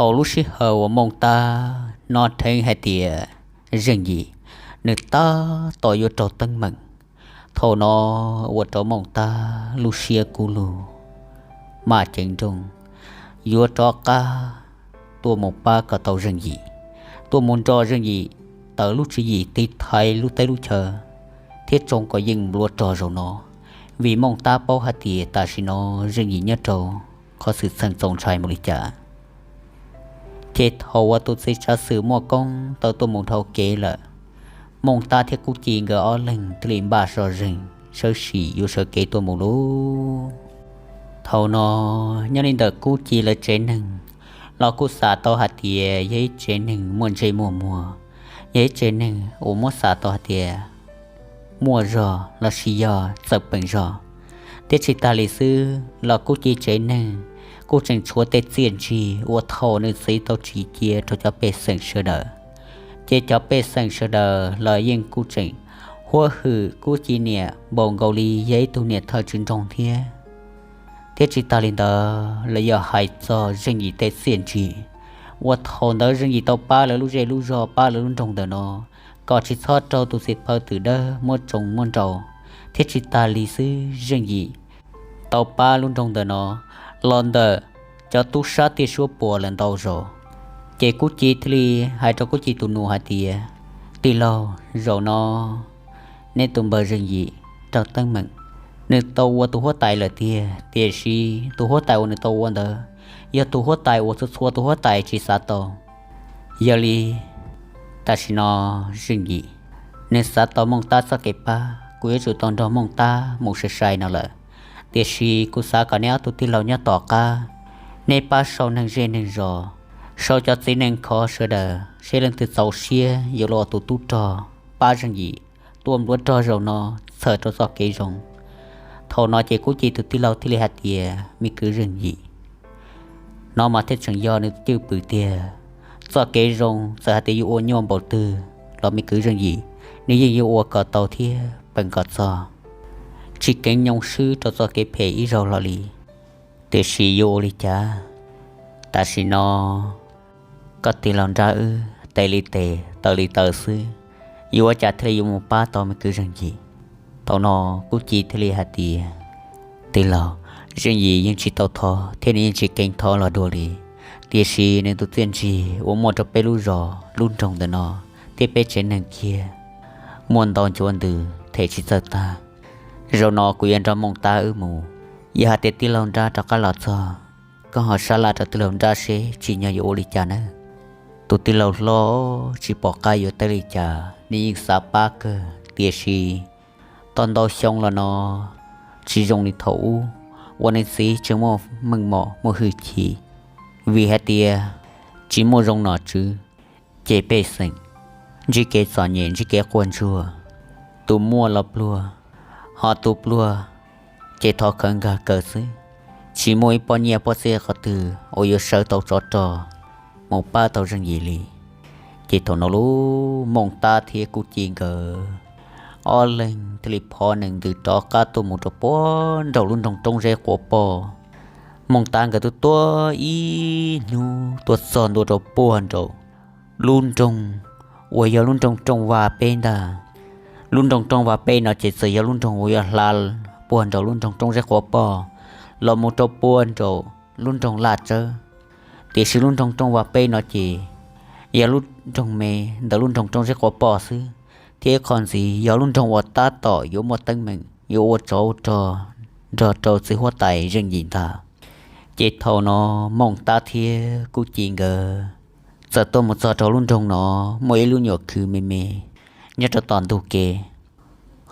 Thaum lub sij hawm uas Mooj Tab hnov dheev hais tias Zeej Yim nws tab tom yuav raug teeb meem, thaum no ua rau Mooj Tab lub siab kub lug, maj ceev nrooj, yuav rov qab tuaj mus pab kom tau Zeej Yim, tuaj mus nrog Zeej Yim tawm lub tswv yim tiv thaiv lub teb lub chaw thiab tsoo kom yeej npluav rog zaum no, vim Mooj Tab paub hais tias tam sim no Zeej Yim nyob rau qhov xwm txheej txaus ntshai mus li cas. Ces thaum uas tus txiv tsav xwm Muaj Koob tau tuaj mus dhau kev lawm, Mooj Tab thiab Kub Ci nkawd ob leeg thiaj li npaj so zeeg sawv sim yuav sawv kev tuaj mus lauj. Thaum no nyob li ntawm Kub Ci lawv tsev neeg los kuj xav tau hais tias yog ib tsev neeg muaj ntsej muaj muag, yog ib tsev neeg uas muab xav tau hais tias muaj zog los sis yog txawm peem zog. Thiab tsis tas li xwb los Kub Ci tsev neeg kuj tseem tshuav tej txiaj ntsig uas thaum nws txiv tau tsim cia rau cov pej xeem sawv daws, ces cov pej xeem sawv daws los yeej kuj tseem huab hwm Kub Ci niam npaum nkaus li yog ib tug niam thawj tswj nroog thiab. Thiab tsis tas li ntawd los yog hais txog Zeej Yim tej txiaj ntsig uas thaum ntawd Zeej Yim tau pab lawv lub zej lub zog, pab lawv lub nroog ntawm no kom tsis txhob raug tus txiv phaw twm dawb muab tsoo muab nrau. Thiab tsis tas li xwb, Zeej Yim tau pab lub nroog ntawm no los ntawm cov tub sab tiaj suab puam lawm ntau zaus. Ces Kub Ci thiaj li hais rau Kub Ci tus nus hais tias, Tij laug, zaum no neb tus npawg Zeej Yim raug teeb meem. Nws tau ua tus huab tais lawm tiag, tiam sis tus huab tais uas nws tau ua ntawd yog tus huab tais uas txhua txhua tus huab tais tsis xav tau. Yog li tam sim no Zeej Yim nws xav tau Mooj Tab txoj kev pab, kuv yuav tsum tau nrog Mooj Tab mus sai sai no lawm. Tiam sis kuv xav kom neb ob tug tij laug nyob tom qab, neb pab sau neeg zej neeg zos, sau cov txiv neej khov sawv daws, seb leej twg txaus siab yuav los ua tus tub rog pab Zeej Yim tuaj npluav rog zaum no txhawm rau txoj kev zoo. Thaum no ces Kub Ci tus tij laug thiaj li hais tias, Me kwv Zeej Yim, no mas thiaj tseem yog nws cwj pwm tiag. Txoj kev zoo txawm hais tias yuav ua nyuaj npaum twg los me kwv Zeej Yim, nws yeej yuav ua kom tau thiab peem kom txog, tsis keev nyoo swb rau txoj kev phem ib zaug hlo li. Tiam sis yuav ua li cas, tam sim no koj tij laug nrab wb tes li tes taw li taw xwb, yuav ua cas thiaj li yuav mus pab tau me kwv Zeej Yim? Thaum no Kub Ci thiaj li hais tias, Tij laug, Zeej Yim yeej tsis tau thov thiab nws yeej tsis keev thov los dua li, tiam sis nws tus txiaj ntsig uas muaj rau peb lub zos lub nroog ntawm no thiab peb tsev neeg kiag muaj ntau ncuav ntws them tsis txawj tag. Zaum no kuv yuav nrog Mooj Tab wb mus, yog hais tias tij laug nrab rov qab los txog, koj ho sab laj rau tij laug nrab seb tsim nyog yuav ua li cas nawb. Tus tij laug hlob tsis pom qab yuav teb li cas, nws yeej xav pab kawg, tiam sis tau ntau xyoo los no tsis zoo li thaum ub uas nws txiv tseem muaj meej mom muaj hwj chim, vim hais tias tsis muaj zoo nom tswv, ces pej xeem ntsib kev txom nyem ntsib kev quaj ntsuag, tus muaj los pluag, ho tus pluag ces thov khawv nkag kaw xwb, tsis muaj ib pob nyiaj pob txiaj qhov twg uas yuav sawv tau tsov rog mus pab tau Zeej Yim li. Ces thaum no lub Mooj Tab thiab Kub Ci nkawd ob leeg thiaj li phov nees ntws rov qab tuaj mus rau puag nraum lub nroog Roob Zeb Quav Poj. Mooj Tab nkawd twb tuaj ib hnub tuaj txog ntua rau puag nraum lub nroog uas yog lub nroog Rooj Vaj Peb ntag. Lub nroog Rooj Vaj Peb no ces txawm yog lub nroog uas yog hla puag nraum lub nroog Roob Zeb Quav Poj los mus rau puag nraum lub nroog Laj Tsawb. Tiam sis lub nroog Rooj Vaj Peb no ces yog lub nroog me ntawm lub nroog Roob Zeb Quav Poj xwb, thiab ib qho ntxiv yog lub nroog uas tab tom yuav muaj teeb meem yuav ua tsov ua rog nrog rau txiv huab tais Zeej Yim ntag. Ces thaum no Mooj Tab thiab Kub Ci nkawd txawm tuaj mus txog rau lub nroog no, muaj ib lub nyuam khw me me nyob rau tom ntug kev,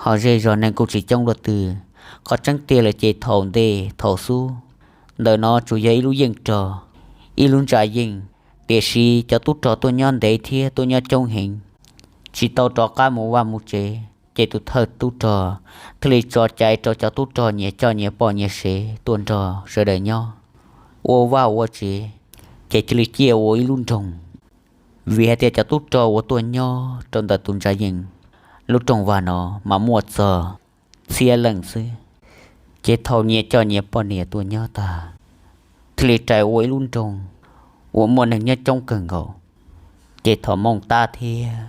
ho zej zog neeg kuj tsis coob dua twg. Qhov tseeb tiag lawm ces thaum ntej thaum xub ntawm no tsuas yog ib lub yeej rog, ib lub ntsa yeej, tiam sis cov tub rog tuaj nyob ntev thiab tuaj nyob coob heev, tsis tau rov qab mus vaj mus tsev, ces tus thawj tub rog thiaj li tso cai rau cov tub rog nyias coj nyias poj nyias sev tuaj nrog sawv daws nyob ua vaj ua tsev, ces cia li ciaj ua ib lub nroog. Vim hais tias cov tub rog uas tuaj nyob rau ntawm tus ntsa yeej lub rooj vag no mas muaj txog txhiab leej xwb. Ces thaum nyias coj nyias poj niam tuaj nyob tag, thiaj li rais ua ib lub nroog uas muaj neeg nyob coob kawg nkaus. Ces thaum Mooj Tab thiab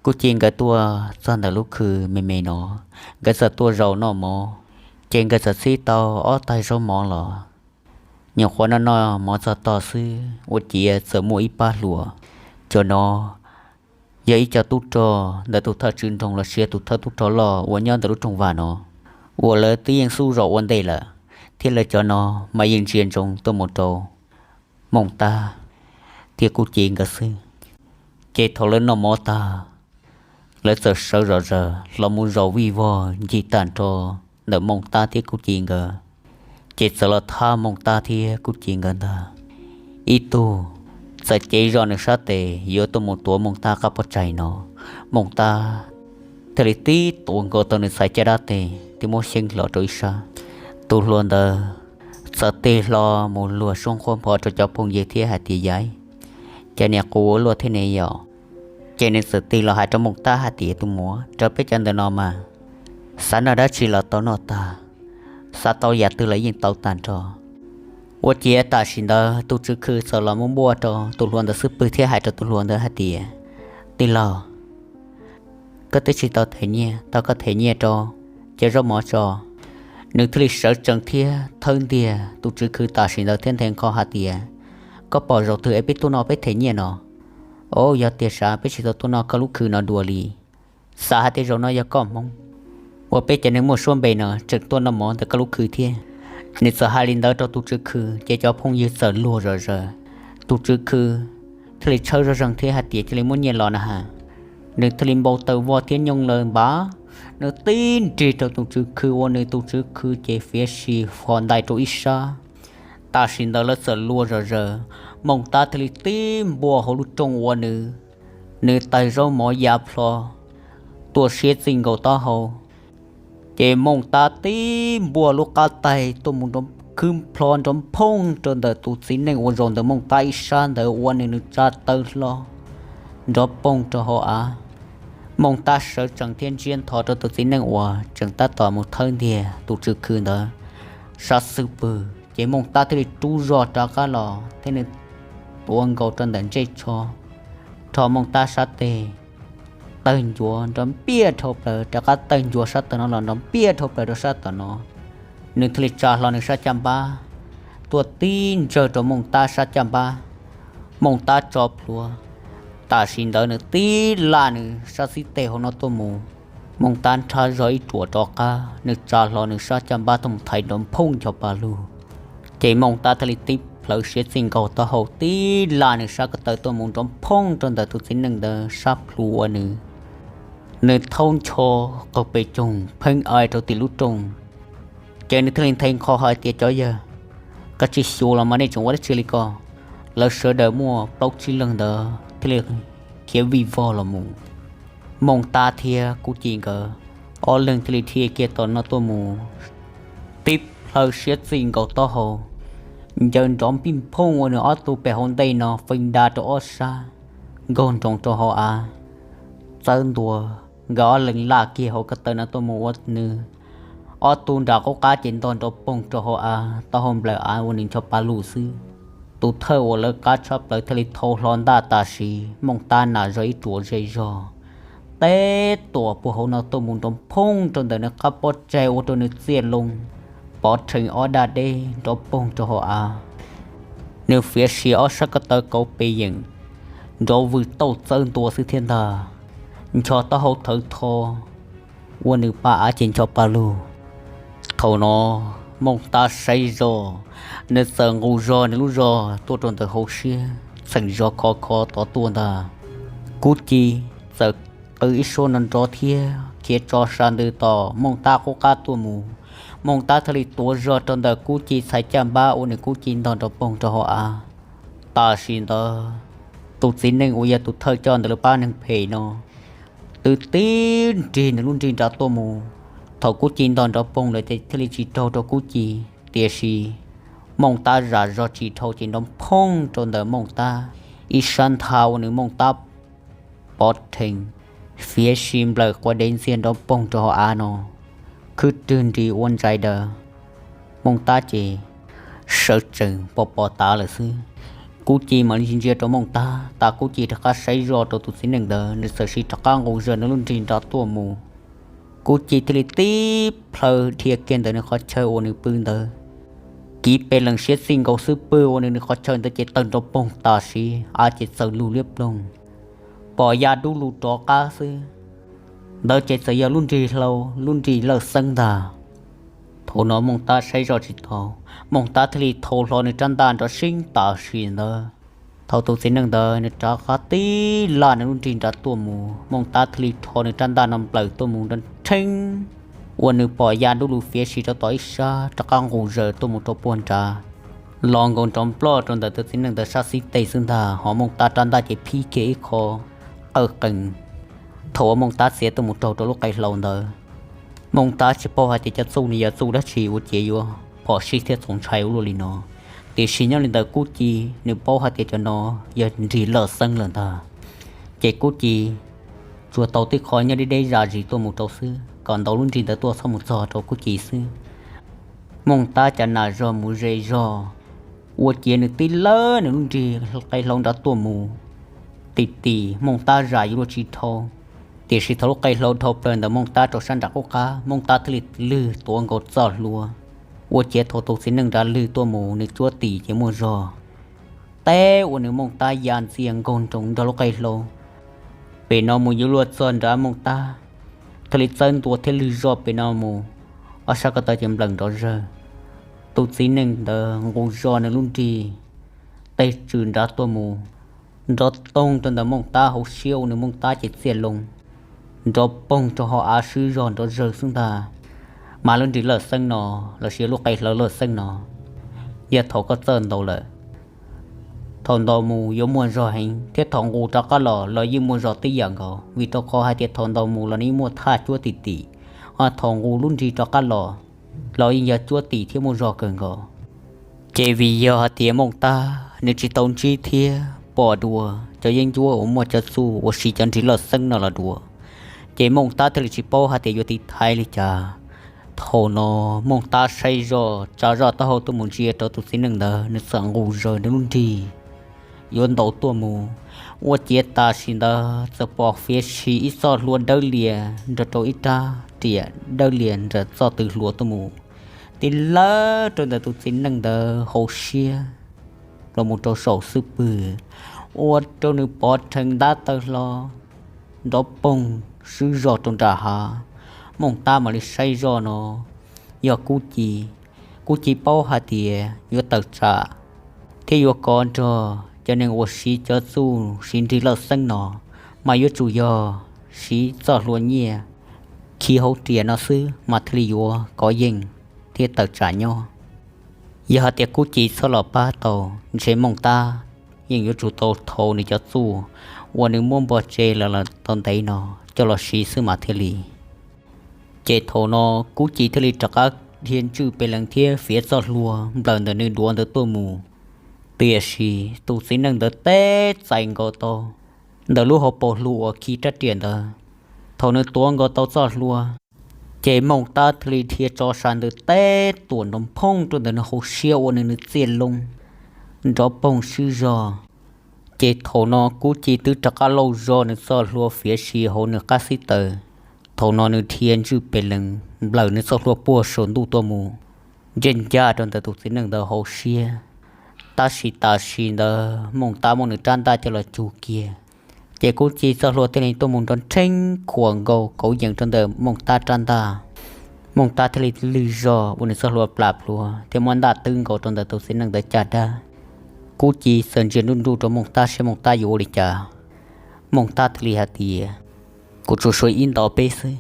Kub Ci nkawd tuaj txog ntawm lub khw me me no, nkawd txawm tuaj zaum noj mov, ces nkawd txawm txhib tau ob taig zaub mov los. Nyuam qhuav noj noj mov txog tog xwb ua ciav txawm muaj ib pab hluas, cov no yog ib co tub rog ntawm tus thawj tswj nroog los sis tus thawj tub rog loj uas nyob ntawm lub rooj vag no, uas lawv twb yeej xub zos ua ntej lawm, thiab lawv cov no mas yeej ntsia ntsoov tuaj mus rau Mooj Tab thiab Kub Ci nkawd xwb. Ces thaum lawv noj mov tag, lawv txawm sawv zom zaws los mus zaum vij vog ncig tag nrho ntawm Mooj Tab thiab Kub Ci nkawd. Ces txawm los thab Mooj Tab thiab Kub Ci nkawd ntag. Ib tug txawm cev zog nws sab tes yuav tuaj mus tuav Mooj Tab qab pob tsaig no. Mooj Tab thiaj li tib tuav nkaus tau nws txhais caj dab tes thiab muab xyeeb hlo rau ib sab. Tus hluas ntawd txawm tig hlo mus luag suab nqhuab npho rau cov phooj ywg thiab hais tias, Yaiv, cas niam qus ua luaj thiab ne yom? Ces nws txawm tig los hais rau Mooj Tab hais tias, Tus muam, raws peb cov ntawm no mas xav noj dab tsi los tau noj tag, xav tau yam twg los yeej tau tag nrho. Ua ciav tam sim ntawd tus tswv khw txawm los muab npuaj rau tus hluas ntawd xub pwg thiab hais rau tus hluas ntawd hais tias, Tij laug, koj twb tsis tau them nyiaj, tau koj them nyiaj rau cov zaub mov tso. Nws thiaj li sawv tsees thiab thawb ntiag tus tswv khw tam sim ntawd thiab nthe nqho hais tias, Koj pom zaum twg es peb tuaj no peb them nyiaj no? Au, yog tiag sav, peb tsis tau tuaj noj koj lub khw no dua li. Xav hais tias zaum no yog koj hmoob uas peb cov neeg muaj suab npe no tseem tuaj noj mov ntawm koj lub khw thiab. Nws txawm hais li ntawd rau tus tswv khw ces cov phooj ywg txawm luag zom zaws. Tus tswv khw thiaj li tshawb zoj zeeg thiab hais tias, Cia li muab nyiaj los na has. Nws thiaj li npau taws voj thiab nyooj laws npab, nws tib nrig rau tus tswv khw ua nws tus tswv khw ces fiav sim fo ntais rau ib sab. Tam sim ntawd lawv txawm luag zom zaws, Mooj Tab thiaj li tib npuaj hauv lub rooj ua nws, nws taig zaub mov ya plho, tuaj siab txij nkaus taub hau. Ces Mooj Tab tib npuaj lub qab taig tuaj mus nrov khwb plho nrov phooj rau ntawm tus txiv neej uas zaum ntawm Mooj Tab ib sab ntawd ua nws nws tsa taw hlo nrov poog rau hauv av. Mooj Tab sawv tsees thiab ntsiab ntho rau tus txiv neej uas tseem tab tom mus thawb ntiag tus tswv khw ntawd sab xub pwg, ces Mooj Tab thiaj li rub zog rov qab los thiab nws tuav nkaus rau ntawm ntsej tsho, rho Mooj Tab sab tes tawg ncuav nrov npiaj dhau plaws, rov qab tawg ncuav sab tom no los nrov npiaj dhau plaws rau sab tom no. Nws thiaj li tsa hlo nws sab caj npab tuaj tib ntsawg rau Mooj Tab sab caj npab. Mooj Tab tso plhuav, tam sim ntawd nws tib laj nws sab xib teg hauv no tuaj mus. Mooj Tab nrhab zog ib ruam rov qab, nws tsa hlo nws sab caj npab tuaj mus thaiv nrov phooj ncho pa lug. Ces Mooj Tab thiaj li tib plhawv siav txij nkaus taub hau tib laj nws sab ko taw tuaj mus nrov phooj rau ntawm tus txiv neej ntawd sab plhu ua nws, nws thaub ncho qaug pes coog pheej ai rau tim lub rooj. Ces nws thiaj li nthe nqho hais tias, Cov yawg, koj tsis xyuas los mas nej tseem ua dab tsi li ko? Lawv sawv daws muaj plaub tsib leeg ntawd thiaj li khiav vij vog los mus. Mooj Tab thiab Kub Ci nkawd ob leeg thiaj li dhia kiag tom no tuaj mus, tib plhaw siab txij nkaus taub hau, ncaws nrov npij nphooj ua nws ob tug pem hauv ntej no feej da rau ob sab, nkaug nroos rau hauv av. Txawb ntua, nkawd ob leeg laj kiag hauv ko taw no tuaj mus ua nws ob tug nram qub qab ces ntog nrov poog rau hauv av, taub hau nplawm av ua nws ncho pa lug xwb. Tus thawj uas lawv qab tshab plaws thiaj li thau hlo ntaj tam sim, Mooj Tab nas zog ib ruam ze zog, teb tuam puag hauv no tuaj mus nrov phooj rau ntawm nws qab pob tsaig ua rau nws txiaj loo pov rhees ob daj deb nrov poog rau hauv av. Nws fiav sia ob sab ko taw kauv pes yeem, nrov vwm tauj txawb ntua xwb thiab ntag, ncho taub hau thawv tho ua nws pa av ces ncho pa lug. Thaum no Mooj Tab saib zog, nws txawm nqus zog nws lub zog tuaj rau ntawm hauv siab, txheem zog khov kho tod tuaj ntag. Kub Ci txawm qw ib suab nrov nrov thiab khiav tso sa ntws tom Mooj Tab qub qab tuaj mus. Mooj Tab thiaj li tuav zog rau ntawm Kub Ci txhais caj npab ua nws Kub Ci ntog nrov poog rau hauv av. Tam sim ntawd tus txiv neej uas yog tus thawj coj ntawm lawv pab neeg phem no twb tib nrig nws lub nrig nrad tuaj mus. Thaum Kub Ci ntog nrov poog lawm ces thiaj li tsis raug rau Kub Ci, tiam sis Mooj Tab zam zog tsis dhau ces nrov phooj rau ntawm Mooj Tab ib sab ntha ua nws Mooj Tab pov rhees, fiav si nplawm quav dev ntxiag nrov poog rau hauv av no. Khwb rwg nris ua ntsais daws, Mooj Tab ces sawv tsees pos pos tav lawm xwb. Kub Ci mam li ntsia rau Mooj Tab tas Kub Ci rov qab saib zoj rau tus txiv neej ntawd, nws txawm siv rov qab nqus zaws nws lub nrig nrad tuaj mus. Kub Ci thiaj li tib plhaw dhia kiag ntawm nws qhov chaw uas nws pw ntawd, kiv pes lees siab txij nkaus xwb pw ua nws nws qhov chaw ntawd ces tawg nrov poog tam sim av ces txawm lug liab ploog, pom ya dub lug rov qab xwb. Ntawd ces txawm yog lub nrig hlau, lub nrig lawj xeeb ntag. Thaum no Mooj Tab saib zoj tsis tau, Mooj Tab thiaj li thau hlo nws rab ntaj nrov seeb tam sim ntawd. Thaum tus txiv neej ntawd nws rov qab tib laj nws lub nrig nrad tuaj mus, Mooj Tab thiaj li rho nws rab ntaj no nplawm tuaj mus nrov nrheeb, ua nws pom ya dub lug fiav si rau tom ib sab rov qab nqus zaws tuaj mus rau puag nrad, los nkaus nrov nploj rau ntawm tus txiv neej ntawd sab xib teg xwb ntag, ho Mooj Tab rab ntaj ces phib kiag ib qho qawj qees. Thaum uas Mooj Tab txiav tuaj mus raug rau lub qe hlau ntawd, Mooj Tab tsis paub hais tias cov txuj no yog txuj dab tsi ua ciav yuav phom sij thiab txaus ntshai ua luaj li no. Tiam sis nyob li ntawd Kub Ci nws paub hais tias cov no yog nrig lawj xeeb lawm ntag. Ces Kub Ci tsuas tau tib qho nyob deb deb zam zis tuaj mus rau xwb, kom ntaus lub nrig ntawd tuaj txhob mus txog rau Kub Ci xwb. Mooj Tab cas nam zog mus ze zog, ua ciav nws tib lawb nws lub nrig qe hlau nrad tuaj mus. Tim tim Mooj Tab zam yuav luag tsis dhau, tiam sis thaum lub qe hlau dhau plaws ntawm Mooj Tab rau sab nram qub qab, Mooj Tab thiaj li lwg tuav nkaus txoj hlua. Ua ciav thaum tus txiv neej nrad lwg tuaj mus nws cuab tim ces muaj zog, teb ua nws Mooj Tab ya ntxias nkaug nroos nrog lub qe hlau. Pem no mus yuav luag txog nrad Mooj Tab thiaj li txawb ntua thiab lwg zoj pem no mus, ob sab ko taw ces nplawm nrov zawg. Tus txiv neej ntawd nqus zog nws lub nrig tej tswm nrad tuaj mus, nrov toog rau ntawm Mooj Tab hauv siab ua nws Mooj Tab ces txiaj loo, nrov poog rau hauv av swb zog nrov zawg xwb ntag. Mas lub nrig lawj xeeb no lossis lub qe hlau lawj xeeb no, yog thaum koj txawj ntaus lawm, thaum ntaus mus yuav muaj zog heev thiab thaum nqus rov qab los los yeej muaj zog tib yam nkaus, vim rau qhov hais tias thaum ntaus mus los nws yeej muaj thaj cuab tim tim, ho thaum nqus lub nrig rov qab los los yeej yog cuab tim thiab muaj zog kawg nkaus. Ces vim yog hais tias Mooj Tab nws tsis tau ntsib thiab pom dua cov yeeb ncuab uas muaj cov txuj uas siv cov nrig lawj xeeb no los dua, ces Mooj Tab thiaj li tsis paub hais tias yuav tiv thaiv li cas. Thaum no Mooj Tab saib zoj tsa zoj taub hau tuaj mus ntsia rau tus txiv neej ntawd, nws txawm nqus zaws nws lub nrig yuav ntaus tuaj mus. Ua ciav tam sim ntawd txawm pom fiav si ib txoj hlua dawb lias nrog rau ib rab riam dawb lias nram txoj tw hlua tuaj mus, tib lawb rau ntawm tus txiv neej ntawd hauv siab los mus rau saum xub pwg, ua rau nws pov rhees ntab taw hlo, nrov poog swb zog rau nram hav. Mooj Tab mam li saib zoj no yog Kub Ci. Kub Ci paub hais tias yuav tawm tsam thiab yuav kov nrog cov neeg uas siv cov txuj siv nrig lawj xeeb no, mas yuav tsum yog siv txoj hlua nyiaj khi hauv riam no xwb mas thiaj li yuav kov yeej thiab tawm tsam nyob. Yog hais tias Kub Ci txhob los pab tau, ntshe Mooj Tab yeej yuav tsum tau thau nws cov txuj uas nws muab npog tseg los tau ntev no coj los siv xwb mas thiaj li. Ces thaum no Kub Ci thiaj li rov qab dhia ntswj pes lees thiab fiav txoj hlua nplawm ntawm nws duav ntawd tuaj mus. Tiam sis tus txiv neej ntawd teb txais nkaus tau ntawm lub hauv paus hlua uas khi rab riam ntawd. Thaum nws tuav nkaus tau txoj hlua, ces Mooj Tab thiaj li dhia tso sa ntws teb tuam nrov phooj rau ntawm nws hauv siab ua nws nws txiaj loo, nrov poog swb zog. Ces thaum no Kub Ci twb rov qab lauj zog nws txoj hlua fiav si hauv nws qab xib taws. Thaum no nws dhia ntswj pes lees nplawm nws txoj hlua puag saum ntuj tuaj mus, ntsej ncaj rau ntawm tus txiv neej ntawd hauv siab. Tab sis tam sim ntawd Mooj Tab muab nws rab ntaj coj los cug kiag, ces Kub Ci txoj hlua thiaj li tuaj mus nrov nrheeb khuam nkaus kauv yees rau ntawm Mooj Tab rab ntaj. Mooj Tab thiaj li lwj zog ua nws txoj hlua plam plhuav thiab muab ntaj twb nkaus rau ntawm tus txiv neej ntawd caj dab. Kub Ci txawm ntsia nruj nruj rau Mooj Tab saib Mooj Tab yuav ua li cas. Mooj Tab thiaj li hais tias, kuv tsuas suav ib ntau peb xwb.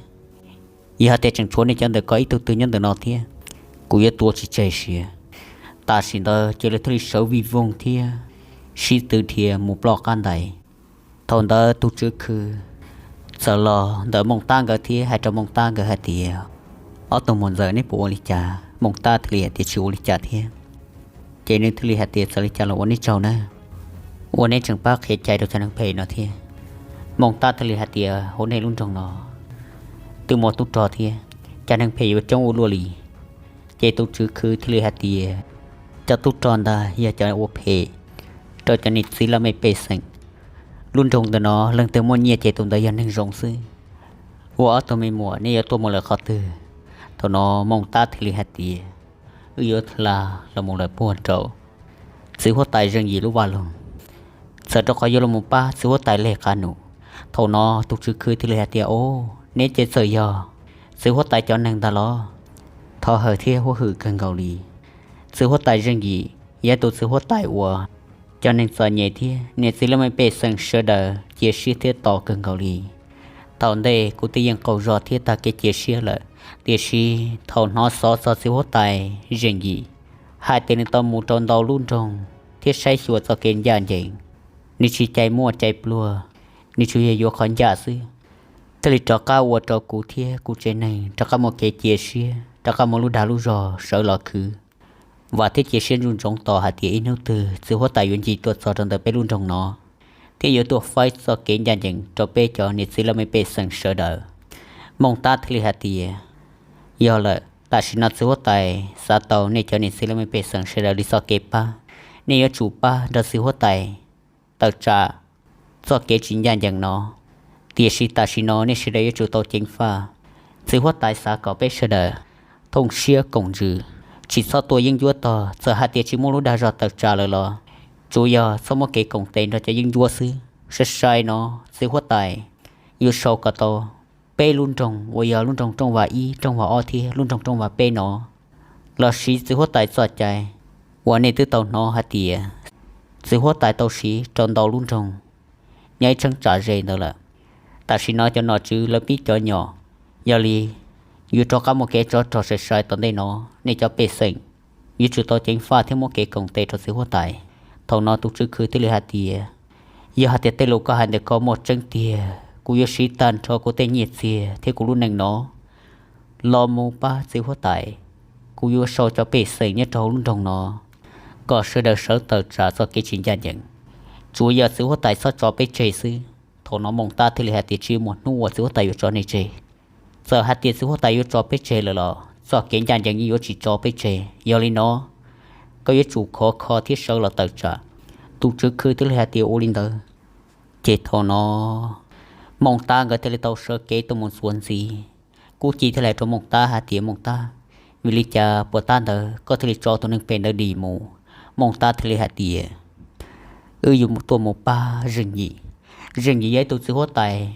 Yog hais tias tseem tshuav nej cov ntawm ko ib tug twg nyob ntawm no thiab, kuv yuav tua tsis tseg siav. Tam sim ntawd ces lawv thiaj li sawv vij voog thiab sib tw dhia mus ploj qab ntais. Thaum ntawd tus tswv khw txawm los ntawm Mooj Tab nkawd thiab hais rau Mooj Tab nkawd hais tias, ob tug muam ntxawm, neb puas ua li cas? Mooj Tab thiaj li hais tias tsis ua li cas thiab. Ces nws thiaj li hais tias, txawm li cas los ua neb tsaug na, ua neb tseem pab qhia cai rau cov neeg phem no thiab. Mooj Tab thiaj li hais tias, hauv nej lub nroog no twb muaj tub rog thiab, cas neeg phem yuav coob ua luaj li? Ces tus tswv khw thiaj li hais tias, cov tub rog ntag yog cov ua phem, rau cov niam txiv laj mej pej xeem. Lub nroog ntawm no leej twg muaj nyiaj ces tus ntawd yog neeg zoo xwb. Ua ob tug me muam, nej yuav tuaj mus lawm qhov twg? Thaum no Mooj Tab thiaj li hais tias, wb yuav hla los mus lawm puag nraum txiv huab tais Zeej Yim lub vaj loog, txawm rau qhov yuav los mus pab txiv huab tais leg qab num. Thaum no tus tswv khw thiaj li hais tias, o, neb ces txawm yog txiv huab tais cov neeg ntag los? Thov hawm thiab huab hwm kawg nkaus li. Txiv huab tais Zeej Yim yog tus txiv huab tais uas cov neeg txom nyem thiab niam txiv laj mej pej xeem sawv daws cia siab thiab tos kawg nkaus li. Thaum ntej kuv twb yeej qaug zog thiab tag kev cia siab lawm, tiam sis thaum hnov xov txog txiv huab tais Zeej Yim hais tias nws tau mus rau ntau lub nroog thiab saib xyuas txoj kev ncaj ncees, nws tsis cais muaj cais pluag, nws tsuas yog yuav qhov ncaj xwb, thiaj li rov qab ua rau kuv thiab kuv tsev neeg rov qab muaj kev cia siab, rov qab muaj lub dag lub zog sawv los khwv. Vam thiab cia siab ntsoov ntsoov tos hais tias ib hnub twg txiv huab tais yuav ncig tuaj txog rau ntawm peb lub nroog no thiab yuav tuaj faib txoj kev ncaj ncees rau peb cov niam txiv laj mej pej xeem sawv daws. Mooj Tab thiaj li hais tias, yog lawm, tam sim no txiv huab tais xav tau nej cov niam txiv laj mej pej xeem sawv daws li txoj kev pab, nej yuav tsum pab nrog txiv huab tais tawm tsam txoj kev tsis ncaj ncees no. Tiam sis tam sim no nej sawv daws yuav tsum tau ceev faj. Txiv huab tais xav kom peb sawv daws thooj siab koom ntsws, tsis txhob tua yeeb ncuab tog. Txawm hais tias tsis muaj lub dag zog tawm tsam lawm los tsuas yog txhob muab kev koom tes nrog cov yeeb ncuab xwb. Sai sai no txiv huab tais yuav sau kom tau peb lub nroog uas yog lub nroog Rooj Vas ib, Rooj Vas ob thiab lub nroog Rooj Vas peb no los siv txiv huab tais txoj cai uas nej twb tau hnov hais tias txiv huab tais tau siv rau ntau lub nroog nyob ib cheeb tsam ze ntawd lawm. Tam sim no cov nom tswv lawv pib cov nyom, yog li yuav rov qab muaj kev tsov rog sai sai tom ntej no. Nej cov pej xeem yuav tsum tau ceev faj thiab muab kev koom tes rau txiv huab tais. Thaum no tus tswv khw thiaj li hais tias, yog hais tias tej lus koj hais ntawm ko muaj tseeb tiag, kuv yuav siv tag nrho kuv tej nyiaj txiag thiab kuv lub neej no los mus pab txiv huab tais. Kuv yuav sau cov pej xeem nyob rau hauv lub nroog no kom sawv daws sawv tawm tsam txoj kev tsis ncaj ncees, tsuas yog txiv huab tais txhob tso peb tseg xwb. Thaum no Mooj Tab thiaj li hais tias tsis muaj hnub uas txiv huab tais yuav tso nej tseg. Txawm hais tias txiv huab tais yuav tso peb tseg lawm los txoj kev ncaj ncees yeej yuav tsis tso peb tseg. Yog li no koj yuav tsum khov kho thiab sawv los tawm tsam. Tus tswv khw thiaj li hais tias ua li ntawd. Ces thaum no Mooj Tab nkawd thiaj li tau sawv kev tuaj mus txuas ntxiv. Kub Ci thiaj li hais rau Mooj Tab hais tias, Mooj Tab, vim li cas puas tab ntawd koj thiaj li tso tus neeg phem ntawd dim mus? Mooj Tab thiaj li hais tias, wb yuav tuaj mus pab Zeej Yim. Zeej Yim yog ib tug txiv huab tais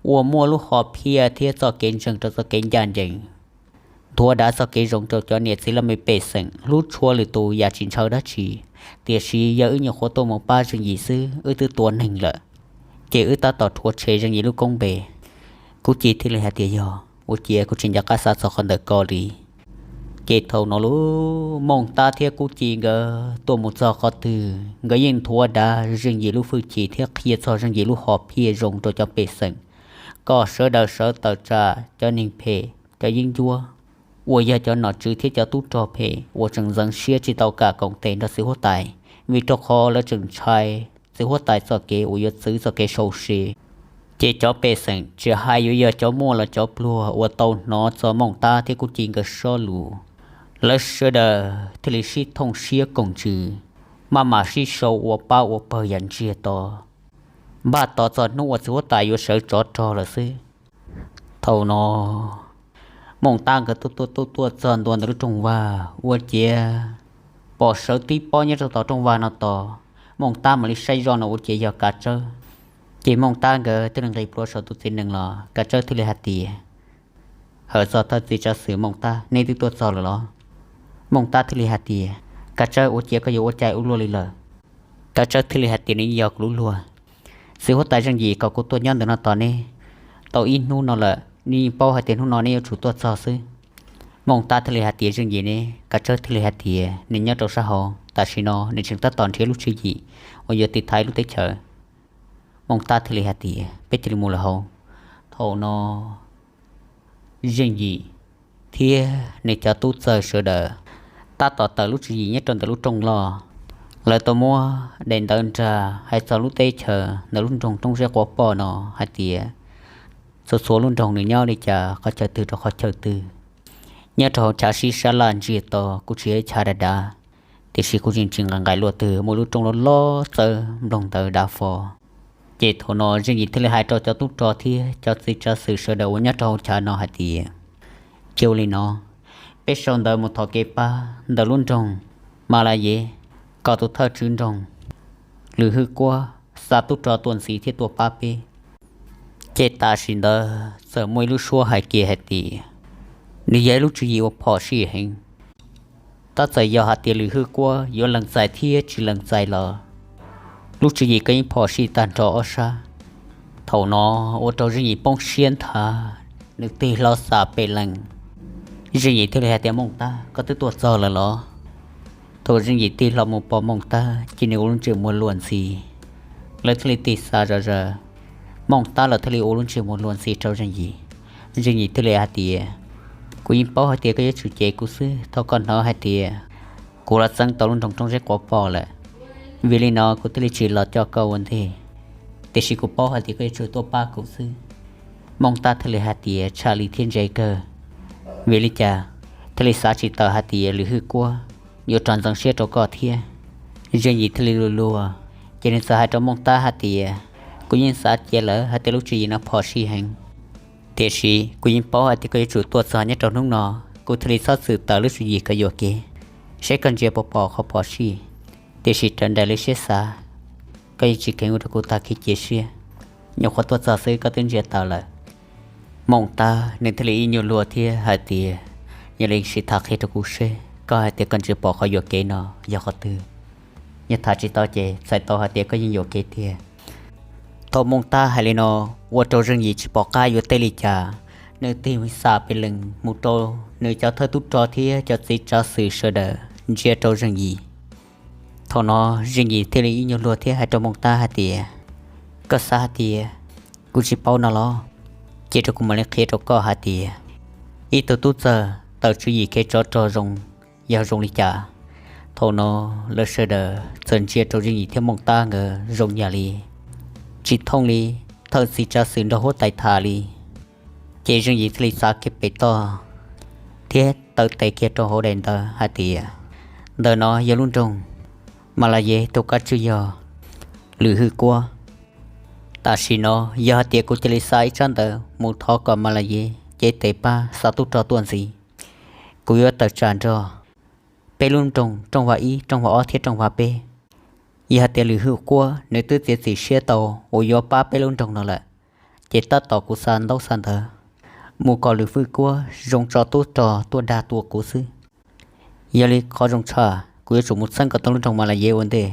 uas muaj lub hom phiaj thiab txoj kev ntseeg rau txoj kev ncaj ncees, nthuav dav txoj kev zoo rau cov niam txiv laj mej pej xeem, hlub tshua lwm tus yam tsis ntshaw dab tsi. Tiam sis yog wb nyuam qhuav tuaj mus pab Zeej Yim xwb wb twb tua neeg lawm, ces wb tab tom rhuav tshem Zeej Yim lub koob npe. Kub Ci thiaj li hais tias, yog ua ciav kuv tsis nco qab xav txog qhov ntawm ko li. Ces thaum no lub Mooj Tab thiab Kub Ci nkawd tuaj mus txog qhov twg nkawd yeej nthuav dav Zeej Yim lub hwj chim thiab qhia txog Zeej Yim lub hom phiaj zoo rau cov pej xeem, kom sawv daws sawv tawm tsam cov neeg phem cov yeeb ncuab uas yog cov nom tswv thiab cov tub rog phem uas tseem ntxeev siab tsis tau kam koom tes nrog txiv huab tais, vim rau qhov lawv tseem ntshai txiv huab tais txoj kev uas yuav txwv txoj kev sau se. Ces cov pej xeem tsis hais yuav yog cov muaj los cov pluag uas tau hnov txog Mooj Tab thiab Kub Ci nkawd sob lus, lawv sawv daws thiaj li sib thooj siab koom ntsws, maj mam sib sau ua pab ua pawg yam ntsiag to, npaj tos txog hnub uas txiv huab tais yuav sawv tsov rog lawm xwb. Thaum no Mooj Tab nkawd tuaj tuaj tuaj tuaj txog ntua ntawm lub rooj vag ua ciav pom sawv tib pob nyob rau tom rooj vag no tos. Mooj Tab mam li saib zoj no ua ciav yog Kav Tsawb. Ces Mooj Tab nkawd thiaj li nqis plhuav saum tus txiv nees los, Kav Tsawb thiaj li hais tias, hawm txog thawj txiv tsav xwm Mooj Tab, neb twb tuaj txog lawm los? Mooj Tab thiaj li hais tias, Kav Tsawb, ua ciav koj yuav ua cas ua luaj li lawm? Kav Tsawb thiaj li hais tias, nws yog kuv lub luag. Txiv huab tais Zeej Yim kom kuv tuaj nyob ntawm no tos neb tau ib hnub no lawm, neb yeej paub hais tias hnub no neb yuav tsum tuaj txog xwb. Mooj Tab thiaj li hais tias, Zeej Yim ne? Kav Tsawb thiaj li hais tias, nws nyob rau sab hauv, tam sim no nws tseem tab tom nrhiav lub tswv yim uas yuav tiv thaiv lub teb chaws. Mooj Tab thiaj li hais tias, peb cia li mus lawm hauv. Thaum no Zeej Yim thiab nws cov tub txawg sawv daws tab tom tawm lub tswv yim nyob rau ntawm lub rooj loj. Lawv tau muab daim ntawv nrag hais txog lub teb chaws ntawm lub nroog Roob Zeb Quav Poj no hais tias, txhua txhua lub nroog nws nyob li cas, qhov chaw twg rau qhov chaw twg, nyob rau hauv chav sib sab laj ntsiag to, kuj tsis yog chav dav dav. tiam sis kuj tsis nqaim nqaim luaj twg, muaj lub rooj loj loj txawb nploog ntawd dav fo. Ces thaum no Zeej Yim thiaj li hais rau cov tub rog thiab cov txiv tsav xwm sawv daws uas nyob rau hauv chav no hais tias, cia ua li no, peb sau ntawv mus thov kev pab ntawm lub nroog Malayev, kom tus thawj tswv nroog Lwm Hwj Kuab xa tub rog tuaj ntxiv thiab tuaj pab peb. Ces tam sim ntawd txawm muaj ib lub suab hais kiag hais tias, nws yog ib lub tswv yim uas phom sij heev. Tab txawm yog hais tias Lwm Hwj Kuab yuav lees txais thiab tsis lees txais los lub tswv yim ko yeej phom sij tag nrho ob sab. Thaum no ua rau Zeej Yim poob siab nthav, nws tig hlo xa pes lees. Zeej Yim thiaj li hais tias, Mooj Tab, koj twb tuaj txog lawm los? Thaum Zeej Yim tig hlo mus pom Mooj Tab ces nws ua lub ntsej muag luag ntxhi. Lawv thiaj li tig xa zom zaws, Mooj Tab los thiaj li ua lub ntsej muag luag ntxhi rau Zeej Yim. Zeej Yim thiaj li hais tias, kuv yeej paub hais tias koj yuav tsum cem kuv xwb, thov koj hnov hais tias kuv los txeeb tau lub nroog Roob Zeb Quav Pom lawm, vim li no kuv thiaj li tsis los coj koj ua ntej, tiam sis kuv paub hais tias koj yuav tsum tuaj pab kuv xwb. Mooj Tab thiaj li hais tias, tshaj li thiab ntse kawg, vim li cas thiaj li xav tsis tawm hais tias Lwm Hwj Kuab yuav rov ntxeev siab rau koj thiab? Zeej Yim thiaj li luag luag, ces nws txawm hais rau Mooj Tab hais tias, kuv yeej xav cia lawm hais tias lub tswv yim no phom sij heev, tiam sis kuv yeej paub hais tias koj yuav tsum tuaj txog nyob rau hnub no, kuv thiaj li txhob txwm tawm lub tswv yim kom yuam kev, saib koj ntsia puas pom qhov phom sij. Tiam sis raws nraim li siab xav, koj yeej tsis kheev ua rau kuv tag kev cia siab, nyuam qhuav tuaj txog xwb koj twb ntsia tawm lawm. Mooj Tab nws thiaj li ib nyuag luag thiab hais tias, yog li sim tham qhia rau kuv seb koj hais tias koj ntsia pom qhov yuam kev no yog qhov twg. Yog tham tsis tau ces txhais tau hais tias koj yeej yuam kev tiag. Thaum Mooj Tab hais li no, ua rau Zeej Yim tsis pom qab yuav teb li cas, nws tig xa pes lees mus rau nws cov thawj tub rog thiab cov txiv tsav xwm sawv daws ntsia rau Zeej Yim. Thaum no Zeej Yim thiaj li ib nyuag luag thiab hais rau Mooj Tab hais tias, koj xav hais tias kuv tsis paub no los? Cia rau kuv mam li qhia rau koj hais tias, ib tug tub txawg tawm tswv yim kev tsov rog zoo yog zoo li cas. Thaum no lawv sawv daws txawm ntsia rau Zeej Yim thiab Mooj Tab nkawd zoo yam li tsis thooj li thawj txiv tsav xwm nrog huab tais tham li. Ces Zeej Yim thiaj li txav kiag pem toj thiab taw tes kiag rau hauv daim ntawv hais tias, ntawm no yog lub nroog Malayev tus kab tswj yog Lwm Hwj Kuab. Tam sim no yog hais tias kuv cia li xa ib tsab ntawv mus thov kom Malayev cev tes pab xa tub rog tuaj ntxiv, kuv yuav tawm tsam nrog peb lub nroog Rooj Vas Ib, Rooj Vas Ob thiab Rooj Vas Peb. Yog hais tias Lwm Hwj Kuab nws twb txiav txim siab tau uas yuav pab peb lub nroog no lawm, ces tab tom kuv xa ntaub xa ntawv mus kom Lwm Hwj Kuab zoo tso tub rog tuaj dag tua kuv xwb. Yog li qhov zoo tshaj kuv yuav tsum mus txeeb kom tau lub nroog Malayev ua ntej.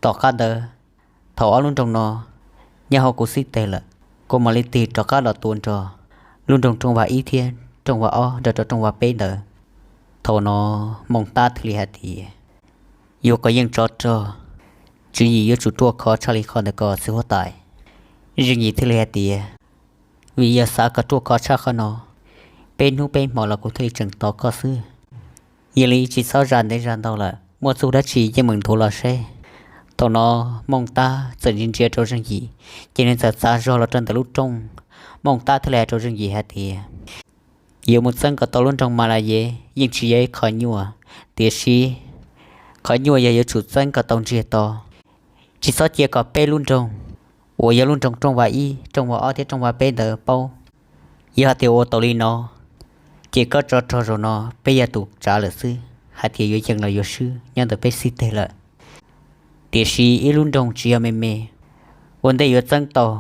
Tom qab ntawd, thaum ob lub nroog no nyob hauv kuv xib teg lawm, kuv mam li tig rov qab los tua nrog lub nroog Rooj Vas Ib thiab Rooj Vas Ob nrog rau Rooj Vas Peb ntawd. Thaum no Mooj Tab thiaj li hais tias, yuav kom yeej tsov rog, tswv yim yuav tsum ruaj khov tshaj li qhov ntawd ko txiv huab tais. Zeej Yim thiaj li hais tias, vim yog xav kom ruaj khov tshaj qhov no, peb hnub peb hmo los kuv thiaj li tseem tos koj xwb. Yog li tsis txhob zam ntev zam ntau lawm, muaj txuj dab tsi yeej meem nthuav los seb. Thaum no Mooj Tab txawm ntsia ntsia rau Zeej Yim, ces nws txawm txav zog los rau ntawm lub rooj. Mooj Tab thiaj li hais rau Zeej Yim hais tias, yuav mus txeeb kom tau lub nroog Malayev yeej tsis yog ib qho nyuaj, tiam sis qhov nyuaj yog yuav tsum txeeb kom tau ntsiag to. Tsis txhob cia kom peb lub nroog, uas yog lub nroog Rooj Vas Ib, Rooj Vas Ob thiab Rooj Vas Peb ntawd paub. Yog hais tias ua tau li no, ces koj tsov rog zaum no peb yog tus tsav lawm xwb, hais tias yuav yeej los yuav swb nyob ntawm peb xib teg lawm. Tiam sis ib lub nroog tsis yog me me, ua ntej yuav txeeb tau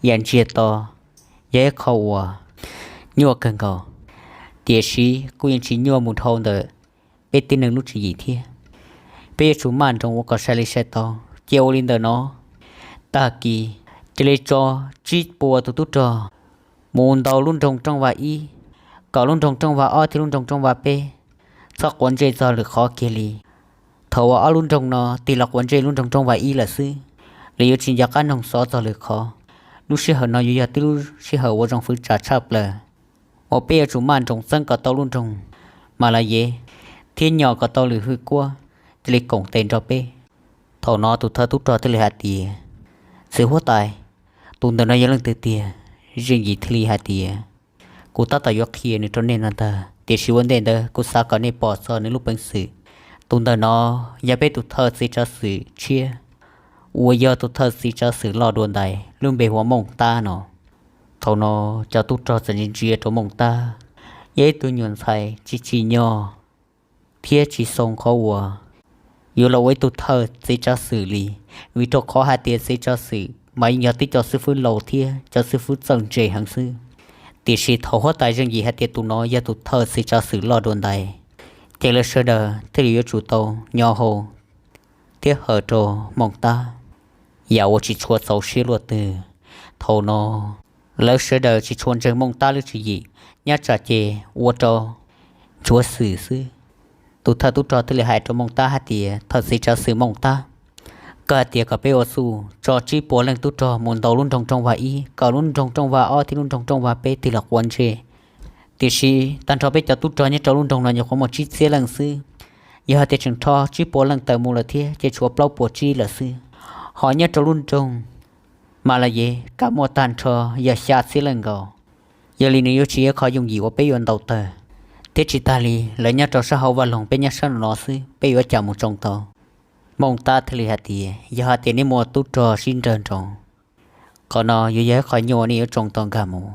yam ntsiag to yog ib qho uas nyuaj kawg nkaus, tiam sis kuj yeej tsis nyuaj mus dhau ntawm peb tib neeg lub tswv yim thiab. Peb yuav tsum maj nroos ua kom sai li sai tau. Cia ua li ntawm no, tag kis cia li tso tsib puas tus tub rog mus ntaus lub nroog Rooj Vas Ib, kom lub nroog Rooj Vas Ob thiab lub nroog Rooj Vas Peb txhob quav ntsej txog lwm qhov kiag li. Thaum uas ob lub nroog no tig los quav ntsej lub nroog Rooj Vas Ib lawm xwb, lawv yuav tsis nco qab noog xov txog lwm qhov. Lub sij hawm no yuav yog tib lub sij hawm uas zoo fwv tsam tshaj plaws, uas peb yuav tsum maj nroos txeeb kom tau lub nroog Malayev thiab nyom kom tau Lwm Hwj Kuab cia li koom tes nrog peb. Thaum no tus thawj tub rog thiaj li hais tias, txiv huab tais, tus ntawm no yog leej twg tiag? Zeej Yim thiaj li hais tias, kuv tab tom yuav qhia nws rau nej no ntag, tiam sis ua ntej ntawd kuv xav kom nej pom txog nws lub peev xwm. Tus ntawm no yog peb tus thawj txiv tsav xwm tshiab uas yog tus thawj txiv tsav xwm loj dua ntais lub npe hu ua Mooj Tab no. Thaum no cov tub rog txawm ntsia ntsia rau Mooj Tab, yog ib tug nyuam ntxhais tsis tsim nyog thiab tsis xoo qhov uas yuav los ua ib tug thawj txiv tsav xwm li, vim rau qhov hais tias txiv tsav xwm mas yeej yog tib co xib fwb laus thiab cov xib fwb txawj ntse heev xwb. Tiam sis thaum huab tais Zeej Yim hais tias tus no yog tus thawj txiv tsav xwm loj dua ntais, ces lawv sawv daws thiaj li yuav tsum tau nyo hau thiab hawm rau Mooj Tab, yam uas tsis tshua txaus siab luaj twg. Thaum no lawv sawv daws tsis tshua ntseeg Mooj Tab lub tswv yim, nyob tsam ces ua rau nchuav xwm xwb. Tus thawj tub rog thiaj li hais rau Mooj Tab hais tias, Thawj txiv tsav xwm Mooj Tab, koj hais tias kom peb ua txuj tso tsib puas leej tub rog mus ntaus lub nroog Rooj Vag ib, kom lub nroog Rooj Vag ob thiab lub nroog Rooj Vag peb tig los quav ntsej. Tiam sis tag nrho peb cov tub rog nyob rau lub nroog no nyuam qhuav muaj tsib txhiab leej xwb. Yog hais tias tseem rho tsib puas leej tawm mus lawm thiab ces tshuav plaub puas tsib lawm xwb. Ho nyob rau lub nroog Mas Las Yev kaj muaj tag nrho yog xya txhiab leej nkaus. Yog li nws yuav tsis yog qhov yooj yim uas peb yuav ntaus tawg, thiab tsis tas li lawv nyob rau sab hauv vaj loog, peb nyob sab nraum no xwb, peb yuav cas mus tsoo tau? Mooj Tab thiaj li hais tias, Yog hais tias nej muaj tub rog sib nrawg nroos, qhov no yuav yog ib qho nyuaj uas nej yuav tsoo tau nkag mus.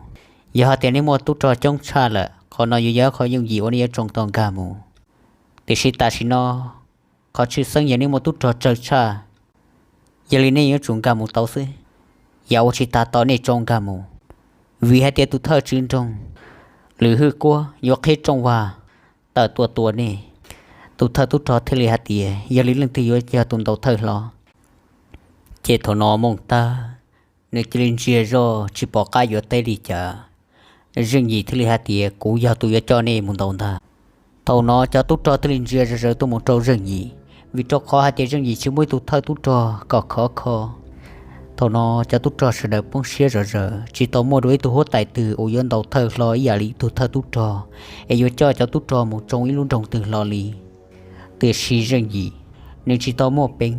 Yog hais tias nej muaj tub rog coob tshaj lawm, qhov no yuav yog ib qho yooj yim uas nej yuav tsoo tau nkag mus. Tiam sis tam sim no qhov tshwj xeeb yog nej muaj tub rog tsawg tshaj, yog li nej yuav tsum nkag mus tau xwb. Yam uas tsis tas tos nej tsoo nkag mus, vim hais tias tus thawj tswv nroog Lwm Hwj Kuab yuav qhib rooj vag tawm tuaj tua nej. Tus thawj tub rog thiaj li hais tias, Yog li leej twg yuav yog tus ntaus thawj hlo? Ces thaum no Mooj Tab nws cia li ntsia zoj tsis pom qab yuav teb li cas. Zeej Yim thiaj li hais tias, Kuv yog tus yuav coj nej mus ntaus ntag. Thaum no cov tub rog thiaj li ntsia zom zaws tuaj mus rau Zeej Yim, vim rau qhov hais tias Zeej Yim tsis muaj ib tug thawj tub rog kom khov kho. Thaum no cov tub rog sawv daws poob siab zom zaws, tsis tau muaj dua ib tug huab tais twg uas yuav ntaus thawj hlo ib yam li ib tug thawj tub rog es yuav coj cov tub rog mus tsoo ib lub nroog twg hlo li. Tiam sis Zeej Yim nws tsis tau muaj peev,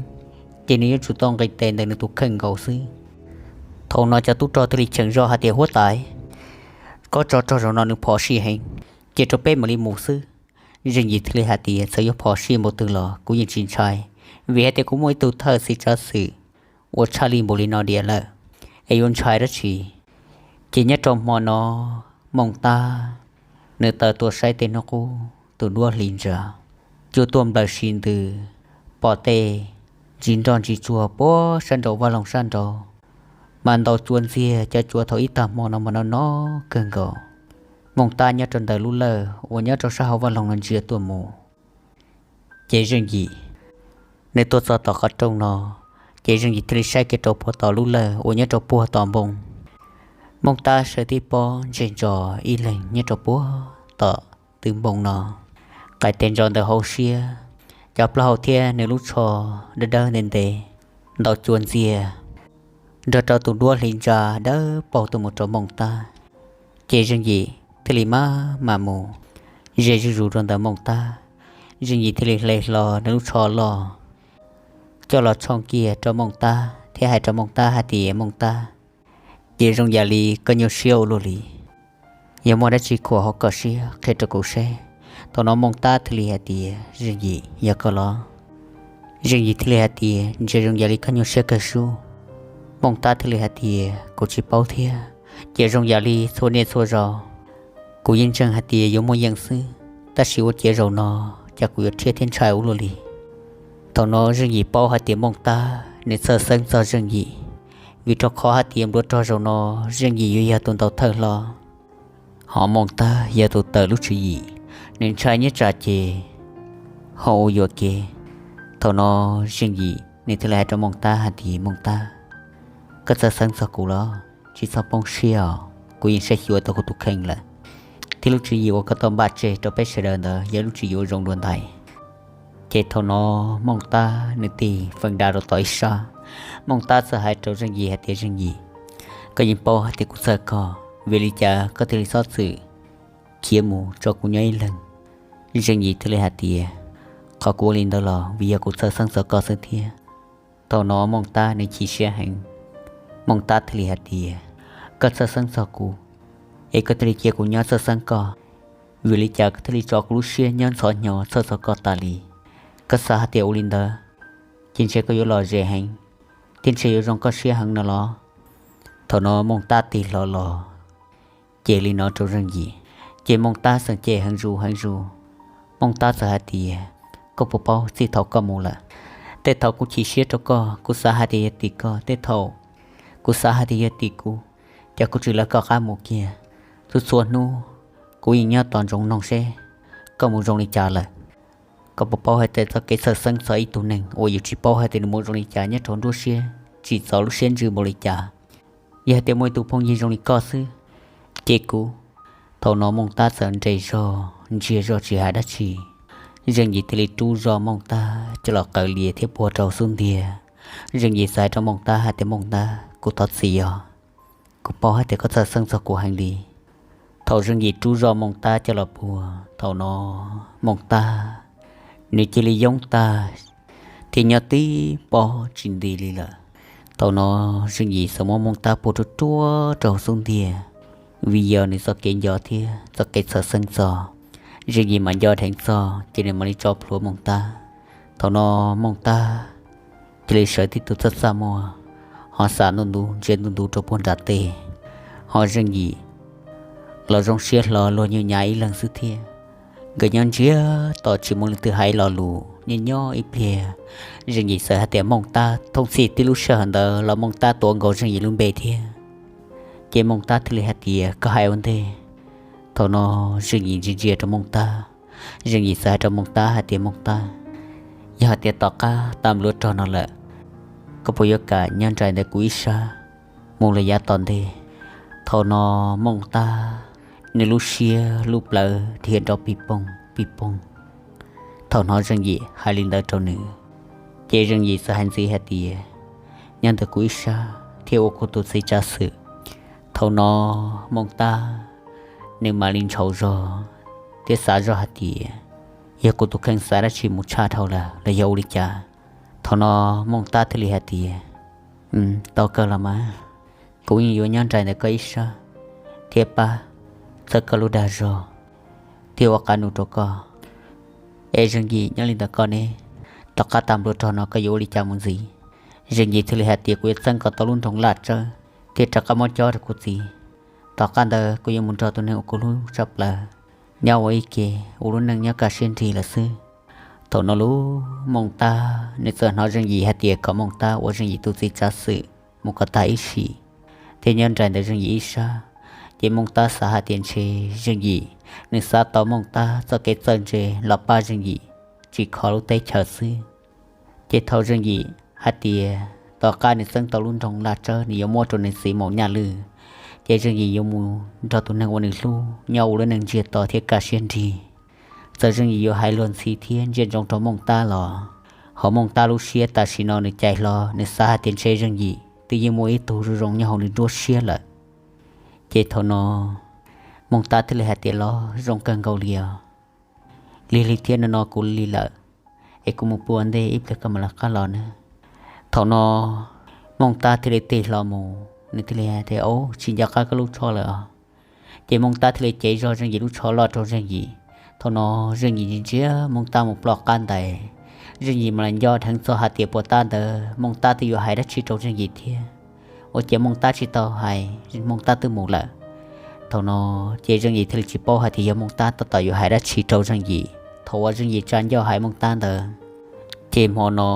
ces nws yuav tsum tau nqis tes ntawm nws tus kheej nkaus xwb. Thaum no cov tub rog thiaj li cheem zoj hais tias, Huab tais, koj tso rog zaum no nws phom sij heev, cia rau peb mam li mus xwb. Zeej Yim thiaj li hais tias, Txawm yuav phom sij npaum twg los kuv yeej tsis ntshai, vim hais tias kuv muaj ib tug thawj txiv tsav xwm uas tshaj li npaum li no diam lawm, es yuav ntshai dab tsi? Ces nyob rau hmo no Mooj Tab nws tawm tuaj saib tej hnub qub tus duab hli ntsa, cua tuaj nplawm si ntws, pom tej ntsis nroj ntsis tsuag puag sab nraum vaj loog sab nraud, mas ntaus cua ntxiag. Cov cua thaum ib tag hmo no mas no no kawg nkaus. Mooj Tab nyob rau ntawm lub lawj uas nyob rau sab hauv vaj loog no ntsia tuaj mus, ces Zeej Yim nws tuaj txog tom qhov rooj no, ces Zeej Yim thiaj li saib kiag rau puag tom lub lawj uas nyob rau puag tom npoo. Mooj Tab sawv tib pob ntsej ntsos ib leeg nyob rau puag tom tw npoo no, qais tes ntsos ntawm hauv siab, cov plaub hau thiab nws lub tsho dawb dawb ntev ntev, ntaus cua ntxiag nrog rau tus duab hli ntsa dawb paug tuaj mus rau Mooj Tab. Ces Zeej Yim thiaj li maj mam mus ze zuj zus rau ntawm Mooj Tab. Zeej Yim thiaj li hle hlo nws lub tsho loj coj los tshooj kiag rau Mooj Tab thiab hais rau Mooj Tab hais tias, Mooj Tab, ces zoo yam li koj nyuaj siab ua luaj li. Yog muaj dab tsi khuam hauv koj siab qhia rau kuv seb. Thaum no Mooj Tab thiaj li hais tias, Zeej Yim, yog koj los? Zeej Yim thiaj li hais tias, Ntsia zoo yam li koj nyuaj siab kawg sub. Mooj Tab thiaj li hais tias, Kuv tsis paub thiab, ces zoo yam li txhua niaj txhua zaus kuv yeej ntseeg hais tias yuav muaj yeej xwb, tab sis ua ciav zaum no cas kuv yuav rhiab thiab ntshai ua luaj li. Thaum no Zeej Yim paub hais tias Mooj Tab nws txhawj xeeb txog Zeej Yim, vim rau qhov hais tias nplua rog zaum no Zeej Yim yuav yog tus ntaus thawj hlo. Ho Mooj Tab yog tus tawm lub tswv yim, nws ntshai nyob tsam ces ho ua yuam kev. Thaum no Zeej Yim nws thiaj li hais rau Mooj Tab hais tias, Mooj Tab, koj txhawj xeeb txog kuv los? Tsis txhob poob siab os, kuv yeej saib xyuas tau kuv tus kheej lawm, thiab lub tswv yim uas koj tau npaj tseg rau peb sawv daws ntawd yog lub tswv yim uas zoo dua ntais. Ces thaum no Mooj Tab nws tig feem da rau tom ib sab, Mooj Tab txawm hais rau Zeej Yim hais tias, Zeej Yim, koj yeej paub hais tias kuv txhawj koj, vim li cas koj thiaj li txhob txwm khiav mus tso kuv nyob ib leeg? Zeej Yim thiaj li hais tias, Qhov kuv ua li ntawd los vim yog kuv txhawj xeeb txog koj xwb thiab. Thaum no Mooj Tab nws chim siab heev. Mooj Tab thiaj li hais tias, Koj txhawj xeeb txog kuv, es koj thiaj li cia kuv nyob txhawj xeeb koj. Vim li cas koj thiaj li tso kuv lub siab nyob ntxhov hnyo txhawj txog koj tas li? Koj xav hais tias ua li ntawd ces ntshe koj yuav lom zem heev, thiab ntshe yuav zoo koj siab heev no los? Thaum no Mooj Tab tig hlo los ces li no rau Zeej Yim, ces Mooj Tab txawm cem heev zus heev zus. Mooj Tab txawm hais tias, koj puas paub txij thaum koj mus lawm, tej thaum kuv chim siab rau koj, kuv xav hais tias yog tim koj, tej thaum kuv xav hais tias yog tim kuv, ces kuv tsis lawv koj qab mus kiag. Txhua txhua hnub kuv yeej nyob tos ntsoov noog seb koj mus zoo li cas lawm. Koj puas paub hais tias txoj kev txhawj xeeb txog ib tug neeg uas yus tsis paub hais tias nws mus zoo li cas nyob rau nruab siab tsim txom lub siab ntsws npaum li cas? Yog hais tias muaj ib tug phooj ywg zoo li koj xwb, ces kuv... Thaum no Mooj Tab txawm nres zog ntsiag zog tsis hais dab tsi. Zeej Yim thiaj li rub zog Mooj Tab coj los qaws lias thiab puag rau xub ntiag. Zeej Yim txawm hais rau Mooj Tab hais tias, Mooj Tab, kuv thov txim os, kuv paub hais tias koj txhawj xeeb txog kuv heev li. Thaum Zeej Yim rub zog Mooj Tab coj los puag, thaum no Mooj Tab nws cia li yoob tag thiab nyob tib pob tsis nti li lawm. Thaum no Zeej Yim txawm muab Mooj Tab puag ruaj ruaj rau hauv xub ntiag, vim yog nws txoj kev nco thiab txoj kev txhawj xeeb txog. Zeej Yim mam nco dheev txog ces nws mam li tso plhuav Mooj Tab. Thaum no Mooj Tab cia li sawv tib tug txaj txaj muag, ho xam ntuj ntuv ntsia ntuj ntuv rau puag nram tes. Ho Zeej Yim los zoo siab hlo luag nyuj nyav ib leeg xwb thiab. Nkawd nyob ntsiag to tsis muaj leej twg hais lo lus, nyob nyob ib pliag Zeej Yim txawm hais tias, Mooj Tab. Thooj txhij tib lub sij hawm ntawd los Mooj Tab tuav nkaus Zeej Yim lub npe thiab. Ces Mooj Tab thiaj li hais tias, koj hais ua ntej. Thaum no Zeej Yim ntsia ntsia rau Mooj Tab, Zeej Yim txawm hais rau Mooj Tab hais tias, Mooj Tab, yog hais tias tom qab tag npluav rog no lawm, koj puas yuav kam nyob nraim ntawm kuv ib sab mus lawm yav tom ntej? Thaum no Mooj Tab nws lub siab lub plawv dhia nrov pij poog pij poog. Thaum hnov Zeej Yim hais li ntawd rau nws, ces Zeej Yim txawm hais ntxiv hais tias, nyob ntawm kuv ib sab thiab ua kuv tus txiv tsav xwm. Thaum no Mooj Tab nws mam li ntshauv zog thiab xav zog hais tias, yog kuv tus kheej xav dab tsi mus tshaj dhau lawm los yog ua li cas? Thaum no Mooj Tab thiaj li hais tias, tau kawg los mas, kuv yeej yuav nyob nraim ntawm koj ib sab thiab pab txhawb koj lub dag zog thiab ua qab nus rau koj. Es Zeej Yim, nyob li ntawm koj ne, tom qab tag npluav rog no koj yuav ua li cas mus ntxiv? Zeej Yim thiaj li hais tias, kuv yuav txeeb kom tau lub nroog Laj Tsawb thiab rov qab muab cob rau kuv txiv. Tom qab ntawd kuv yuav mus nrog tus neeg uas kuv hlub tshaj plaws nyob ua ib ke, ua lub neej nyob kaj siab nrig lawm xwb. Thaum no lub Mooj Tab nws txawm hnov Zeej Yim hais tias kom Mooj Tab ua Zeej Yim tus txiv tsav xwm mus kom tag ib sim thiab nyob nraim ntawm Zeej Yim ib sab. Ces Mooj Tab xav hais tias ntshe Zeej Yim nws xav tau Mooj Tab txoj kev txawj ntse los pab Zeej Yim tsim kho lub teb chaws xwb. Ces thaum Zeej Yim hais tias tom qab nws txeeb tau lub nroog Laj Tsawb nws yuav muab rau nws txiv Maum Nyaj Lwj, ces Zeej Yim yuav mus nrog tus neeg uas nws hlub nyob ua lub neej ntsiag to thiab kaj siab nrig. Txawm Zeej Yim yuav hais luag ntxhi thiab ntsia ntsoov rau Mooj Tab los, ho Mooj Tab lub siab tam sim no nws cais hlo, nws xav hais tias ntshe Zeej Yim twb yeej muaj ib tug zoo zoo nyob hauv nws nruab siab lawm. Ces thaum no Mooj Tab thiaj li hais tias los zoo kawg nkaus li os, lig lig thiab no no kuv li lawm, es kuv mus pw ua ntej ib pliag koj mam lawv qab los na. Thaum no Mooj Tab thiaj li tig hlo mus, nws thiaj li hais tias, au, tsis nco qab koj lub tsho lawm os. Ces Mooj Tab thiaj li cev zog Zeej Yim lub tsho loj rau Zeej Yim. Thaum no Zeej Yim ntsia ntsia Mooj Tab mus ploj qab ntais, Zeej Yim mam li nco dheev txog hais tias puas tab ntawd Mooj Tab twb yuav hais dab tsi rau Zeej Yim thiab. Ua cas Mooj Tab tsis tau hais, Mooj Tab twb mus lawm. Thaum no ces Zeej Yim thiaj li tsis paub hais tias yog Mooj Tab tab tom yuav hais dab tsi rau Zeej Yim. Thaum uas Zeej Yim tsa ncauj hais Mooj Tab ntawd, ces hmo no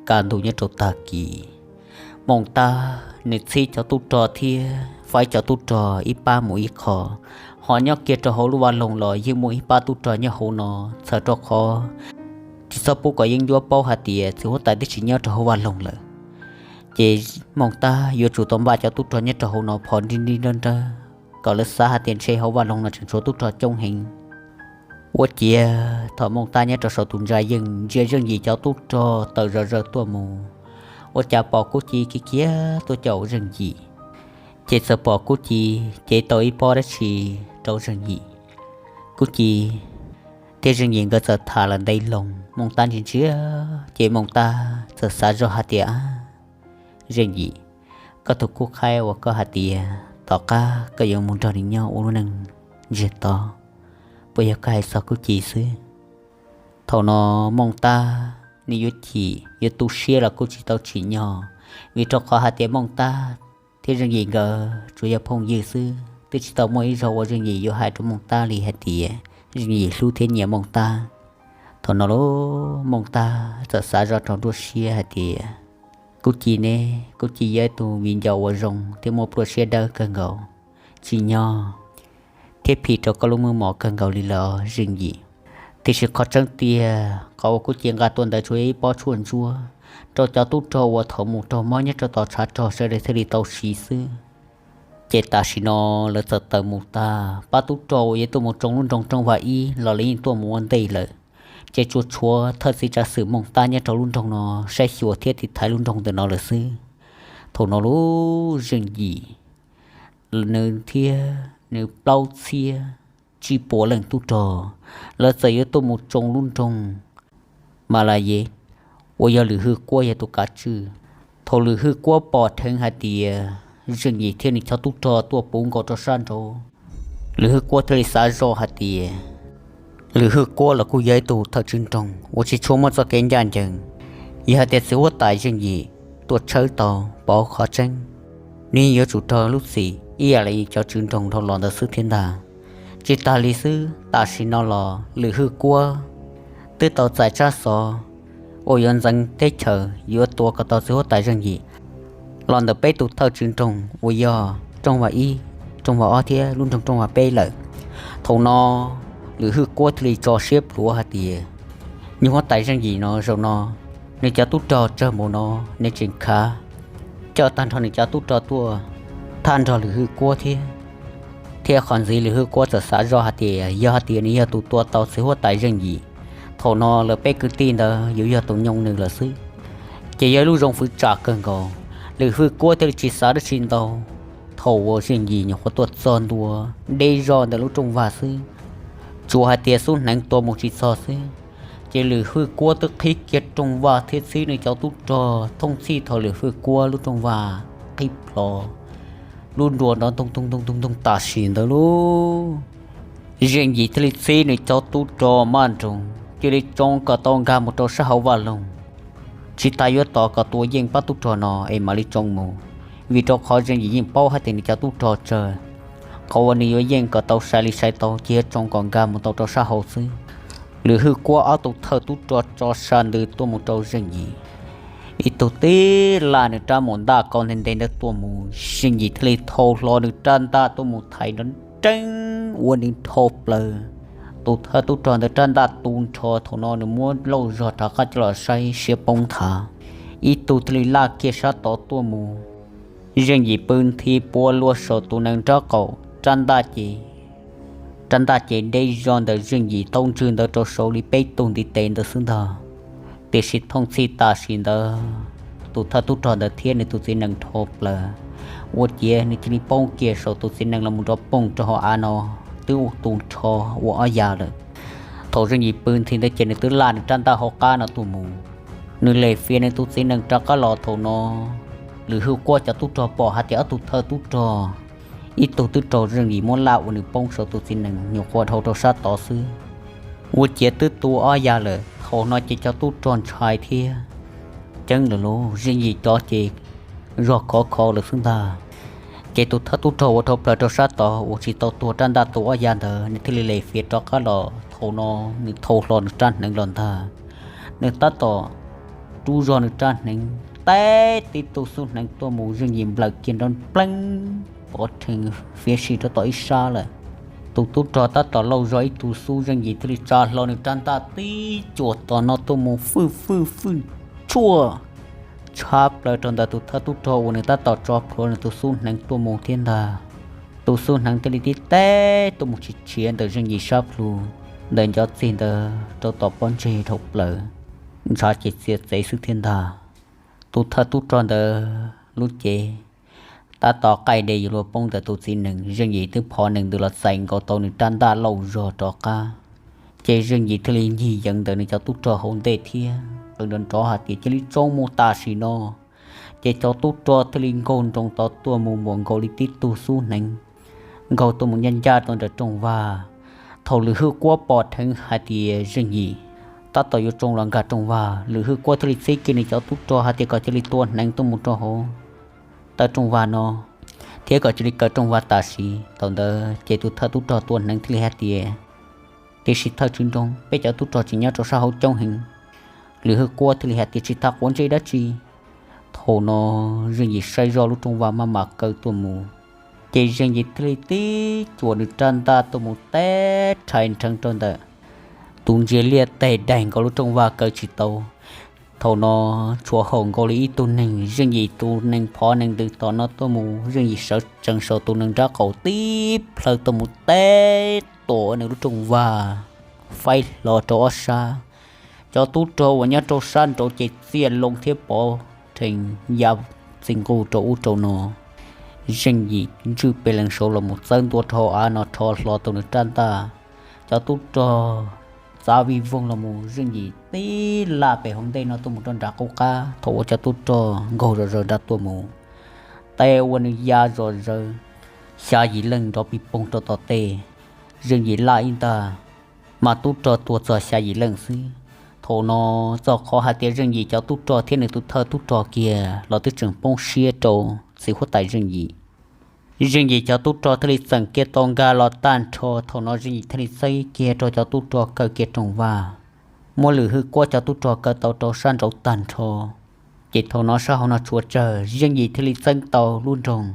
kaj ntug nyob rau tag kis, Mooj Tab nws txhib cov tub rog thiab faib cov tub rog ib pab mus ib qho, ho nyob kiag rau hauv lub vaj loog los yeej muaj ib pab tub rog nyob hauv no, txhawm rau qhov tsis txhob pub kom yeeb ncuab paub hais tias txiv huab tais twb tsis nyob rau hauv vaj loog lawm. Ces Mooj Tab yuav tsum tau npaj cov tub rog nyob rau hauv no phom nrig nrig nrawg nrawg, kom lawv xav hais tias ntshe hauv vaj loog no tseem tshuav tub rog coob heev. Ua ciav thaum Mooj Tab nyob rau saum tus ntsa yeej ntsia Zeej Yim cov tub rog tawm zom zaws tuaj mus, ua cas pom Kub Ci kiag kiag tuaj caum Zeej Yim. Ces txawm pom Kub Ci cev tau ib pob dab tsi rau Zeej Yim. Kub Ci thiab Zeej Yim nkawd txawm tham lawm ntev loo, Mooj Tab ntsia ntsia, ces Mooj Tab txawm xav zoj hais tias, Zeej Yim, koj tus khub qhaib uas koj hais tias tom qab koj yuav mus nrog nws nyob ua lub neej ntsiag to, puas yog koj hais txog Kub Ci xwb? Thaum no Mooj Tab nws yuav chim yuav tu siab los kuj tsis tau tsim nyog, vim rau qhov hais tias Mooj Tab thiab Zeej Yim nkawd tsuas yog phooj ywg xwb, twb tsis tau muaj ib zaug uas Zeej Yim yuav hais rau Mooj Tab li hais tias Zeej Yim hlub thiab nyiam Mooj Tab. Thaum no los Mooj Tab txawm xav zoj rau nruab siab hais tias, kuv Ci ne, kuv Ci yog ib tug viv ncaus uas zoo thiab muaj pluaj siab dawb kawg nkaus, tsim nyog thiab phim rau koj lub muaj mos kawg nkaus li lawm Zeej Yim. Tiam sis qhov tseeb tiag qhov uas kuv Ci nqa tuaj ntawd tsuas yog ib pob tshuaj ntsuab rau cov tub rog uas thaum mus raug mob nyob rau tom tshav rog sawv daws thiaj li tau siv xwb. Ces tam sim no lawv txawm tawm mus tag, pab tub rog uas yuav tuaj mus tsoo lub nroog Rooj Vag ib los lawv yeej tuaj mus ua ntej lawm. Ces tsuas tshuav thawj txiv tsav xwm Mooj Tab nyob rau lub nroog no saib xyuas thiab tiv thaiv lub nroog ntawm no lawm xwb. Thaum no los Zeej Yim nws thiab nws plaub txhiab tsib puas leej tub rog, lawv txawm yuav tuaj mus tsoo lub nroog Mas Las Yes uas yog Lwm Hwj Kuab yog tus kav tswj. Thaum Lwm Hwj Kuab pom dheev hais tias Zeej Yim thiab nws cov tub rog tuaj puv nkaus rau sab nraud, Lwm Hwj Kuab thiaj li xav zoj hais tias, Lwm Hwj Kuab los kuj yog ib tug thawj tswj nroog uas tsis tshua muaj txoj kev ncaj ncees. Yog hais tias txiv huab tais Zeej Yim tuaj tshawb tau pov qhov tseeb, nws yeej yuav tsum raug lub txim ib yam li cov tswv nroog dhau los ntawd xwb thiab ntag. Tsis tas li xwb, tam sim no los Lwm Hwj Kuab twb tau txais tsab xov uas yuav ntxeev teb chaws yuav tua kom tau txiv huab tais Zeej Yim los ntawm peb tus thawj tswv nroog uas yog Rooj Vag ib, Rooj Vag ob thiab lub nroog Rooj Vag peb lawm. Thaum no Lwm Hwj Kuab thiaj li tso siab plhuav hais tias, nyuag huab tais Zeej Yim no zaum no nws cov tub rog tsawg mus no, nws tseem khav coj tag nrho nws cov tub rog tuaj thab nrog Lwm Hwj Kuab thiab. Thiab qhov ntxiv Lwm Hwj Kuab txawm xav zoj hais tias yog hais tias nws yog tus tua tau txiv huab tais Zeej Yim, thaum no lawv peb kwv tij ntawd yuav yog tus nyoo nws lawm xwb. Ces yog ib lub zoo fwv tsam kawg nkaus, Lwm Hwj Kuab thiaj li tsis xav dab tsi ntau. Thaum uas Zeej Yim nyuam qhuav tuaj txog ntua deb zog ntawm lub rooj vag xwb, tsuas hais tias xub hneev tua mus tsis txog xwb, ces Lwm Hwj Kuab twb qhib kiag rooj vag thiab txhib nws cov tub rog. Thooj txhij thaum Lwm Hwj Kuab lub rooj vag qhib plho, lub nruas nrov ntoog toog toog toog tam sim ntawd lauj, Zeej Yim thiaj li txhib nws cov tub rog maj nroos cia li tsoo kom tau nkag mus rau sab hauv vaj loog. Tsis tas yuav tos kom tua yeej pab tub rog no es mam li tsoo mus, vim rau qhov Zeej Yim yeej paub hais tias nws cov tub rog tsawg. Qhov uas nws yuav yeej kom tau sai li sai tau ces yuav tsoo kom nkag mus tau rau sab hauv xwb. Lwm Hwj Kuab ob tug thawj tub rog tso sa ntws tuaj mus rau Zeej Yim. Ib tug tib laj nws rab mus ntaj kau ntev ntev ntawd tuaj mus, Zeej Yim thiaj li thau hlo nws rab ntaj tuaj mus thaiv nrov nreeb ua nws dhau plaws. Tus thawj tub rog ntawd rab ntaj tu nrho, thaum no nws muab lauj zog rov qab coj los saib siab poob nthav. Ib tug thiaj li laj kiag sab tod tuaj mus, Zeej Yim pw nthi pua luag saum tus nees nraub qaum, rab ntaj ces rab ntaj ces deb zog ntawm Zeej Yim taub ntswg ntawd rau saud li peb tug ntiv tes ntawd xwb ntag. Tiam sis thooj txhij tam sim ntawd tus thawj tub rog ntawd thiab nws tus txiv nees dhau plaws, ua ciav nws cia li poob kiag saum tus txiv nees los mus nrov poog rau hauv av no, twb ua tu nrho ua ob ya lawm. Thaum Zeej Yim pw nthi ntawd ces nws twb laj nws rab ntaj hauv qab no tuaj mus, nws lem fiav nws tus txiv nees rov qab los. Thaum no Lwm Hwj Kuab cov tub rog pom hais tias ob tug thawj tub rog, ib tug twb raug Zeej Yim muab laj ua nws poob saum tus txiv nees nyuam qhuav dhau rau sab tod xwb, ua ciav twb tu ob ya lawm. Thaum no ces cov tub rog ntshai thiab ceeb lawm lauj, Zeej Yim cov ces zog khov kho lawm xwb ntag. Ces tus thawj tub rog uas dhau plaws rau sab tod uas tsis tau tuag rab ntaj tu ob ya ntawd nws thiaj li lem fiav rov qab los. Thaum no nws thau hlo nws rab hneev los ntag, nws tab tom rub zog nws rab hneev teb tib tug xub hneev tuaj mus, Zeej Yim nplawm kiag nrov npleeb pov rhees fiav si rau tom ib sab lawm. Tus tub rog tab tom lauj zog ib tug xub, Zeej Yim thiaj li tsa hlo nws rab ntaj tib cuam tom no tuaj mus fwj fwj fwj tshuaj tshab plaws rau ntawm tus thawj tub rog uas nws tab tom tso plhuav nws tus xub hneev tuaj mus thiab ntag. Tus xub hneev thiaj li tib teb tuaj mus tsis tshiav ntawm Zeej Yim sab plhu, ntawm ncov txig ntawd rau tom pob ntseg dhau plaws, ntshav ces txias txev xwb thiab ntag. Tus thawj tub rog ntawd lub cev tab tom qaij de yuav luag poob ntawm tus txiv nees, Zeej Yim twb phov nees ntws los txais nkaus tau nws rab ntaj lauj zog rov qab. Ces Zeej Yim thiaj li ncig yeev ntawm nws cov tub rog hauv ntej thiab qw nrov nrov hais tias cia li tsoo mus tam sim no. Ces cov tub rog thiaj li nkaug nroos tod tuaj mus npaum nkaus li tib tug xub hneev nkaug tuaj mus ncaj ncaj rau ntawm rooj vag. Thaum Lwm Hwj Kuab pom dheev hais tias Zeej Yim tab tom yuav tsoo los nkag rooj vag, Lwm Hwj Kuab thiaj li txib kiag nws cov tub rog hais tias kom cia li tua hneev tuaj mus rau hauv taw rooj vag no, thiab kom cia li kaw rooj vag tam sim. Thaum ntawd ces tus thawj tub rog tua hneev thiaj li hais tias, tiam sis thawj tswv nroog, peb cov tub rog tseem nyob rau sab hauv coob heev. Lwm Hwj Kuab thiaj li hais tias, tsis tas quav ntsej dab tsi. Thaum no Zeej Yim saib zoj lub rooj vag maj mam kaw tuaj mus, ces Zeej Yim thiaj li tib cuam nws rab ntaj tuaj mus teb rhais nrheev rau ntawm tus ntsia liaj teg daig nkaus lub rooj vag kaw tsis tau. Thaum no tshuav haum nkaus li ib tug neeg, Zeej Yim tus nees phov nees ntws tom no tuaj mus, Zeej Yim sawv tsees saum tus nees nrab qaum tib plhaw tuaj mus teb tuam nws lub rooj vag faib hlo rau ob sab. Cov tub rog uas nyob rau sab nraud ces txiaj loo thiab pov rhees ya txi nqus rau ub rau no. Zeej Yim ntswj pes lees saud los mus txawb ntua rau hauv av no rho hlo tau nws rab ntaj. Cov tub rog txav vij voog los mus, Zeej Yim tib laj pem hauv ntej no tuaj mus rau nram qub qab. Thaum uas cov tub rog nkaug zom zaws nrad tuaj mus, tes ua nws ya zom zaws, xya yim leej nrov pis poog rau tom tej. Zeej Yim laj ib ntag, mas tub rog tuag txog xya yim leej xwb. Thaum no txog qhov hais tias Zeej Yim cov tub rog thiab nws tus thawj tub rog kiag los twb tseem poob siab rau txiv huab tais Zeej Yim. Zeej Yim cov tub rog thiaj li txeem kiag tau nkag los tag nrho. Thaum no Zeej Yim thiaj li txib kiag rau cov tub rog kaw kiag rooj vag, muab Lwm Hwj Kuab cov tub rog kaw tau rau sab nraud tag nrho. Ces thaum no sab hauv no tshuav tsawg, Zeej Yim thiaj li txeeb tau lub nroog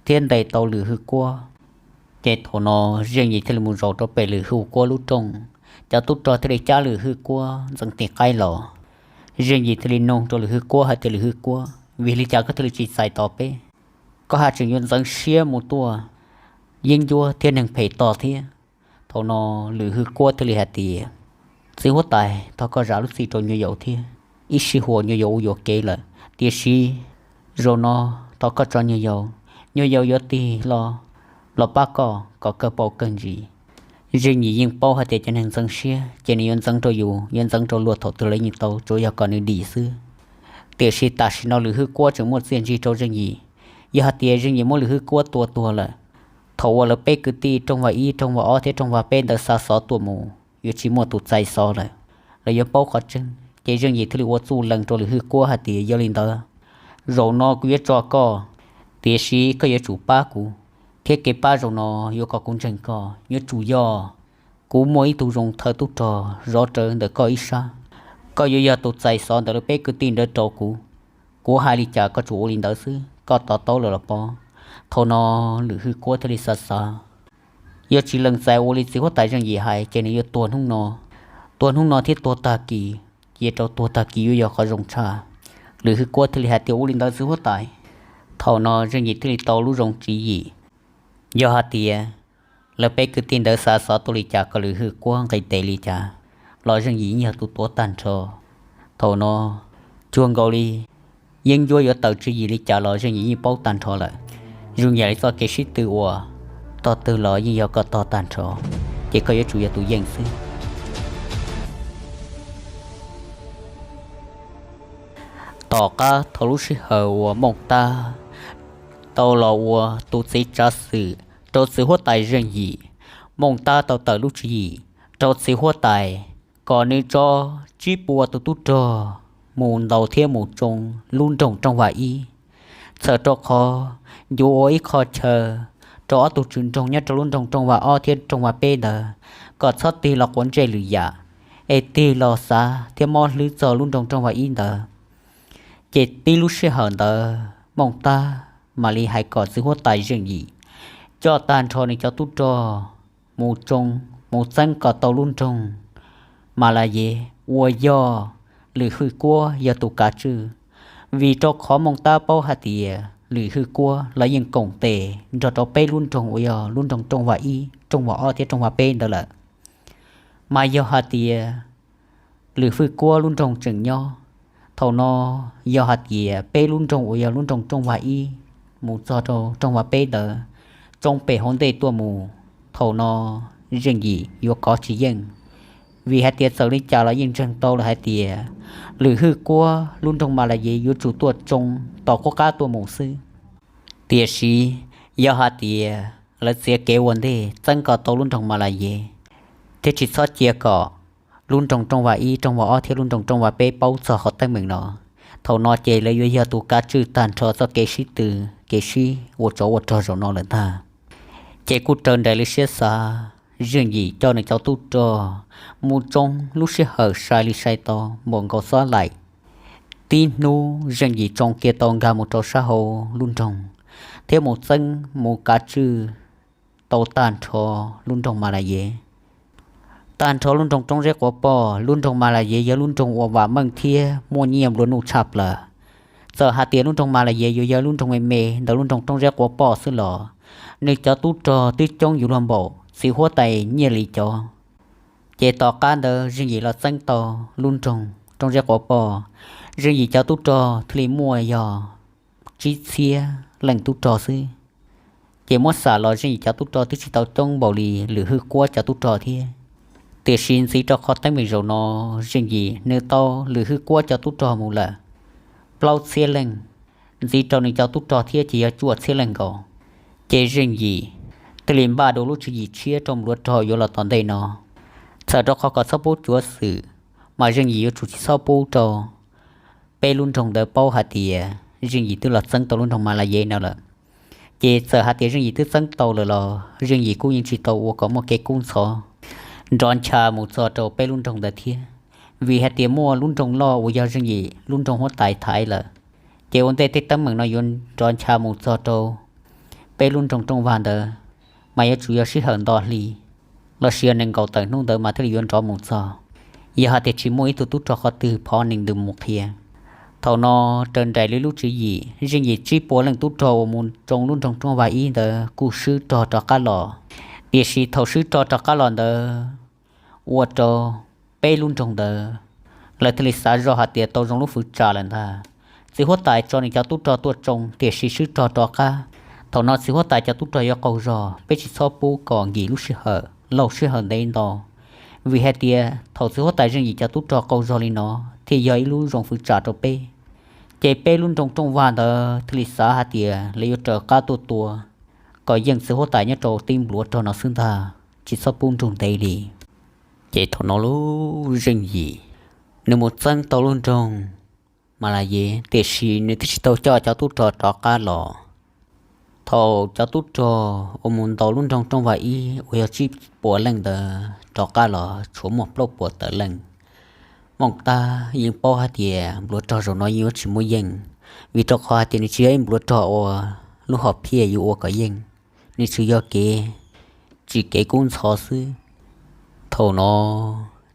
thiab ntes tau Lwm Hwj Kuab. Ces thaum no Zeej Yim thiaj li mus zaum rau pem Lwm Hwj Kuab lub rooj, cov tub rog thiaj li cab Lwm Hwj Kuab ntxeev tes qaib los. Zeej Yim thiaj li nug rau Lwm Hwj Kuab hais tias, Lwm Hwj Kuab, vim li cas koj thiaj li tsis txais tos peb? Koj haj tseem yuav ntxeev siab mus tua yeeb ncuab thiab neeg phem tos thiab. Thaum no Lwm Hwj Kuab thiaj li hais tias, txiv huab tais, thov koj zam lub txim rau nyuam yaus thiab, ib sij huam nyuam yaus ua yuam kev lawm, tiam sis zaum no thov koj tso nyuam yaus, nyuam yaus yuav tig hlo los pab koj kom kawg paus kawg ntsis. Zeej Yim yeej paub hais tias cov neeg ntxeev siab ces nws yuav ntxeev rau yus, yuav ntxeev rau luag thaum twg los yeej tau, tsuas yog kom nws dim xwb. Tiam sis tam sim no Lwm Hwj Kuab tseem muaj txiaj ntsig rau Zeej Yim. Yog hais tias Zeej Yim muab Lwm Hwj Kuab tua tuag lawm, thaum uas lawv peb kwv tij rooj vag ib, rooj vag ob thiab rooj vag peb ntawd xa xov tuaj mus, yuav tsis muaj tus txais xov lawm. Lawv yuav paub qhov tseeb, ces Zeej Yim thiaj li ua txuj lees rau Lwm Hwj Kuab hais tias, yog li ntawd, zaum no kuv yuav tso koj, tiam sis koj yuav tsum pab kuv, thiab kev pab zaum no yuav kom kuv ntseeg koj, yuav tsum yog kuv muaj ib tug zoo thawj tub rog zov rawv ntawm koj ib sab. Koj yuav yog tus txais xov ntawm lawv peb kwv tij ntawd rau kuv. Kuv hais li cas koj tsum ua li ntawd xwb, koj to taub lawm los pob. Thaum no Lwm Hwj Kuab thiaj li xav xav, yog tsis lees txais ua li txiv huab tais Zeej Yim hais ces nws yuav tuag hnub no, tuag hnub no thiab tuag tag kis, cia rau tuag tag kis yuav yog qhov zoo tshaj. Lwm Hwj Kuab thiaj li hais tias, ua li ntawd txiv huab tais. Thaum no Zeej Yim thiaj li tau lub zoo tswv yim, yog hais tias lawv peb kwv tij ntawd xa xov tuaj li cas, kom Lwm Hwj Kuab nqis tes li cas los Zeej Yim yeej yog tus tuav tag nrho. Thaum no cuag nkaus li yeeb ncuab yuav tawm tswv yim li cas los Zeej Yim yeej paub tag nrho lawm. Zoo yam li txoj kev sib tw uas tog twg los yeej yog koj tog tag nrho, ces koj yuav tsum yog tus yeej xwb. Tom qab thaum lub sij hawm uas Mooj Tab tau los ua tus txiv tsav xwm rau txiv huab tais Zeej Yim, Mooj Tab tau tawm lub tswv yim rau txiv huab tais kom nws tso tsib puas tus tub rog mus ntaus thiab mus tsoo lub nroog Rooj Vam Ib, txhawm rau qhov ncuav ua ib qho chaw rau ob tug tswv nroog nyob rau lub nroog Rooj Vam Ob thiab Rooj Vam Peb ntawd kom txhob tig los quav ntsej lwm yam, es tig los xav thiab mob hlwb txog lub nroog Rooj Vam Ib ntawd. Ces tib lub sij hawm ntawd Mooj Tab mam li hais kom txiv huab tais Zeej Yim coj tag nrho nws cov tub rog mus tsoo, mus txeeb kom tau lub nroog Mas Las Yev uas yog Lwm Hwj Kuab yog tus kav tswj. Vim rau qhov Mooj Tab paub hais tias Lwm Hwj Kuab los yeej koom tes nrog rau peb lub nroog uas yog lub nroog Rooj Vam Ib, Rooj Vam Ob thiab Rooj Vam Peb ntawd lawm. Mas yog hais tias Lwm Hwj Kuab lub nroog tseem nyob, thaum no yog hais tias peb lub nroog uas yog lub nroog Rooj Vam Ib mus txog rau Rooj Vam Peb ntawd tsoo pem hauv ntej tuaj mus, thaum no Zeej Yim yuav kov tsis yeej. Vim hais tias txawm li cas los yeej ntseeg tau lawm hais tias Lwm Hwj Kuab lub nroog Mas Las Yev yuav tsum tuaj tsoo tom qub qab tuaj mus xwb. Tiam sis yog hais tias lawv txiav kev ua ntej txeeb kom tau lub nroog Mas Las Yev, thiab tsis txhob cia kom lub nroog Rooj Vas ib, Rooj Vas ob thiab lub nroog Rooj Vas peb paub txog qhov teeb meem no. Thaum no ces lawv yuav yog tus kav tswj tag nrho txoj kev sib tw, kev sib ua tsov ua rog zaum no lawm ntag. Ces kuj raws nraim li siab xav, Zeej Yim coj nws cov tub rog mus tsoo lub sij hawm sai li sai tau npaum nkaus xob laim. Tib hnub Zeej Yim tsoo kiag tau nkag mus rau sab hauv lub nroog, thiab mus txeeb mus kav tswj tau tag nrho lub nroog Mas Las Yev. Tag nrho lub nroog Roob Zeb Quav Poj, lub nroog Mas Las Yev yog lub nroog uas vam meej thiab muaj nyiaj nplua nuj tshaj plaws. Txawm hais tias lub nroog Mas Las Yev yuav yog lub nroog me me ntawm lub nroog Roob Zeb Quav Poj xwb los, nws cov tub rog twb coob yuav luag npaum txiv huab tais Nyiaj Lis cov. Ces tom qab ntawd Zeej Yim los txeeb tau lub nroog Roob Zeb Quav Poj, Zeej Yim cov tub rog thiaj li muaj yog tsib txhiab leej tub rog xwb. Ces muab xam los Zeej Yim cov tub rog twb tsis tau coob npaum li Lwm Hwj Kuab cov tub rog thiab. Tiam sis ntxiv rau qhov teeb meem zaum no, Zeej Yim nws tau Lwm Hwj Kuab cov tub rog mus lawm plaub txhiab leej, ntxiv rau nws cov tub rog thiab ces yog cuaj txhiab leej nkaus. Ces Zeej Yim thiaj li npaj dua lub tswv yim tshiab rau npluav rog yuav los tom ntej no. Txawm rau qhov kom txhob pub cuav xwm, mas Zeej Yim yuav tsum tsis txhob pub rau peb lub nroog ntawd paub hais tias Zeej Yim twb los txeeb tau lub nroog Mas Las Yev no lawm. Ces txawm hais tias Zeej Yim twb txeeb tau lawm los Zeej Yim kuj yeej tsis tau ua kom muaj kev kub ntxhov nrov ncha mus txog rau peb lub nroog ntawd thiab, vim hais tias muaj lub nroog loj uas yog Zeej Yim lub nroog huab tais thaiv lawm. Ces ua ntej tej teeb meem no yuav nrov ncha mus txog rau peb lub nroog Rooj Vag ntawd, mas yuav tsum yog sij hawm nto hli los sis yog nees nkaum tawm hnub ntawd mas thiaj li yuav nrov mus txog, yog hais tias tsis muaj ib tug tub rog qhov twg phov nees ntws mus qhia. Thaum no raws nraim li lub tswv yim, Zeej Yim tsib puas leej tub rog uas mus tsoo lub nroog Rooj Vag ib ntawd kuj swb rog rov qab los. Tiam sis thaum swb rog rov qab los ntawd, ua rau peb lub nroog ntawd lawv thiaj li xav zoj hais tias tau zoo lub fwv tsam lawm ntag. Txiv huab tais tso nws cov tub rog tuaj tsoo tiam sis swb rog rov qab. Thaum no txiv huab tais cov tub rog yuav qaug zog, peb tsis txhob pub kom nkim lub sij hawm laug sij hawm ntev ntau, vim hais tias thaum txiv huab tais Zeej Yim cov tub rog qaug zog li no thiaj yog ib lub zoo fwv tsam rau peb. Ces peb lub nroog Rooj Vag ntawd thiaj li xav hais tias lawv yuav raws qab tuaj tua kom yeej txiv huab tais nyob rau tib npluav rog no xwb ntag, tsis txhob pub nrug ntev li. Ces thaum no lub Zeej Yim nws mus txeeb tau lub nroog Mas Las Yev, tiam sis nws twb tsis tau coj cov tub rog rov qab los. Thaum cov tub rog uas mus ntaus lub nroog Rooj Vag ib uas yog tsib puas leej ntawd rov qab los tshuav muaj plaub puas tawm leej. Mooj Tab yeej paub hais tias npluav rog zaum no yeej yuav tsis muaj yeej, vim rau qhov hais tias nws tsis yog ib npluav rog uas lub hom phiaj yuav ua kom yeej, nws tsuas yog kev tsim kev kub ntxhov xwb. Thaum no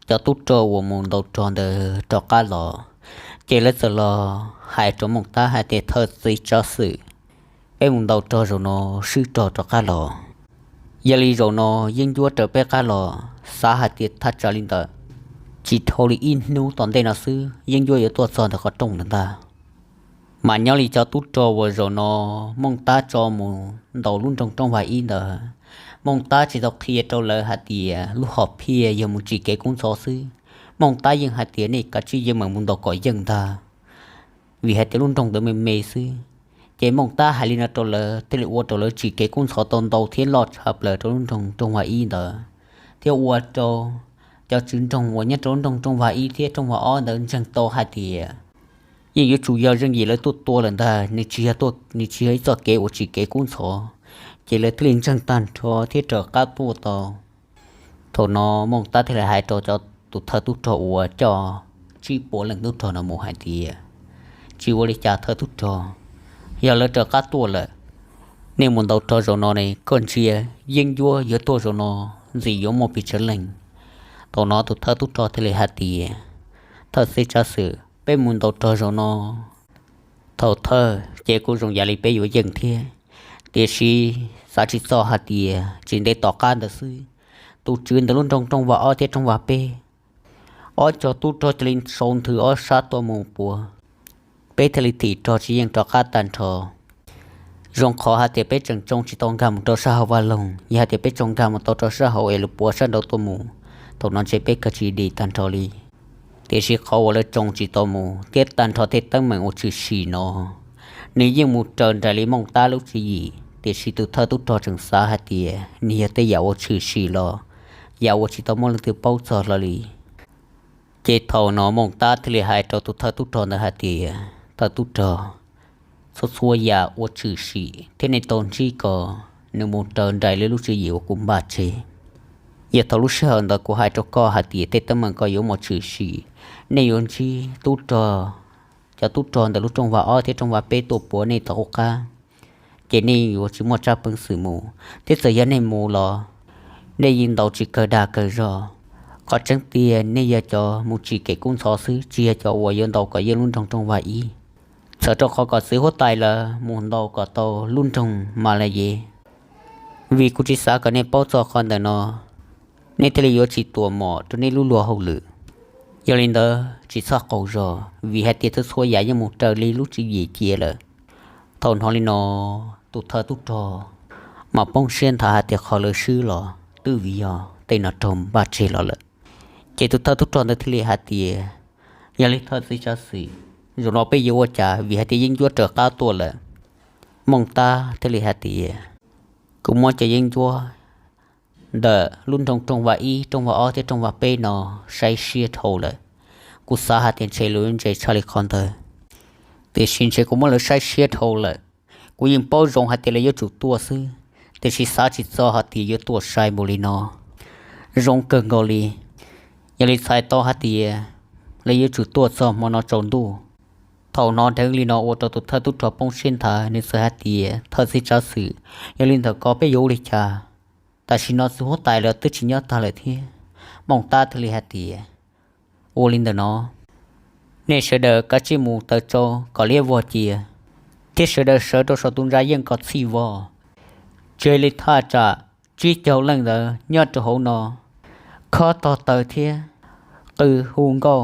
cov tub rog uas mus ntaus rog ntawd rov qab los, ces lawv txawm los hais rau Mooj Tab hais tias thawj txiv tsav xwm, peb mus ntaus rog zaum no swb rog rov qab los. Yog li zaum no Yeeb Ncuab raws peb qab los, xav hais tias thaj tsam li ntawd tsis dhau li ib hnub tom ntej no xwb Yeeb Ncuab yuav tuaj txog ntawm qhov rooj lawm ntag. Mas nyob li cov tub rog uas zaum no Mooj Tab tso mus ntaus lub nroog Rooj Vag ib ntawd, Mooj Tab tsis tau qhia rau lawv hais tias lub hom phiaj yog mus tsim kev kub ntxhov xwb. Mooj Tab yeej hais tias nej kav tsij yeej meem mus ntaus kom yeej ntag, vim hais tias lub nroog ntawd me me xwb. Ces Mooj Tab hais li no rau lawv thiaj li ua rau lawv tsim kev kub ntxhov tau ntau thiab loj tshaj plaws rau lub nroog Rooj Vag ib ntawd, thiab ua rau cov tswv nroog uas nyob rau lub nroog Rooj Vag ib thiab Rooj Vag ob ntawd ntseeg tau hais tias yeej yuav tsum yog Zeej Yim lawv tuaj tua lawm ntag, nws tsis yog, nws tsis yog ib txoj kev uas tsim kev kub ntxhov. Ces lawv thiaj li ntseeg tag nrho thiab raws qab tuaj tau. Thaum no Mooj Tab thiaj li hais rau cov tus thawj tub rog uas coj tsib puas leej tub rog no mus hais tias, tsis ua li cas thawj tub rog, yog lawv raws qab tuaj lawm, nej mus ntaus rog zaum no ne, koj ntsia Yeeb Ncuab yuav tuaj zaum no ntxim yuav muaj pes tsawg leej. Thaum no tus thawj tub rog thiaj li hais tias, thawj txiv tsav xwm, peb mus ntaus rog zaum no, thaum thawj ces kuj zoo yam li peb yuav yeej thiab, tiam sis xav tsis txog hais tias tsis ntev tom qab ntawd xwb, tus tswv ntawm lub nroog Rooj Vag ob thiab Rooj Vag peb, ob cov tub rog cia li sau nthwv ob sab tuaj mus puas, peb thiaj li thim rog tsis yeej rov qab tag nrho. Zoo qhov hais tias peb tseem tsoo tsis tau nkag mus rau sab hauv vaj loog, yog hais tias peb tsoo nkag mus tau rau sab hauv es lawv puas sab nraud tuaj mus, thaum no ntshe peb kawg tsis dim tag nrho li. Tiam sis qhov uas lawv tsoo tsis tau mus thiab tag nrho tej teeb meem uas tshwm sim no, nws yeej mus raws nraim li Mooj Tab lub tswv yim, tiam sis tus thawj tub rog tseem xav hais tias nws yog tej yam uas tshwm sim los yam uas tsis tau muaj leej twg paub txog hlo li. Ces thaum no Mooj Tab thiaj li hais rau tus thawj tub rog ntawd hais tias, Thawj tub rog, txhua txhua yam ua tshwm sim thiab nej tau ntsib ko, nws mus raws nraim li lub tswv yim uas kuv npaj tseg. Yog thaum lub sij hawm ntawd kuv hais rau koj hais tias tej teeb meem ko yuav muaj tshwm sim, nej yuav ntsib tub rog, cov tub rog ntawm lub rooj vag ob thiab rooj vag peb tuaj puav nej tom qab, ces nej yuav tsis muaj tsab peev xwm mus, thiab txawm yog nej mus los nej yeej ntaus tsis kawg dag kawg zog. Qhov tseeb tiag nej yog cov mus tsim kev kub ntxhov xwb, tsis yog cov uas yuav ntaus kom yeej lub nroog rooj vag ib, txhawm rau qhov kom txiv huab tais lawv mus ntaus kom tau lub nroog Mas Las Yev. Vim kuv tsis xav kom nej paub txog qhov ntawm no, nej thiaj li yuav tsis tuam mom rau nej lub luag hauj lwm. Yog li ntawd tsis txhob qaug zog, vim hais tias txhua txhua yam yeej mus raws li lub tswv yim cia lawm. Thaum hnov li no, tus thawj tub rog mas poob siab nthav hais tias qhov lawv swb los twb vim yog tej no raug npaj tseg los lawm. Ces tus thawj tub rog ntawd thiaj li hais tias, Yog li thawj txiv tsav xwm, zaum no peb yuav ua cas, vim hais tias yeeb ncuab raws qab tuaj lawm? Mooj Tab thiaj li hais tias, Kuv muab cov yeeb ncuab ntawm lub nroog rooj vag ib, rooj vag ob thiab rooj vag peb no saib siab dhau lawm. Kuv xav hais tias ntshe lawv yuav ntse tshaj li qhov ntawd, tiam sis ntshe kuv muab lawv saib siab dhau lawm. Kuv yeej paub zoo hais tias lawv yuav tsum tuaj xwb, tiam sis xav tsis txog hais tias yuav tuaj sai npaum li no. Zoo kawg nkaus li. Yog li txhais tau hais tias lawv yuav tsum tuaj txog hmo no tsaus ntuj. Thaum hnov dheev li no ua rau tus thawj tub rog poob siab nthav, nws txawm hais tias, Thawj txiv tsav xwm, yog li ntawd ko peb yuav ua li cas? Tam sim no txiv huab tais lawv twb tsis nyob tag lawm thiab. Mooj Tab thiaj li hais tias, Ua li ntawm no, nej sawv daws kav tsij mus taws tsau kom liab vog cia, thiab sawv daws sawv rau saum tus ntsa yeej kom txhij vog. Tseg li thaj tsam tsib caug leej ntawd nyob rau hauv no, khob tog taws thiab qw hu nkauj,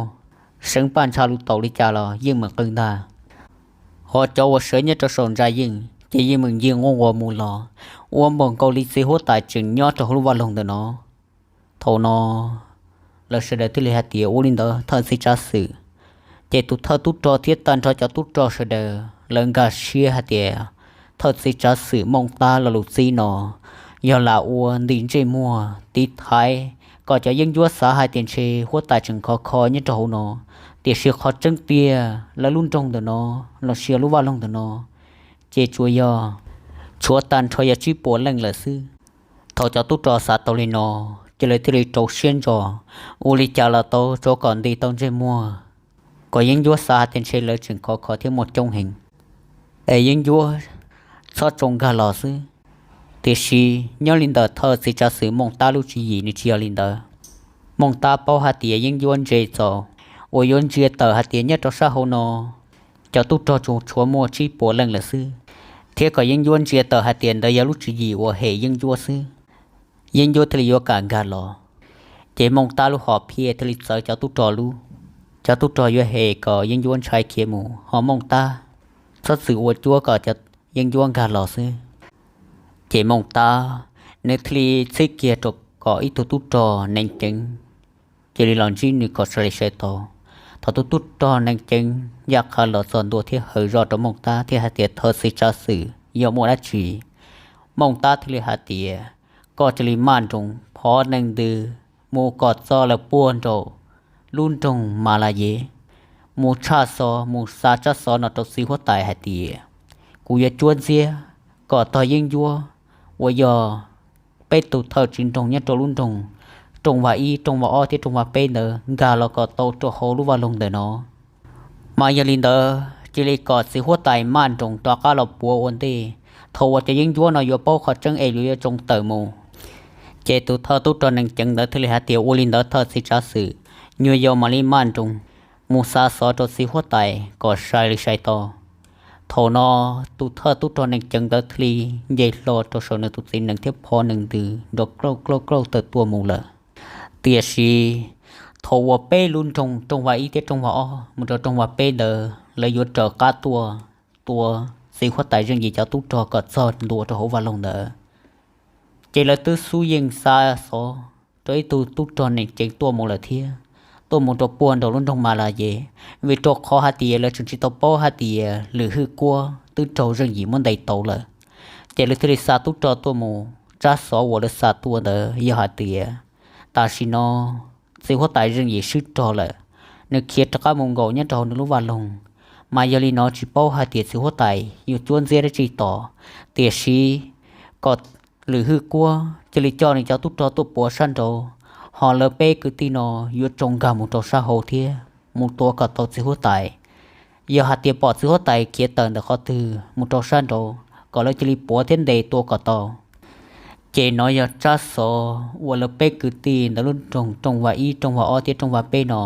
seev paj ntsha lus taus li cas los yeej meem qw ntag. Ho cov uas sawv nyob rau saum ntsa yeej ces yeej meem ncig nquj nquas mus los, ua npaum nkaus li txiv huab tais tseem nyob rau hauv lub vaj loog ntawm no. Thaum no lawv sawv daws thiaj li hais tias, Ua li ntawd thawj txiv tsav xwm. Ces tus thawj tub rog thiab tag nrho cov tub rog sawv daws lawv nkag siab hais tias thawj txiv tsav xwm Mooj Tab lo lus txib no yog lam ua ntim ntsej muag tiv thaiv kom cov yeeb ncuab xav hais tias ntshe huab tais tseem khov kho nyob rau hauv no, tiam sis qhov tseeb tiag lawv lub nroog ntawm no los sis lub vaj loog ntawm no ces tsuas yog tshuav tag nrho yog tsib puas leej lawm xwb. Thaum cov tub rog xav tau li no, ces lawv thiaj li rau siab ntso, ua li cas los tau tsuav kom ntim tau ntsej muag, kom yeeb ncuab xav hais tias ntshe lawv tseem khov kho thiab muaj coob heev, es yeeb ncuab txhob tsoo nkag los xwb. Tiam sis nyob li ntawm thawj txiv tsav xwm Mooj Tab lub tswv yim nws tsis yog li ntawd. Mooj Tab paub hais tias yeeb ncuab ntse txaus uas yuav ntsia tawm hais tias nyob rau sab hauv no cov tub rog tsuas tshuav muaj tsib puas leej lawm xwb, thiab kom yeeb ncuab ntsia tawm hais tias ntawd yog lub tswv yim uas hem yeeb ncuab xwb. Yeeb ncuab thiaj li yuav kam nkag los. Ces Mooj Tab lub hom phiaj thiaj li txawv cov tub rog lub, cov tub rog yuav hem kom yeeb ncuab ntshai khiav mus, ho Mooj Tab txhob txwm ua cuab kom cov yeeb ncuab nkag los xwb. Ces Mooj Tab nws thiaj li txhib kiag rau kom ib tug tub rog nees ceev cia li los ntsib nws kom sawv li sawv tau. Thaum tus tub rog nees ceev ncaj qha los txog ntua thiab hawm zoj rau Mooj Tab thiab hais tias, Thawj txiv tsav xwm, yog muaj dab tsi? Mooj Tab thiaj li hais tias, Koj cia li maj nroos phov nees ntws mus kom txog lawm puag nraum lub nroog Mas Las Yev, mus tshaj xov, mus xa tsab xov no rau txiv huab tais hais tias, kuv yuav cuab ntxiab kom tog yeeb ncuab uas yog peb tus thawj tswv nroog nyob rau lub nroog Rooj Vag Ib, Rooj Vag Ob thiab Rooj Vag Peb ntawd nkag los kom tau rau hauv lub vaj loog ntawm no. Mas yog li ntawd cia li kom txiv huab tais maj nroos rov qab los puav ua ntej, thaum uas cov yeeb ncuab no yuav paub qhov tseeb es luag yuav tsoo tawm mus. Ces tus thawj tub rog nees ceev ntawd thiaj li hais tias, Ua li ntawd thawj txiv tsav xwm, nyuag yau mam li maj nroos mus xa xov rau txiv huab tais kom sai li sai tau. Thaum no tus thawj tub rog nees ceev ntawd thiaj li nce hlo rau saum nws tus txiv nees thiab phov nees ntws nrov klauj klauj klauj tawm tuaj mus lawm. Tiam sis thaum uas peb lub nroog Rooj Vag Ib thiab Rooj Vag Ob mus rau Rooj Vag Peb ntawd lawv yuav raws qab tuaj tua txiv huab tais Zeej Yim cov tub rog kom txog ntua rau hauv vaj loog ntawd, ces lawv twb xub yeej xa xov rau ib tug tub rog nees ceev tuaj mus lawm thiab, tuaj mus rau puag nraum lub nroog Mas Las Yev, vim rau qhov hais tias lawv tseem tsis tau paub hais tias lwm hwj kuab twb raug Zeej Yim muab ntes tau lawm. Ces lawv thiaj li xa tub rog tuaj mus, tsab xov uas lawv xa tuaj ntawd yog hais tias tam sim no txiv huab tais Zeej Yim swb rog lawm, nws khiav rov qab mus nkaum nyob rau hauv nws lub vaj loog. Mas yog li no tsis paub hais tias txiv huab tais yuav cuab ntxiab dab tsi tos, tiam sis kom Lwm Hwj Kuab cia li coj nws cov tub rog tuaj puav sab nraud, ho lawv peb kwv tij no yuav tsoo nkag mus rau sab hauv thiab mus tua kom tau txiv huab tais. Yog hais tias pom txiv huab tais khiav tawm ntawm qhov twg mus rau sab nraud, kom lawv cia li puav thiab ntes tua kom tau. Ces no yog tsab xov uas lawv peb kwv tij ntawm lub nroog Rooj Vaj ib, Rooj Vaj ob thiab Rooj Vaj peb no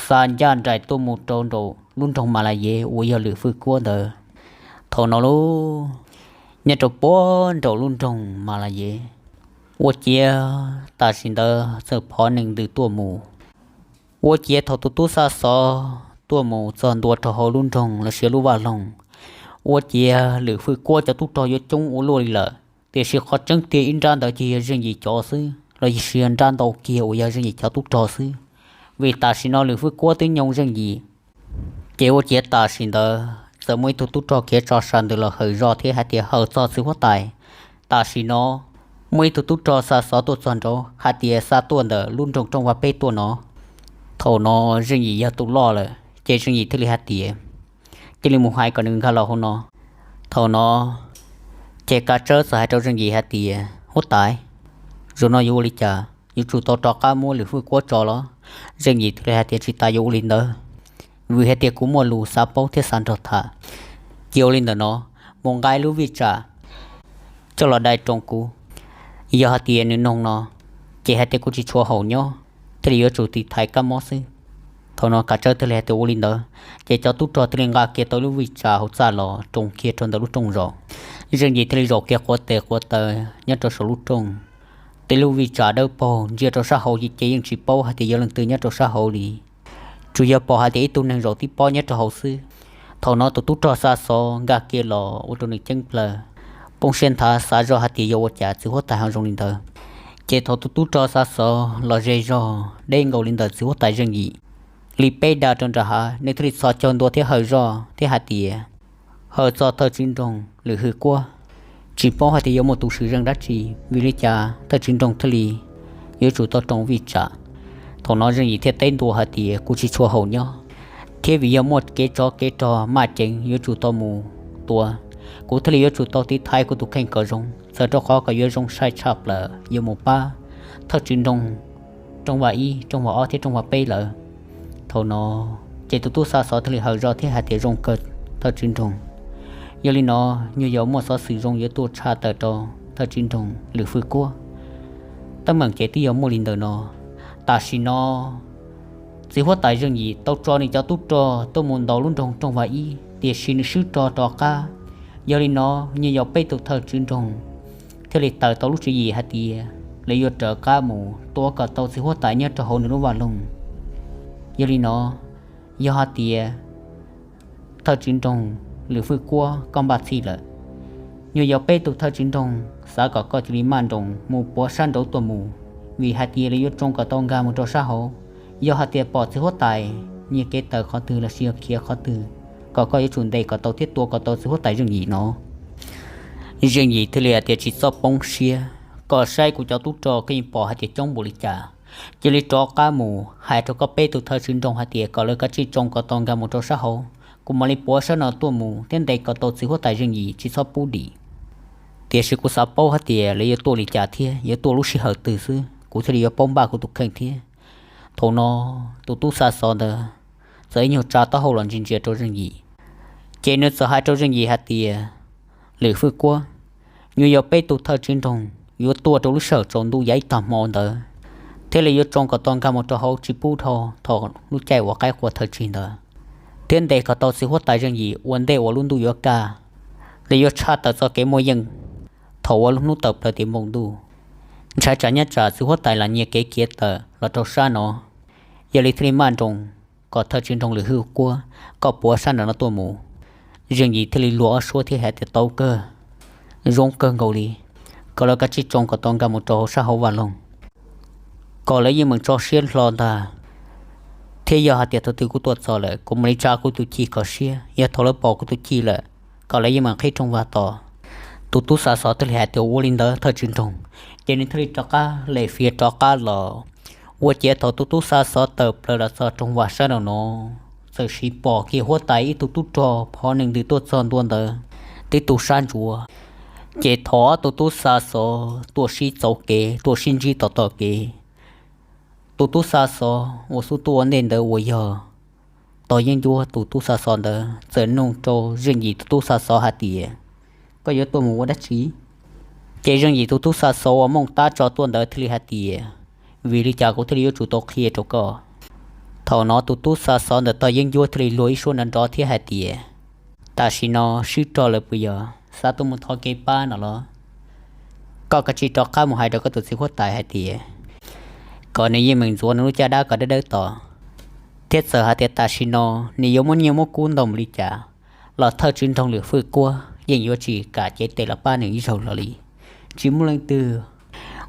xa ncaj nraim tuaj mus rau nraum lub nroog Mas Las Yev uas yog Lwm Hwj Kuab ntawd. Thaum no lub, nyob rau puag nraum lub nroog Mas Las Yev, ua ciav tam sim ntawd txawm phov nees ntws tuaj mus. Ua ciav thaum tus tub xa xov tuaj mus txog ntua rau hauv lub nroog los sis lub vaj loog, ua ciav Lwm Hwj Kuab cov tub rog yuav coob ua luaj li lawm, tiam sis qhov tseeb tiag ib nrab ntawd ces yog Zeej Yim cov xwb los sis yog nrab ntau kiag uas yog Zeej Yim cov tub rog xwb, vim tam sim no Lwm Hwj Kuab twb nyoo Zeej Yim. Ces ua ciav tam sim ntawd txawm muaj ib tug tub rog khiav tso sas ntws los hawm zog thiab hais tias hawm txog txiv huab tais. Tam sim no muaj ib tug tub rog xa xov tuaj txog nraud hais tias xa tuaj ntawm lub nroog Rooj Vaj peb tuaj no. Thaum no Zeej Yim yog tus loj lawm ces Zeej Yim thiaj li hais tias, cia li mus hais kom nws nkag los hauv no. Thaum no ces Kav Tsawb txawm hais rau Zeej Yim hais tias, huab tais, zaum no yuav ua li cas, yuav tsum tau rov qab muab Lwm Hwj Kuab tso los? Zeej Yim thiaj li hais tias tsis tas yuav ua li ntawd, vim hais tias kuv muaj lus xav paub thiab xav nrog tham. Cia ua li ntawm no, mus nqa lub vij tsam coj los dai roos kuv. Yog hais tias nws noog no, ces hais tias kuv tsis tshua haum nyob, thiaj li yuav tsum tiv thaiv kab mob xwb. Thaum no Kav Tsawb thiaj li hais tias ua li ntawd, ces cov tub rog thiaj li nqa kiag tau lub vij tsam hauv txaj los roos kiag rau ntawm lub rooj zos. Zeej Yim thiaj li zaum kiag quav tes quav taw nyob rau saum lub rooj. Tej lub vij tsam dawb paug ntsia rau sab hauv ces yeej tsis paub hais tias yog leej twg nyob rau sab hauv li. Tsuas yog pom hais tias ib tug neeg zaum tib pob nyob rau hauv xwb. Thaum no tus tub rog xa xov nkag kiag los ua rau nws ceeb plaws, poob siab nthav xav zoj hais tias yog ua cas txiv huab tais ho zoo li ntawd. Ces thaum tus tub rog xa xov los ze zog deb nkaus li ntawm txiv huab tais Zeej Yim li peb dav rau nram hav, nws thiaj li txhos caug ntua thiab hawm zoj thiab hais tias, hawm txog thawj tswv nroog Lwm Hwj Kuab, tsis paub hais tias yuav muaj tus swm zeej dab tsi, vim li cas thawj tswv nroog thiaj li yuav tsum tau roos vij tsam. Thaum no Zeej Yim thiaj teb ntua hais tias kuv tsis tshua haum nyob, thiab vim yog muaj kev tsov kev rog maj ceev yuav tsum tau mus tua, kuv thiaj li yuav tsum tau tiv thaiv kuv tus kheej kom zoo, txawm rau qhov kom yuav zoo sai tshaj plaws yuav mus pab thawj tswv nroog Rooj Vaj ib, Rooj Vaj ob thiab Rooj Vaj peb lawm. Thaum no ces tus tub xa xov thiaj li hawm zog thiab hais tias zoo kawg thawj tswv nroog. Yog li no, nyuag yog muaj xov xwm zoo yuav tuaj tshaj tawm rau thawj tswv nroog Lwm Hwj Kuab. Teeb meem ces twb yog muaj li ntawm no. Tam sim no txiv huab tais Zeej Yim tau tso nws cov tub rog tuaj mus ntaus lub nroog Rooj Vaj ib, tiam sis nws swb rog rov qab. Yog li no, nyuag yog peb tus thawj tswv nroog thiaj li tawm tau lub tswv yim hais tias lawv yuav raws qab mus tua kom tau txiv huab tais nyob rau hauv nws lub vaj loog. Yog li no, yog hais tias thawj tswv nroog Lwm Hwj Kuab koj npaj txhij lawm, nyuag yog peb tus thawj tswv nroog xav kom koj cia li maj nroos mus puav sab nraud tuaj mus, vim hais tias lawv yuav tsoo kom tau nkag mus rau sab hauv. Yog hais tias pom txiv huab tais nyiag kev tawm qhov twg los sis yog khiav qhov twg, kom koj yuav tsum ntes kom tau thiab tua kom tau txiv huab tais Zeej Yim no. Zeej Yim thiaj li hais tias tsis txhob poob siab, koj saib kuv cov tub rog koj yeej pom hais tias coob npaum li cas. Cia li rov qab mus hais rau koj peb tus thawj tswv nroog hais tias kom lawv kav tsij tsoo kom tau nkag mus rau sab hauv, kuv mam li puav sab no tuaj mus thiab ntes kom tau txiv huab tais Zeej Yim tsis txhob pub dim. Tiam sis kuv xav paub hais tias lawv yuav tuaj li cas thiab yuav tuaj lub sij hawm twg xwb, kuv thiaj li yuav paub npaj kuv tus kheej thiab. Thaum no tus tub xa xov ntawd txawm ib nyuag tsa taub hau los ntsia ntsia rau Zeej Yim, ces nws txawm hais rau Zeej Yim hais tias, Lwm Hwj Kuab, nyuag yog peb tus thawj tswv nroog yuav tuaj rau lub sij hawm tsaus ntuj yav ib tag hmo ntawd, thiab lawv yuav tsoo kom tau nkag mus rau hauv tsis pub dhau thaum lub caij uas qaib qua thawj tsig ntawd, thiab ntes kom tau txiv huab tais Zeej Yim ua ntej uas lub ntuj yuav kaj. Lawv yuav tshaj tawm txoj kev muaj yeej thaum uas lub hnub tawm plaws tiav npoo ntuj. Ntshai tsam nyob tsam txiv huab tais lam nyiag kev khiav tawm los rau sab no, yog li thiaj li maj nroos kom thawj tswv nroog Lwm Hwj Kuab koj puav sab nraud no tuaj mus. Zeej Yim thiaj li luag ob suab thiab hais tias tau kawg, zoo kawg nkaus li, kom lawv kav tsij tsoo kom tau nkag mus rau hauv sab hauv vaj loog, kom lawv yeej meem tso siab hlo ntag. Thiab yog hais tias thaum twg kuv tuaj txog lawm kuv mam li tsa kuv tus ci kom siab, yog thaum lawv pom kuv tus ci lawm, kom lawv yeej meem qhib rooj vag tos. Tus tub xa xov thiaj li hais tias ua li ntawd thawj tswv nroog, ces nws thiaj li rov qab lem fiav rov qab los Ua ciav thaum tus tub xa xov tawm plaws los txog rooj vag sab nraum no, txawm siv pom kiag huab tais ib tug tub rog phov nees ntws tuaj txog ntua ntawd tib tug sab ntsuav. Ces thaum ob tug tub xa xov tuaj sib txauv kev tuaj sib ntsib tom tom kev, tus tub xa xov uas xub tuaj ua ntej ntawd uas yog Tog Yeeb Ncuab tus tub xa xov ntawd txawm nug rau Zeej Yim tus tub xa xov hais tias, koj yuav tuaj mus ua dab tsi? Ces Zeej Yim tus tub xa xov uas Mooj Tab tso tuaj ntawd thiaj li hais tias, vim li cas kuv thiaj li yuav tsum tau qhia rau koj? Thaum no tus tub xa xov ntawm Tog Yeeb Ncuab thiaj li luag ib suab nrov nrov thiab hais tias, tam sim no sib rog lawm puas yog? Xav tuaj mus thov kev pab no los? Koj kav tsij rov qab mus hais rau koj tus txiv huab tais hais tias, kom nws yeej meem ntxuav nws lub caj dab kom dawb dawb tos, thiab txawm hais tias tam sim no nws yuav muab nyiaj muab kub ntau npaum li cas los thawj tswv nroog Lwm Fwj Kuab yeej yuav tsis kam cev tes los pab nws ib zaug los li. Tsis muaj leej twg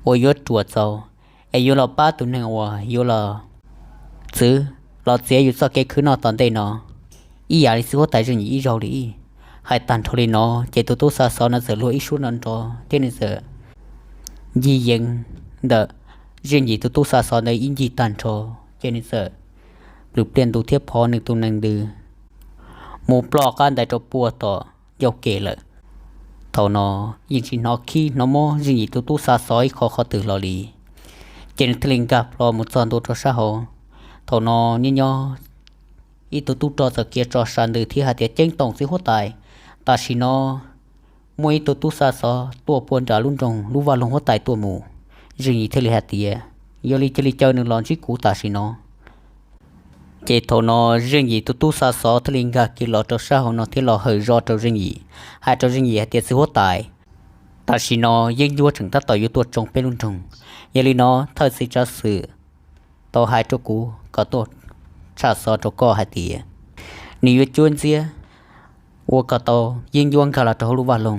uas yuav ruam txaus es yuav los pab tus neeg uas yuav los txwv los txiav yus txoj kev khwv noj tom ntej no ib yam li txiv huab tais Zeej Yim ib zaug li. Hais tag nrho li no, ces tus tub xa xov no txawm luag ib suab nrov nrov thiab nws txawm ncig yees ntawm Zeej Yim tus tub xa xov ntawd ib ncig tag nrho, ces nws txawm plws pliaj ntu thiab phov nws tus nees ntws mus ploj qab ntais rau puag tom ncauj ke lawm. Thaum no yeej tsis hnov khib hnov mob Zeej Yim tus tub xa xov ib qho qhov twg los li, ces nws thiaj li nkag plho mus txog ntua rau sab hauv. Thaum no nyob nyob ib tug tub rog txawm khiav tso sa ntws thiab hais tias, ceeb toom txiv huab tais, tam sim no muaj ib tug tub xa xov tuaj puag nram lub nroog lub vaj loog huab tais tuaj mus. Zeej Yim thiaj li hais tias, yog li cia li caw nws los ntsib kuv tam sim no. Ces thaum no Zeej Yim tus tub xa xov thiaj li nkag kiag los rau sab hauv no thiab los hawm zog rau Zeej Yim, hais rau Zeej Yim hais tias, txiv huab tais, tam sim no Yeeb Ncuab tseem tab tom yuav tuaj tsoo peb lub nroog, yog li no thawj txiv tsav xwm tau hais rau kuv kom tuaj tshaj xov rau koj hais tias nws yuav cuab ntxiab ua kom tau Yeeb Ncuab nkag los rau hauv lub vaj loog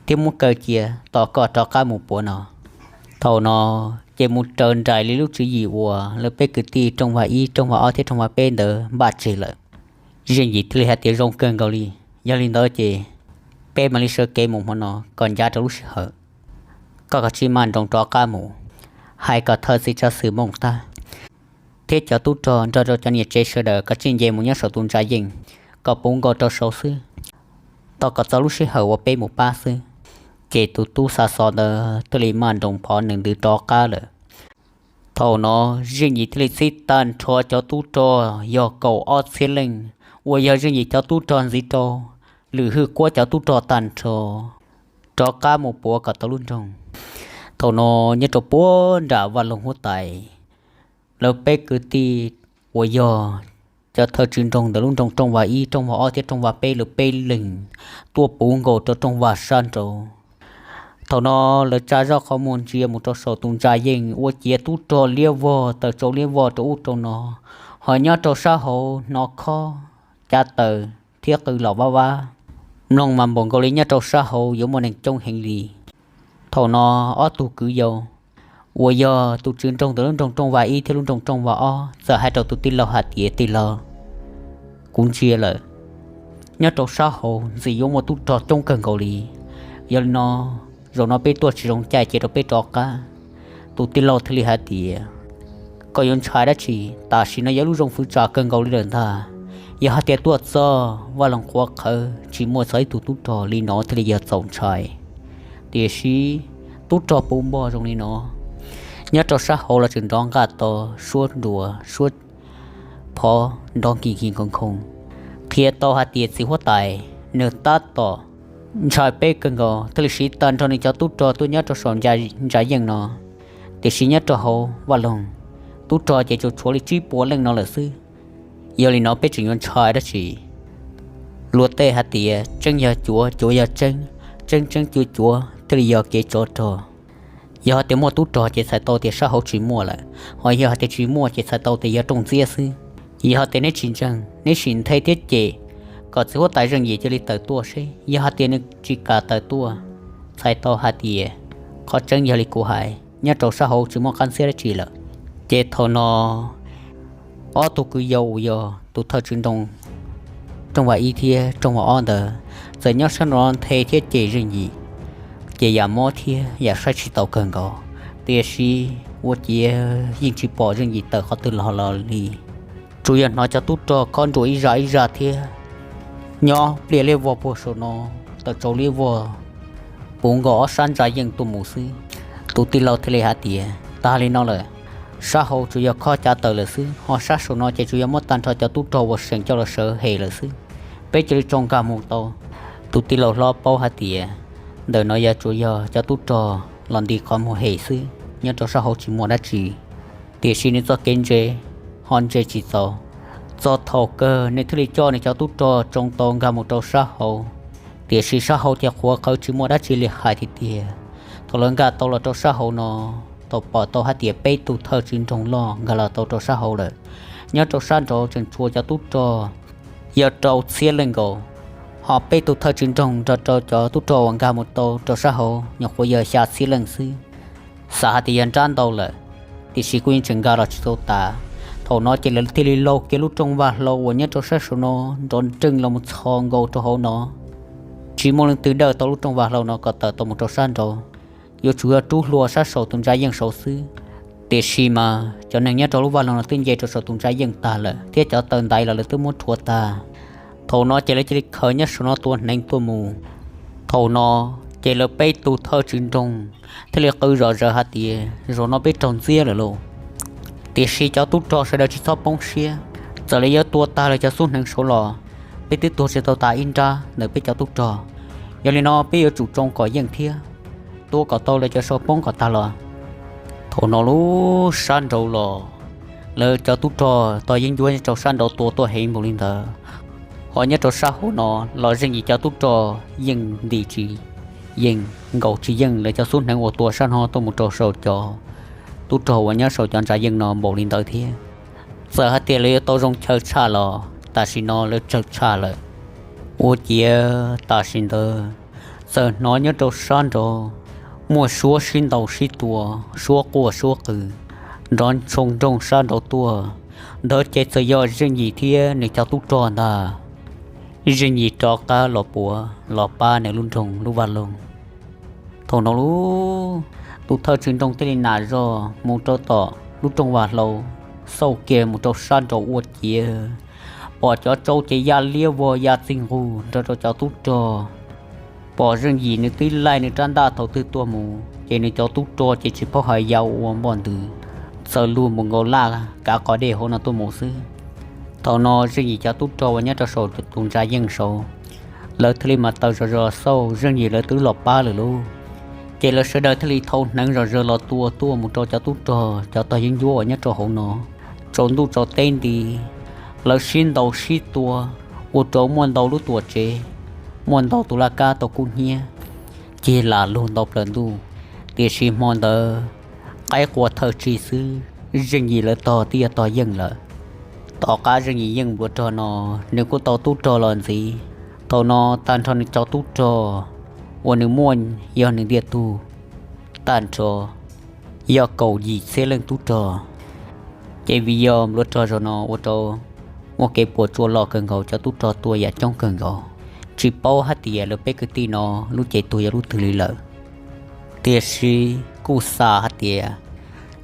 thiab muab kaw cia tos koj rov qab mus puav no. Thaum no ces mus raws nraim li lub tswv yim uas lawv peb kwv tij rooj vag ib, rooj vag ob thiab rooj vag peb ntawd npaj tseg lawm. Zeej Yim thiaj li hais tias, zoo kawg nkaus li, yog li ntawd ces peb mam li sawv kev mus hmo no kom ncav rau lub sij hawm. Koj kav tsij maj nroos rov qab mus, hais kom thawj txiv tsav xwm Mooj Tab thiab cov tub rog nrog rau cov niam tsev sawv daws kav tsij nce mus nyob saum tus ntsa yeej kom puv nkaus rau saud xwb, tos kom txog lub sij hawm uas peb mus pab xwb. Ces tus tub xa xov ntawd thiaj li maj nroos phov nees ntws rov qab lawm. Thaum no Zeej Yim thiaj li txib tag nrho cov tub rog yog kaum ob txhiab leej, uas yog Zeej Yim cov tub rog ntxiv rau Lwm Fwj Kuab cov tub rog tag nrho rov qab mus puav kom tau lub nroog. Thaum no nyob rau puag nram vaj loog huab tais, lawv peb kwv tij uas yog cov thawj tswv nroog ntawm lub nroog rooj vag ib, rooj vag ob thiab rooj vag peb lawv peb leeg tuaj puv nkaus rau rooj vag sab nraud. Thaum no lawv tsa zoj qhov muag ntsia mus rau saum tus ntsa yeej ua ciav tub rog liab vog taws tsau liab vog rau ub rau no, ho nyob rau sab hauv hnov khob cav taws thiab qw los vab vab, mloog mas npaum nkaus li nyob rau sab hauv yuav muaj neeg coob heev li. Thaum no ob tug kwv yau uas yog tus tswv nroog ntawm lub nroog rooj vag ib thiab lub nroog rooj vag ob txawm hais rau tus tij laug hais tias, tij laug, kuv ntsia lawm, nyob rau sab hauv ntxim yuav muaj tub rog coob kawg nkaus li. Yog li no, zaum no peb tuaj tsis zoo caij ces rau peb rov qab. Tus tij laug thiaj li hais tias, koj yuav ntshai dab tsi? Tam sim no yog lub zoo fwv tsam kawg nkaus li lawm ntag. Yog hais tias tuaj txog vaj loog qhuav qhawv tsis muaj txog ib tug tub rog li no thiaj li yog txaus ntshai. Tiam sis tub rog puv npog zoo li no, nyob rau sab hauv los tseem nrov nqaj to, suab nruas suab phov nrov nkig nkig nkhoos nkhoos, qhia tau hais tias txiv huab tais nws tab tom ntshai peb kawg nkaus thiaj li siv tag nrho nws cov tub rog tuaj nyob rau saum ntsa yeej no. Tiam sis nyob rau hauv vaj loog, tub rog ces tsuas tshuav li tsib puas leej no lawm xwb. Yog li no peb tseem yuav ntshai dab tsi? Luag tej hais tias tseeb yog cuav, cuav yog tseeb, tseeb tseeb cuav cuav thiaj li yog kev tsov rog. Yog hais tias muaj tub rog ces txhais tau tias sab hauv tsis muaj lawm, ho yog hais tias tsis muaj ces txhais tau tias yog rooj ntxiab xwb. Yog hais tias neb tsis ntseeg, neb sim nthe thiab cem kom txiv huab tais Zeej Yim cia li tawm tuaj seb. Yog hais tias nws tsis kam tawm tuaj, txhais tau hais tias qhov tseeb yog li kuv hais, nyob rau sab hauv tsis muaj qab ntxiab dab tsi lawm. Ces thaum no ob tug kwv yau uas yog tus thawj tswv nroog rooj vag ib thiab rooj vag ob ntawd txawm nyob sab nraud nthe thiab cem Zeej Yim, ces yam mob thiab yam saib tsis taus kawg nkaus. Tiam sis ua ciav yeej tsis pom Zeej Yim tawm qhov twg los los li. Tsuas yog hnov cov tub rog khob nruas ib zaj ib zaj thiab. Nyob pliag liab vog puag saum no, tawm tsau liab vog puv nkaus ob sab ntsa yeej tuaj mus xwb. Tus tij laug thiaj li hais tias, tag li no lawm, sab hauv tsuas yog khob cav tawm lawm xwb, ho sab saum no ces tsuas yog muab tag nrho cov tub rog uas seem coj los sawv hem lawm xwb. Peb cia li tso nkag mus tau. Tus tij laug hlob paub hais tias ntawm no yog tsuas yog cov tub rog los nti qhov muag hem xwb, nyob rau sab hauv tsis muaj dab tsi. Tiam sis nws txoj kev ntse ho ntse tsis txaus. Txog thaum kawg nws thiaj li coj nws cov tub rog tsoo tau nkag mus rau sab hauv. Tiam sis sab hauv ces qhuav qhawv tsis muaj dab tsi li hais tiag tiag. Thaum lawv nkag tau los rau sab hauv no, tau pom tau hais tias peb tug thawj tswv nroog loj nkag los tau rau sab hauv lawm. Nyob rau sab nraud tseem tshuav cov tub rog yog rau txhiab leej nkaus, ho peb tug thawj tswv nroog nrog rau cov tub rog uas nkag mus tau rau sab hauv nyuam qhuav yog xya txhiab leej xwb. Xav hais tias yog nrab ntau lawm, tiam sis kuj yeej tseem nkag los tsis tau tas. Thaum no ces lawv thiaj li laug kiag lub rooj vaj hlau uas nyob rau sab saum no nrov nreej los mus txhos nkaus rau hauv no. Tsis muaj leej twg dawj tau lub rooj vaj hlau no kom tawm tau mus rau sab nraud, yuav tsum yog rub hlua sab saum tus ntsa yeej saud xwb. Tiam sis mas cov neeg nyob rau lub vaj hlau no twb nce rau saum tus ntsa yeej tag lawm, thiab cov taw ntaiv los lawv twb muab rhuav tag. Thaum no ces lawv cia li khaws nyob saum no tua hneev tuaj mus. Thaum no ces lawv peb tug thawj tswv nroog thiaj li qw zom zaws hais tias, zaum no peb raug ntxiab lawm lauj. Tiam sis cov tub rog sawv daws tsis txhob poob siab, txawm lawv yuav tua tag lawv cov xub hneev saud los peb twb tua tsis tau tas ib nrab ntawm peb cov tub rog. Yog li no peb yuav tsum tsoo kom yeej thiab tua kom tau lawv cov saud poob kom tag los. Thaum no lub sab nraud los lawv cov tub rog tog yeeb ncuab rau sab nraud tua tuaj heev npaum li ntawd, ho nyob rau sab hauv no los Zeej Yim cov tub rog yeej nti tsis yeej, nkaum tsis yeej lawv cov xub hneev uas tua sab no tuaj mus rau saum cov tub rog uas nyob saum cov ntsa yeej no npaum li ntawd thiab. Txawm hais tias lawv yuav tau zoo chaw tshaj los tam sim no lawv tsawg tshaj lawm. Ua ciav tam sim ntawd txawm hnov nyob rau sab nraud muaj suab sib ntaus sib tua, suab quaj suab qw nrov ntshoo nrooj sab nraud tuaj. Ntawd ces txawm yog Zeej Yim thiab nws cov tub rog ntag. Zeej Yim rov qab los puav los pab nws lub nroog lub vaj loog. Thaum no lub, tus thawj tswv nroog thiaj li nam zog mus rau tom lub rooj vaj hlau, xauj kiag mus rau sab nraud ua ciav pom cov tsau ces ya liab vog ya txij nqug nrog rau cov tub rog. Pom Zeej Yim nws twb laij nws rab ntaj thaum twg tuaj mus ces nws cov tub rog ces tsis paub hais ya ua npoj ntws, txawm luag mus nkaus laj kav qos dej hauv no tuaj mus xwb. Thaum no Zeej Yim cov tub rog uas nyob rau saum tus ntsa yeej saud, lawv thiaj li mas taws zog zog xauj Zeej Yim lawv twb los pab lawm lauj. Ces lawv sawv daws thiaj li thau hneev zog zog los tua tuaj mus rau cov tub rog cov tog yeeb ncuab uas nyob rau hauv no. Tsaus ntuj tsaus teb nti, lawv sib ntaus sib tua, ua rau muaj ntau lub tuam tsev, muaj ntau tus laj kab tau kub hnyiab, cig lam lug ntau plaws ntuj. Tiam sis hmo ntawd qaib qua thawj tsig xwb, Zeej Yim lawv tog twb yog tog yeej lawm. Tom qab Zeej Yim yeej npluav rog no, nws kuj tau tub rog los ntxiv. Thaum no tag nrho nws cov tub rog uas nws muaj yog nws ntiag tug tag nrho yog kaum yim txhiab leej tub rog. Ces vim yog npluav rog zaum no ua rau muaj kev puas tsuaj loj kawg nkaus, cov tub rog tua yam coob kawg nkaus, tsis paub hais tias lawv peb kwv tij no lub cev tuag yog lub twg li lawm. Tiam sis kuj xav hais tias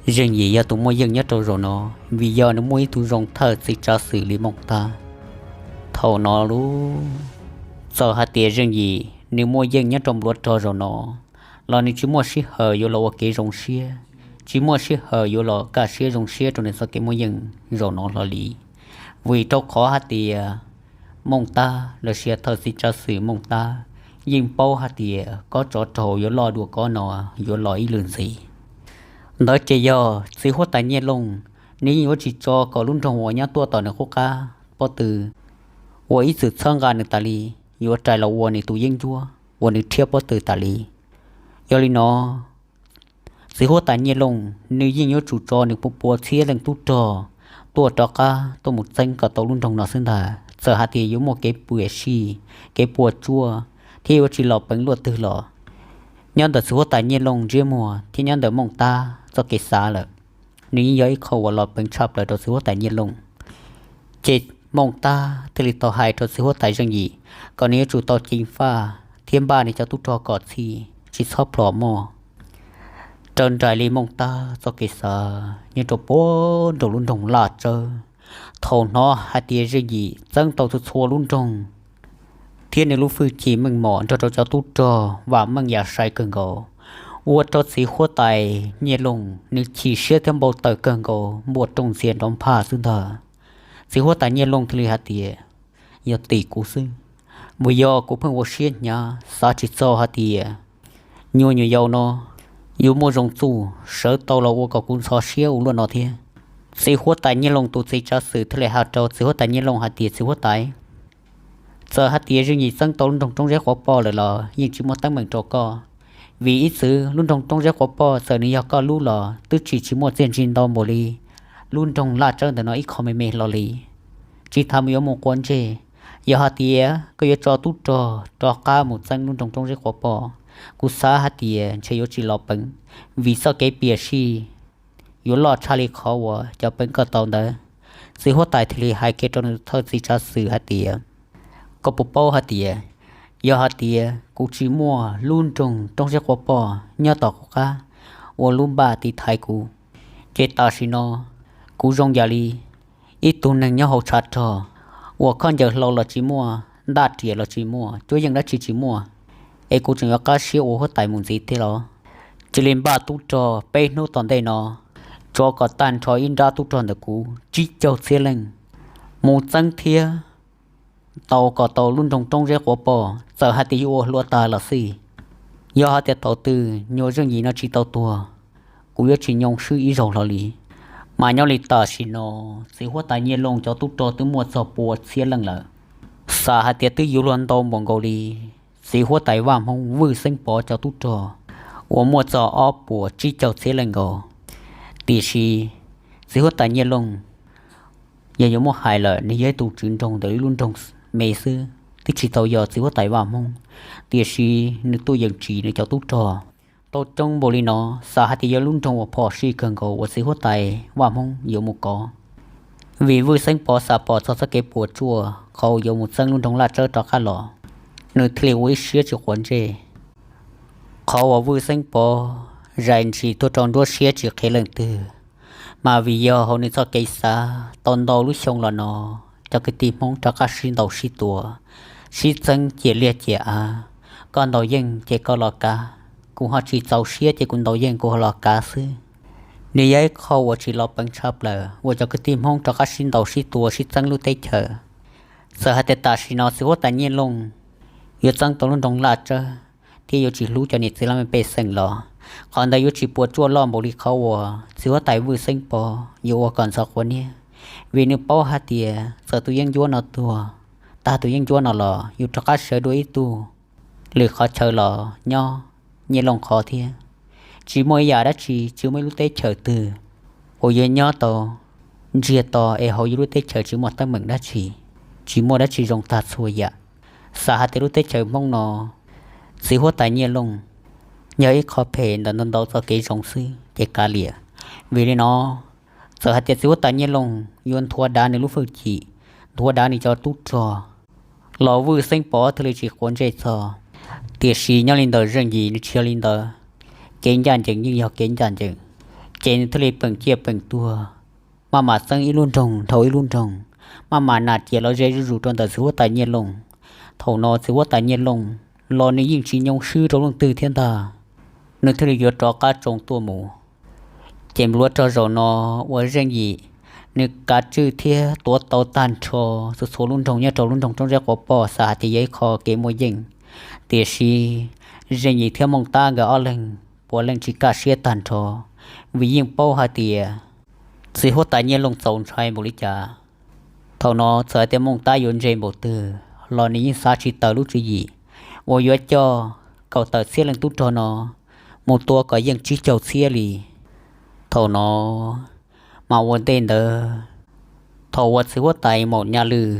Zeej Yim yog tus muaj yeej nyob rau zaum no, vim yog nws muaj ib tug zoo thawj txiv tsav xwm li Mooj Tab. Thaum no lub, txawm hais tias Zeej Yim nws muaj yeej nyob rau npluav rog zaum no los nws tsis muaj sij hawm yuav los ua kev zoo siab, tsis muaj sij hawm yuav los kaj siab zoo siab rau nws txoj kev muaj yeej zaum no hlo li. Vim rau qhov hais tias Mooj Tab los sis thawj txiv tsav xwm Mooj Tab yeej paub hais tias kob tsov rog yuav loj dua kob no yuav los ib lwm ntxiv. Ntawd ces yog txiv huab tais Nyiaj Looj, nws yeej yuav tsis tso kom lub nroog uas nyob tuaj tom nws qub qab pob tw uas ib txwm txhawb nqa nws tas li yuav rais los ua nws tus yeeb ncuab uas nws rhiab pob tw tas li. Yog li no, txiv huab tais Nyiaj Looj nws yeej yuav tsum tso nws pua pua txhiab leej tub rog tuaj rov qab tuaj mus txeeb kom tau lub nroog no xwb ntag. Txawm hais tias yuav muaj kev pwm sij, kev puas tsuaj, thiab yuav tsis los peev luaj twg los, nyob ntawm txiv huab tais Nyiaj Looj ntsiab muag thiab nyob ntawm Mooj Tab txoj kev xav lawm, nws yeej yog ib qho uas los peev tshaj plaws rau txiv huab tais Nyiaj Looj. Ces Mooj Tab thiaj li tau hais rau txiv huab tais Zeej Yim kom nws yuav tsum tau ceev faj thiab npaj nws cov tub rog kom txhij, tsis txhob plhom moj. raws nraim li Mooj Tab txoj kev xav nyob rau puag nraum lub nroog Laj Tsawb. Thaum hnov hais tias Zeej Yim txeeb tau txhua txhua lub nroog thiab nws lub hwj chim meej mom nrog rau cov tub rog vam meej yam sai kawg nkaus, ua rau txiv huab tais Nyiaj Looj nws chim siab thiab npau taws kawg nkaus npuaj rooj ntxias nrov nphaj xwb ntag. Txiv huab tais Nyiaj Looj thiaj li hais tias, yog tim kuv xwb, vim yog kuv pheej ua siab hnyav xav tsis txog hais tias nyuag nyuam yaus no yuav muaj zoo txuj sawv tau los ua kom kuv ntxhov siab ua luaj no thiab. Txiv huab tais Nyiaj Looj tus txiv tsav xwm thiaj li hais rau txiv huab tais Nyiaj Looj hais tias, txiv huab tais, txawm hais tias Zeej Yim txeeb tau lub nroog Roob Zeb Quav Poj lawm los yeej tsis muaj teeb meem rau koj, vim ib txwm lub nroog Roob Zeb Quav Poj txawm nws yog koj lub los twb tsis tsis muaj txiaj ntsig ntau npaum li lub nroog Laj Tsawb ntawm no ib qho me me hlo li. Tsis tas mus yuav mus quav ntsej, yog hais tias koj yuav tso tub rog rov qab mus txeeb lub nroog Roob Zeb Quav Poj, kuv xav hais tias ntshe yuav tsis los peev, vim txoj kev piam sij yuav loj tshaj li qhov uas cov peev koj tau ntawd. Txiv huab tais thiaj li hais kiag rau nws thawj txiv tsav xwm hais tias, koj puas paub hais tias yog hais tias kuv tsis muaj lub nroog Roob Zeb Quav Poj nyob tom kuv qab ua lub npaj tiv thaiv kuv, ces tam sim no kuv zoo yam li ib tug neeg nyob hauv tshav rog uas khaub ncaws hlau los tsis muaj, ntaj riam los tsis muaj, cuab yeej dab tsi tsis muaj, es kuv tseem yuav qab siab ua huab tais mus ntxiv thiab los? Cia li npaj tub rog peb hnub tom ntej no, tso kom tag nrho ib nrab tub rog ntawm kuv tsib caug txhiab leej mus txeeb thiab tau kom tau lub nroog Roob Zeb Quav Poj, txawm hais tias yuav ua hluav taws los xij. Yog hais tias thaum twg nyuag Zeej Yim no tsis tau tuag, kuv yuav tsis nyoo swb ib zaug hlo li. Mas nyob li tam sim no, txiv huab tais Nyiaj Looj cov tub rog twb muaj txog pua txhiab leej lawm, xav hais tias twb yuav luag ntau npaum nkaus li txiv huab tais Vaj Hmoob Vwj Xeeb Pov cov tub rog uas muaj txog ob puas tsib caug txhiab leej nkaus. Tiam sis txiv huab tais Nyiaj Looj, yog yuav muab hais lawm, nws yog ib tug tswv nroog ntawm ib lub nroog me xwb, twb tsis tau yog txiv huab tais Vaj Hmoob, tiam sis nws tuaj yeem tsim nws cov tub rog tau coob npaum li no, xav hais tias yog lub nroog uas phom sij kawg nkaus uas txiv huab tais Vaj Hmoob yuav mus kov. Vim Vwj Xeeb Pov xav pom txog txoj kev puas tsuaj qhov uas yuav mus txeeb lub nroog Laj Tsawb rov qab los, nws thiaj li ua ib siab tsis quav ntsej. Qhov uas Vwj Xeeb Pov zais ntsis tuaj rau nruab siab tsis qhia leej twg, mas vim yog hauv nws txoj kev xav tau ntau lub xyoo los no, cov kwv tij Hmoob rov qab sib ntaus sib tua, sib txeeb ciam liaj ciam av, koj ntaus yeej ces koj los kav, kuv ho tsis txaus siab ces kuv ntaus yeej kuv ho los kav xwb. Nws yog ib qho uas tsis los peev tshaj plaws uas cov kwv tij Hmoob rov qab sib ntaus sib tua sib txeeb lub teb chaws. Txawm hais tias tam sim no txiv huab tais Nyiaj Looj yuav txeeb tau lub nroog Laj Tsawb thiab yuav tsis hlub cov niam txiv laj mej pej xeem los, qhov ntawd yuav tsis puas tsuaj loj npaum li qhov uas txiv huab tais Vwj Xeeb Pov yuav ua kom ntxhov quav niab, vim nws paub hais tias txawm tus yeeb ncuab no tuag, tag tus yeeb ncuab no los yus rov qab sawv dua ib tug lwm qhov chaw los nyob Nyiaj Looj qhov thiab. Tsis muaj ib yam dab tsi, tsis muaj ib lub teb chaws twg uas yuav nyob tau ntsiag to es hauv yus lub teb chaws tsis muaj teeb meem dab tsi, tsis muaj dab tsi zoo tag txhua yam. Xav hais tias lub teb chaws Hmoob no, txiv huab tais Nyiaj Looj yog ib qho phem ntawm ntau ntau txoj kev zoo xwb ces kav liam. Vim li no, txawm hais tias txiv huab tais Nyiaj Looj yuav nthuav dav nws lub hwj chim, nthuav dav nws cov tub rog los Vwj Xeeb Pov thiaj li tsis quav ntsej txog. Tiam sis nyob li ntawm Zeej Yim nws tsis yog li ntawd, kev ncaj ncees yeej yog kev ncaj ncees, ces nws thiaj li peem ciaj peem tuag, maj mam txeeb ib lub nroog dhau ib lub nroog, maj mam nam ciam los ze zuj zus rau ntawm txiv huab tais Nyiaj Looj. Thaum no txiv huab tais Nyiaj Looj los nws yeej tsis nyoo swb rau leej twg thiab ntag, nws thiaj li yuav rov qab tsoo tuaj mus. Ces npluav rau zaum no uas Zeej Yim nws kav tswj thiab tuav tau tag nrho txhua txhua lub nroog nyob rau lub nroog Roob Zeb Quav Poj, xav hais tias yog ib qho kev muaj yeej. Tiam sis Zeej Yim thiab Mooj Tab nkawd ob leeg puav leej tsis kaj siab tag nrho, vim yeej paub hais tias txiv huab tais Nyiaj Looj txaus ntshai npaum li cas. Thaum no txawm hais tias Mooj Tab yuav ntse npaum twg los nws yeej xav tsis tawm lub tswv yim uas yuav coj kaum tawm txhiab leej tub rog no mus tua kom yeej tsib caug txhiab li. Thaum no mas ua ntej ntawd, thaum uas txiv huab tais Maum Nyaj Lwj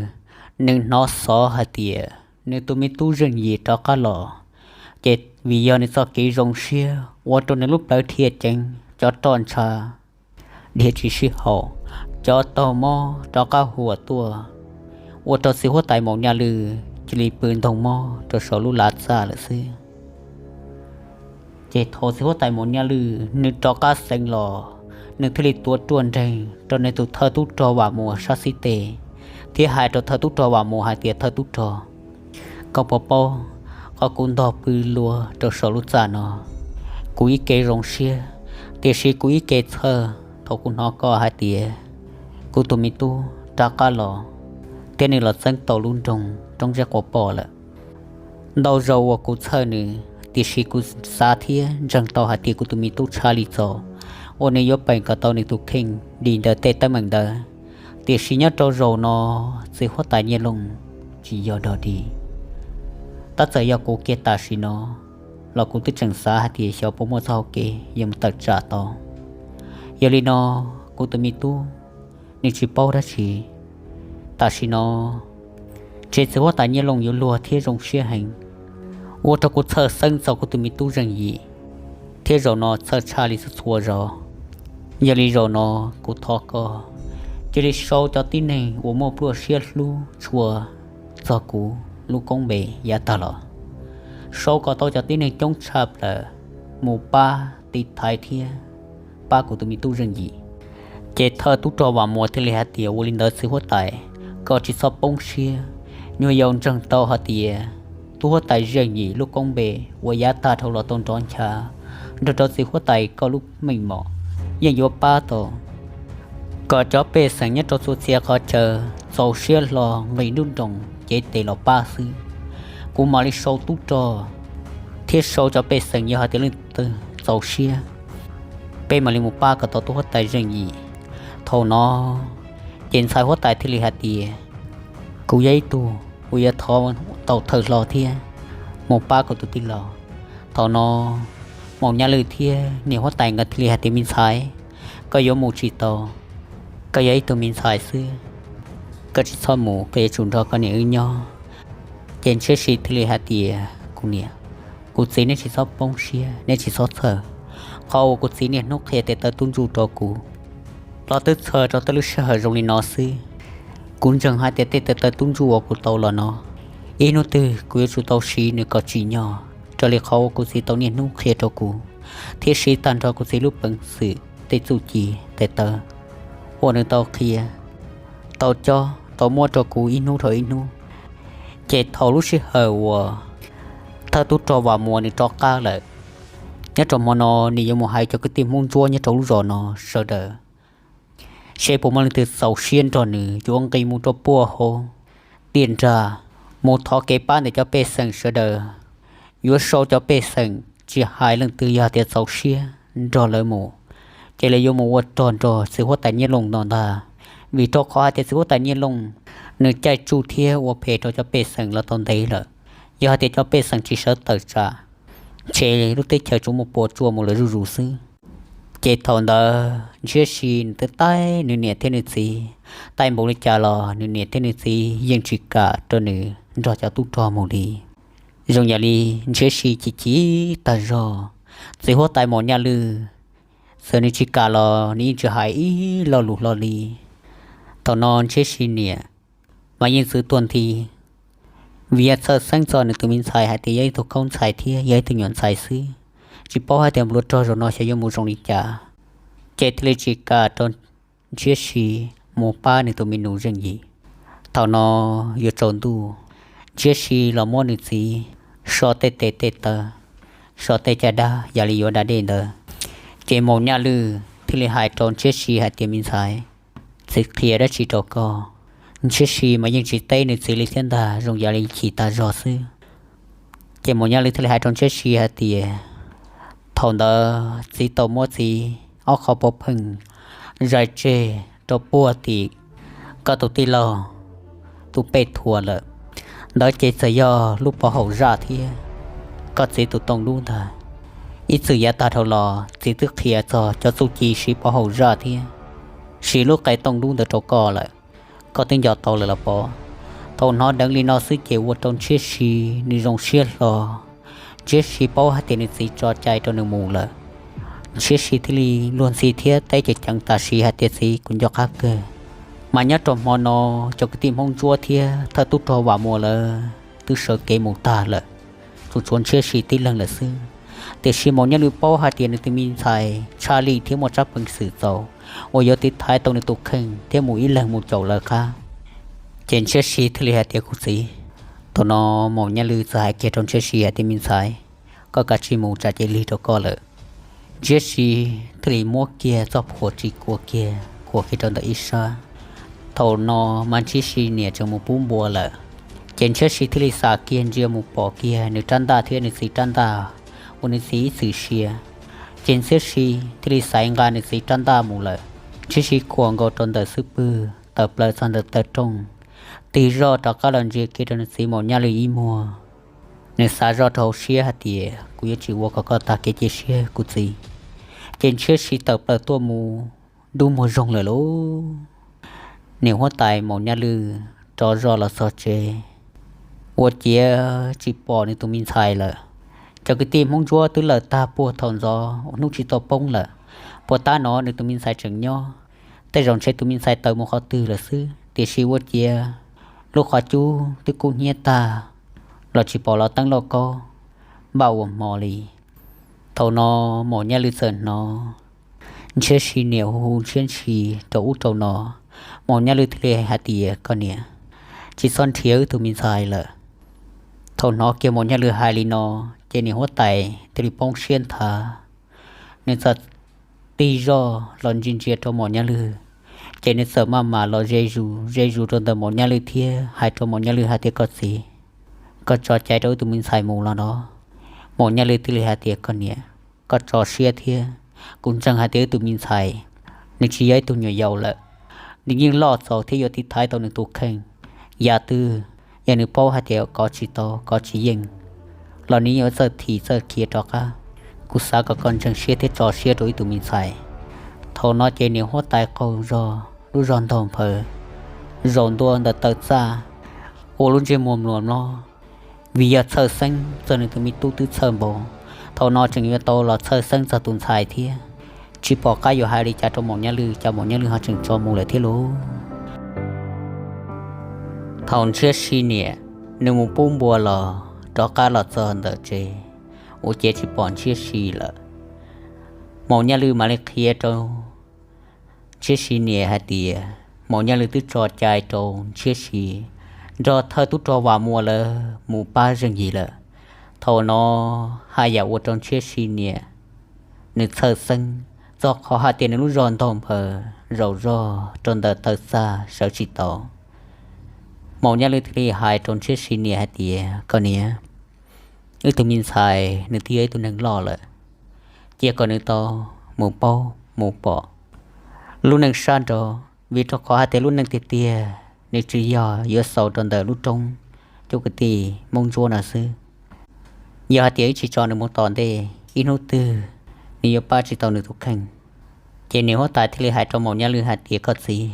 nws hnov xov hais tias nws tus me tub Zeej Yim rov qab los, ces vim yog nws txoj kev zoo siab ua rau nws lub plawv dhia ceev, cov roj ntsha dhia tsis sib haum, cov taug mob rov qab huam tuaj, ua rau txiv huab tais Maum Nyaj Lwj cia li pw ntog mob rau saum lub lav txaj lawm xwb. Ces thaum txiv huab tais Maum Nyaj Lwj nws rov qab xeev los, nws thiaj li tuav ruaj nreeg rau nws tus thawj tub rog Vam Muas sab xib teg, thiab hais rau thawj tub rog Vam Muas hais tias, Thawj tub rog, koj puas paub qhov kuv ntog pw luag rau saum lub txaj no? Kuv ib ke zoo siab, tiam sis kuv ib ke txhawj thaum kuv hnov koj hais tias kuv tus me tub rov qab los, thiab nws los txeeb tau lub nroog Roob Zeb Quav Pom lawm. Ntau zaus uas kuv txhawj nws, tiam sis kuv xav thiab ntseeg tau hais tias kuv tus me tub tshaj li txaus uas nws yuav peem kom tau nws tus kheej dim ntawm tej teeb meem ntawd. Tiam sis nyob rau zaum no, txiv huab tais Nyiaj Looj tsis yog dog dig. Tab txawm yog kuv kiag tam sim no los kuv twb tseem xav hais tias xyov puas muaj txoj hau kev yuav mus tawm tsam tau. Yog li no, kuv tus me tub, nws tsis paub dab tsi. Tam sim no, ntshe txiv huab tais Nyiaj Looj yuav luag thiab zoo siab heev, ua rau kuv txhawj xeeb txog kuv tus me tub Zeej Yim, thiab zaum no txhawj tshaj li txhua txhua zaus. Yog li zaum no, kuv thov koj cia li sau cov tib neeg uas muaj pluaj siab hlub tshua txog kuv lub koob npe yav tag los, sau kom tau cov tib neeg coob tshaj plaws mus pab tiv thaiv thiab pab kuv tus me tub Zeej Yim. Ces thawj tub rog Vam Muas thiaj li hais tias, Ua li ntawd txiv huab tais, koj tsis txhob poob siab. Nyuag yaus ntseeg tau hais tias tub huab tais Zeej Yim lub koob npe uas yav tag dhau los tau nrov ncha nrog rau txiv huab tais koj lub meej mom yeej yuav pab tau kom cov pej xeem nyob rau txhua txhia qhov chaw txaus siab hlo nqis nruab nroos cev tes los pab xwb. Kuv mam li sau tub rog thiab sau cov pej xeem, yog hais tias leej twg txaus siab, peb mam li mus pab kom tau tub huab tais Zeej Yim. Thaum no ces ntxhais huab tais thiaj li hais tias, Kuv yog ib tug uas yuav thov tau thawj hlo thiab mus pab kuv tus tij laug. Thaum no Maum Nyaj Lwj thiab niam huab tais nkawd thiaj li hais tias, Me ntxhais, koj yuav mus tsis tau, koj yog ib tug me ntxhais xwb, koj tsis txhob mus, koj yuav tsum nrog koj niam wb nyob. Ces Ntshiab Si thiaj li hais tias, Kuv niam, kuv txiv, neb tsis txhob poob siab, neb tsis txhob txhawj. Qhov uas kuv txiv niaj hnub qhia tes taw tub ntsuj rau kuv los twb txhawj rau tej lub sij hawm zoo li no xwb. Kuv ntseeg hais tias tej tes taw tub ntsuj uas kuv tau los no, ib hnub twg kuv yuav tsum tau siv nws kom tsim nyog raws li qhov uas kuv txiv tau niaj hnub qhia rau kuv, thiab siv tag nrho kuv txiv lub peev xwm tej txuj ci tes taw uas nws tau qhia, tau cob tau muab rau kuv ib hnub dhau ib hnub. Ces thaum lub sij hawm uas thawj tub rog Vam Muas nws rov qab lawm, nyob rau hmo no nws yuav mus hais cov kwv tij Hmoob Ntsuab nyob rau lub zos no sawv daws, seb puas muaj leej twg txaus siab nrog nws yuav nqis mus rau puag hauv tiaj nrag, mus thov kev pab ntawm cov pej xeem sawv daws. Yuav sau cov pej xeem tsis hais leej twg yog tias txaus siab nrog lawv mus, ces lawv yuav mus ua rog nrog txiv huab tais Nyiaj Looj no ntag. Vim rau qhov hais tias txiv huab tais Nyiaj Looj nws caij tsuj thiab ua phem rau cov pej xeem los tau ntev lawm. Yog hais tias cov pej xeem tsis sawv tawm tsam, ntshe lub teb chaws tsuas muaj puas tsuaj mus lawm zuj zus xwb. Ces thaum ntawd Ntshiab Si nws twb taij nws niam thiab nws txiv, taij npaum li cas los nws niam thiab nws txiv yeej tsis kam rau nws nrog cov tub rog mus li. Zoo yam li Ntshiab Si chim chim tag zog, txiv huab tais Maum Nyaj Lwj, txawm nws tsis kam los nws yeej tsis hais ib lo lus hlo li. Thaum no Ntshiab Si niam mas yeej txwv tuag nthi, vim yog txhawj xeeb txog nws tus me ntxhais hais tias yog ib tug khaub ntxhais thiab yog ib tug nyuam ntxhais xwb, tsis paub hais tias nplua rog zaum no xyov yuav mus zoo li cas. Ces thiaj li tsis kam rau Ntshiab Si mus pab nws tus me nus Zeej Yim. Thaum no yuav tsaus ntuj, Ntshiab Si los muab nws txiv so tej tes tej taw, so tej caj dab yam li yuav da dej ntawd. Ces Maum Nyaj Lwj thiaj li hais rau Ntshiab Si hais tias, Me ntxhais, txiv qhia dab tsi rau koj? Ntshiab Si mas yeej tsis teb nws txiv li thiab ntag, zoo yam li chim tas zog xwb. Ces Maum Nyaj Lwj thiaj li hais rau Ntshiab Si hais tias, Thaum ntawd txiv tau muab txiv ob qho pov pheej zais tseg rau puag tim koj tus tij laug tus pej thuav lawm. Ntawd ces txawm yog lub pov haum zaj thiab koj txiv tus tooj dub ntag. Ib txwm yav tag dhau los txiv twb qhia txog cov txuj ci siv pov haum zaj thiab siv lub qe tooj dub ntawd rau koj lawm, koj twb nco tau lawm los pov? Thaum hnov dheev li no xwb ces ua rau Ntshiab Si nws zoo siab hlo. Ntshiab Si paub hais tias nws txiv tso cai rau nws mus lawm, Ntshiab Si thiaj li luag ntxhi thiab teb ceev ceev tam sim hais tias, Txiv, kuv nco qab kawg, mas nyob rau hmo no cov kwv tij Hmoob Ntsuab thiab thawj tub rog Vam Muas lawv twb sawv kev mus tag lawm, tsuas tshuav Ntshiab Si tib leeg lawm xwb. Tiam sis Maum Nyaj Lwm paub hais tias nws tus me ntxhais tshaj lij thiab muaj tsab peev xwm txaus uas yuav tiv thaiv tau nws tus kheej thiab mus ib leeg mus caum lawv qab. Ces Ntshiab Si thiaj li hais tias, Kuv txiv. Thaum no Maum Nyaj Lwm txawm hais kiag rau Ntshiab Si hais tias, Me ntxhais, koj kav tsij mus, tsam ces lig rau koj lawm. Ntshiab Si thiaj li muab kiag txoj phuam tsis kua kiag khuam kiag rau ntawm ib sab. Thaum no mas Ntshiab Si niam tseem mus pub npua lawm, ces Ntshiab Si thiaj li xam kiag ntsia mus pom kiag nws rab ntaj thiab nws txiv rab ntaj uas nws txiv ib txwm sia. Ces Ntshiab Si thiaj li xaiv nqa nws txiv rab ntaj mus lawm. Ntshiab Si khuam nkaus rau ntawm xub pwg, tawm plaws txog ntawm taw rooj, tig zoj rov qab los ntsia kiag rau nws txiv Maum Nyaj Lwm ib muag. Nws xav zoj rau hauv siab hais tias, Kuv yuav tsis ua kom koj tag kev cia siab, kuv txiv. Ces Ntshiab Si tawm plaws tuaj mus dub muag zoog lawm lauj. Niam huab tais Maum Nyaj Lwm rov zoj los txog tsev, ua ciav tsis pom nws tus me ntxhais lawm. Cov kwv tij Hmoob Ntsuab twb lawm tag puag thaum ntxov uas hnub tsis tau poob lawm. Puag ta no nws tus me ntxhais tseem nyob, tej zaum ntshe tus me ntxhais tawm mus qhov twg lawm xwb, tiam sis ua ciav lub qhov cub twb kub hnyiab tag los tsis pom los teeb lauj kaub npaj ua hmo li. Thaum no Maum Nyaj Lwm txawm hnov Ntshiab Si niam hu hu Ntshiab Si rau ub rau no. Maum Nyaj Lwm thiaj li hais tias, Koj niam, tsis txhob nrhiav wb tus me ntxhais lawm. Thaum hnov kiag Maum Nyaj Lwm hais li no, ces niam huab tais thiaj li poob siab nthav. Nws txawm tig zoj los ntsia ntsia rau Maum Nyaj Lwm, ces nws txawm maj mam los ze zus ze zus rau ntawm Maum Nyaj Lwm thiab hais rau Maum Nyaj Lwm hais tias, Koj txiv, koj tso cai rau wb tus me ntxhais mus los no. Maum Nyaj Lwm thiaj li hais tias, Koj niam, koj tso siab thiab. Kuv ntseeg hais tias wb tus me ntxhais nws tsis yog ib tug nyuam yaus lawm, nws yeej loj txaus thiab yuav tiv thaiv tau nws tus kheej. Yam twg yog nws paub hais tias kov tsis tau, kov tsis yeej los nws yuav txawj thim txawj khiav rov qab. Kuv xav kom koj ntseeg siab thiab tso siab rau wb tus me ntxhais. Thaum no ces niam huab tais qaug zog lub zog ntaug nphaws, zaum ntua ntawm taw txaj, ua lub ntsej muag mluas mlob, vim yog txhawj xeeb txog nws tus me tub twb txhawj npaum, thaum no tseem yuav tau los txhawj xeeb txog tus ntxhais thiab. Tsis pom qab yuav hais li cas rau Maum Nyaj Lwm, cas Maum Nyaj Lwm ho tseem tso mus lawm thiab lauj. Thaum Ntshiab Si niam nws mus pub npua los rov qab los txog ntawm tsev, ua ciav tsis pom Ntshiab Si lawm. Maum Nyaj Lwm mam li qhia rau Ntshiab Si niam hais tias Maum Nyaj Lwm twb tso cai rau Ntshiab Si nrog thawj tub rog Vam Muas lawv mus pab zeej yim lawm. Thaum no haj yam ua rau Ntshiab Si niam nws txhawj xeeb, txog qhov hais tias nws lub zog ntaug nphaws zaum zog rau ntawm taw txaj sawv tsis tau. Maum Nyaj Lwm thiaj li hais rau Ntshiab Si niam hais tias, Koj niam, wb tus me ntxhais nws twb yog ib tug neeg loj lawm, cia kom nws tau mus paub mus pom lub neej sab nraud, vim rau qhov hais tias lub neej tiag tiag nws tsis yog yuav xaus rau ntawm lub roob cov kwv tij Hmoob Ntsuab no xwb. Yog hais tias wb tsis tso nws mus tom ntej, ib hnub twg nws yuav pab tsis tau nws tus kheej. Ces niam huab tais thiaj li hais rau Maum Nyaj Lwm hais tias, Koj txiv,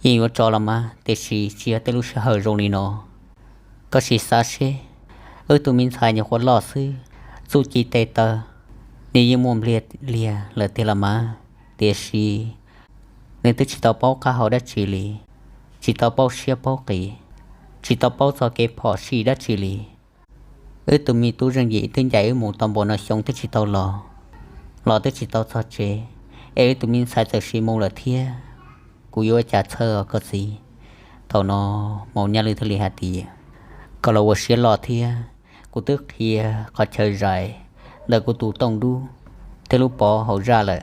yeej yuav tso los mas, tiam sis tsis yog tej lub sij hawm zoo li no. Koj sim xav seb, wb tus me ntxhais nyuam qhuav loj xwb, txuj ci tes taw nws yeej muaj npliag liag lawm tiag los mas, tiam sis nws twb tsis tau paub qab hau dab tsi li, tsis tau paub siab paub qis, tsis tau paub txog kev phom sij dab tsi li. Wb tus me tub zeej yim twb ncaim wb mus tau npaum no xyoo twb tsis tau los, los twb tsis tau txog tsev, es wb tus me ntxhais txawm sim mus lawm thiab, kuv yuav ua cas txhawj os koj txiv. Thaum no Maum Nyaj Lwm thiaj li hais tias, Koj los ua siab loj thiab, kuv twb qhia qhov chaw zais ntawm kuv tus tooj dub thiab lub pov hauv zaj lawm.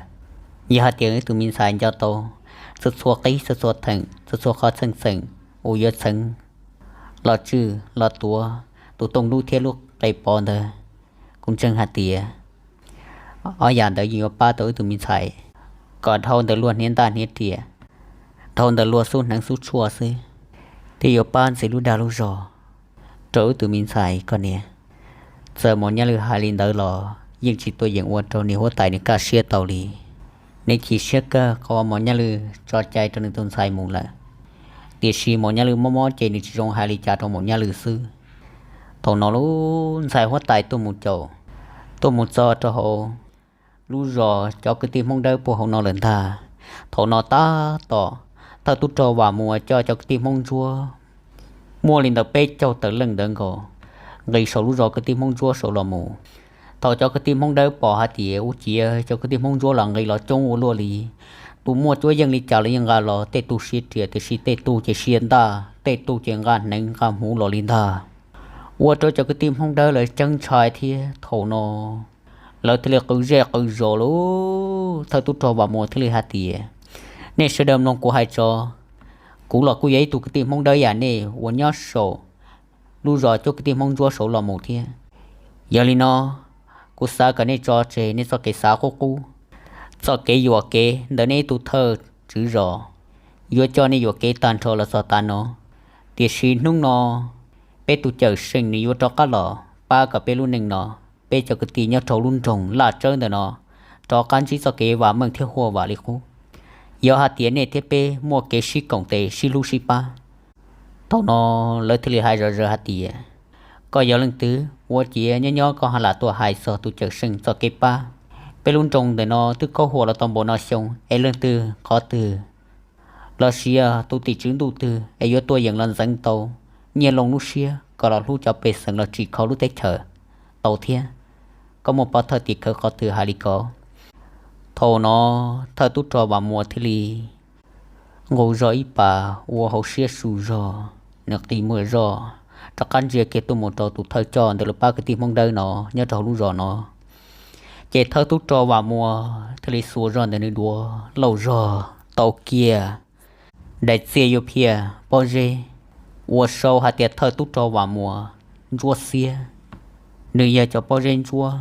Yog hais tias wb tus me ntxhais nco tau txhua txhua qib txhua txhua theem txhua txhua qhov txheej txheem uas yuav txheev los tswj los tuav tus tooj dub thiab lub qe pov ntawd, kuv ntseeg hais tias ob yam ntawd yeej yuav pab tau wb tus me ntxhais kom dhau ntawm luag hniav ntaj hniav riam, dhau ntawm luag xub hneev xub tshuaj xwb, thiaj yuav pab ntxiv lub dag lub zog rau wb tus me ntxhais koj niam. Txawm Maum Nyaj Lwm hais li ntawd los yeej tsis tuaj yeem ua rau niam huab tais nws kaj siab tau li. Nws chim siab kawg qhov uas Maum Nyaj Lwm tso cai rau nws tus ntxhais mus lawm. Tiam sis Maum Nyaj Lwm mob mob ces nws tsis zoo hais li cas rau Maum Nyaj Lwm xwb. Thaum no lub ntxhais huab tais tuaj mus caum, tuaj mus txog rau hauv lub zos cov kwv tij Hmoob Dawb puag hauv no lawm ntag. Thaum no tab tom thawj tub rog Vam Muas coj cov kwv tij Hmoob Ntsuab muaj li ntawm peb caug tawm leej ntawd nkaus, nqis saum lub zos kwv tij Hmoob Ntsuab saud los mus. Thaum cov kwv tij Hmoob Dawb pom hais tias ua ciav cov kwv tij Hmoob Ntsuab los nqis los coob ua luaj li, tus muaj cuab yeej li cas los yeej nqa los, tej tug siav riam tiam sis tej tug ces siav ntaj, tej tug ces nqa hneev nqa hmuv los li ntag. Ua rau cov kwv tij Hmoob Dawb lawv ceeb ntshai thiab thaum no lawv thiaj li qw zej qw zos lawm. Thawj tub rog Vam Muas thiaj li hais tias, nej sawv daws mloog kuv hais tso, kuv los kuj yog ib tug kwv tij Hmoob Dawb yam nej uas nyob saum lub zos cuab kwv tij Hmoob Ntsuab saud los mus thiab. Yog li no, kuv xav kom nej tso tseg nej txoj kev xav qub qub, txoj kev yuam kev ntawm nej ib tug thawj tswv zos, yuav coj nej yuam kev tag nrho los txog tav no. Tiam sis hnub no peb tus cawm seej nws yuav rov qab los pab kom peb lub neej no, peb cov kwv tij nyob rau lub nroog Laj Tsawb ntawm no rov qab ntsib txoj kev vam meej thiab huaj vam li qub, yog hais tias nej thiab peb muaj kev sib koom tes sib hlub sib pab. Thaum no lawv thiaj li hais zom zaws hais tias, koj yog leej twg ua ciav nyob nyob koj ho lam tuaj hais txog tus cawm seej txoj kev pab? Peb lub nroog ntawm no twb khaub huam los tau npaum no xyoo es leej twg qhov twg los sis yog tus tim tswv ntuj twg es yuav tuaj yeem los ntxeev tau Nyiaj Looj lub siab kom los hlub cov pej xeem los tsim kho lub teb chaws tau thiab? Koj muaj pov thawj tim khawv qhov twg hais li ko? Thaum no thawj tub rog Vam Muas thiaj li nqus zog ib pas ua hauv siab su zog, nws qi muag zog rov qab ntsia kiag tuaj mus rau tus thawj coj ntawm lub pab kwv tij Hmoob Dawb no nyob rau hauv lub zos no. Ces thawj tub rog Vam Muas thiaj li xuas zog ntawm nws duav lauj zog tau kiag daim txiaj yuav phiaj pob zeb uas sau hais tias thawj tub rog Vam Muas ntsuab xiab. Nws yog cov pob zeb ntsuab,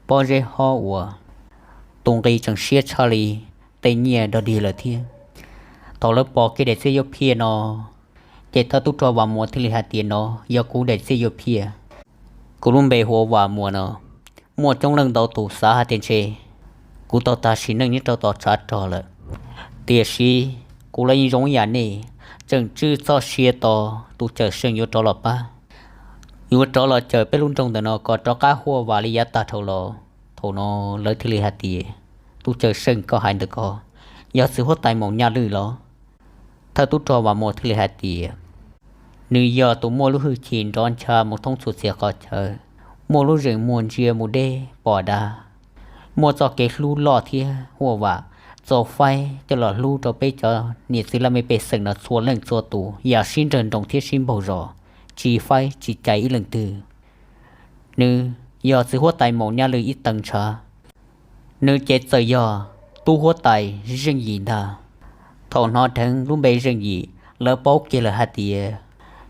pob zeb hob uas tus nqi tseem siab tshaj li tej nyiaj dog dig lawm thiab. Thaum lawv pom kiag daim txiaj yuav phiaj no, ces thawj tub rog Vam Muas thiaj li hais tias no yog kuv daim txiaj yuav phiaj. Kuv lub npe hu ua Vam Muas no, muaj coob leej ntau tus xav hais tias ntshe kuv tau tag sim neej nyob rau tom tshav rog lawm. Tiam sis kuv los yeej zoo ib yam nej, tseem tswj txoj sia tos tus cawm seej yuav rov los pab, yuav rov los cawm peb lub nroog ntawm no kom rov qab huaj vam li yav tag dhau los. Thaum no lawv thiaj li hais tias, tus cawm seej koj hais ntawm ko yog txiv huab tais Maum Nyaj Lwj los? Thawj tub rog Vam Muas thiaj li hais tias, nws yog tus muaj lub hwj chim nrov ncha mus thoob txhua txhia qhov chaw, muaj lub zeem muag ntsia mus deb pom dav, muaj txoj kev hlub loj thiab huaj vam, txaus faib coj los hlub rau peb cov niam txiv laj mej pej xeem no txhua leej txhua tus yam sib nrawg nroos thiab sib npaug zos, tsis faib tsis cais ib leej twg. Nws yog txiv huab tais Maum Nyaj Lwj ib teev ntshav. Nws ces txawm yog tub huab tais Zeej Yim ntag. Thaum hnov dheev lub npe Zeej Yim, lawv paub kiag lawm hais tias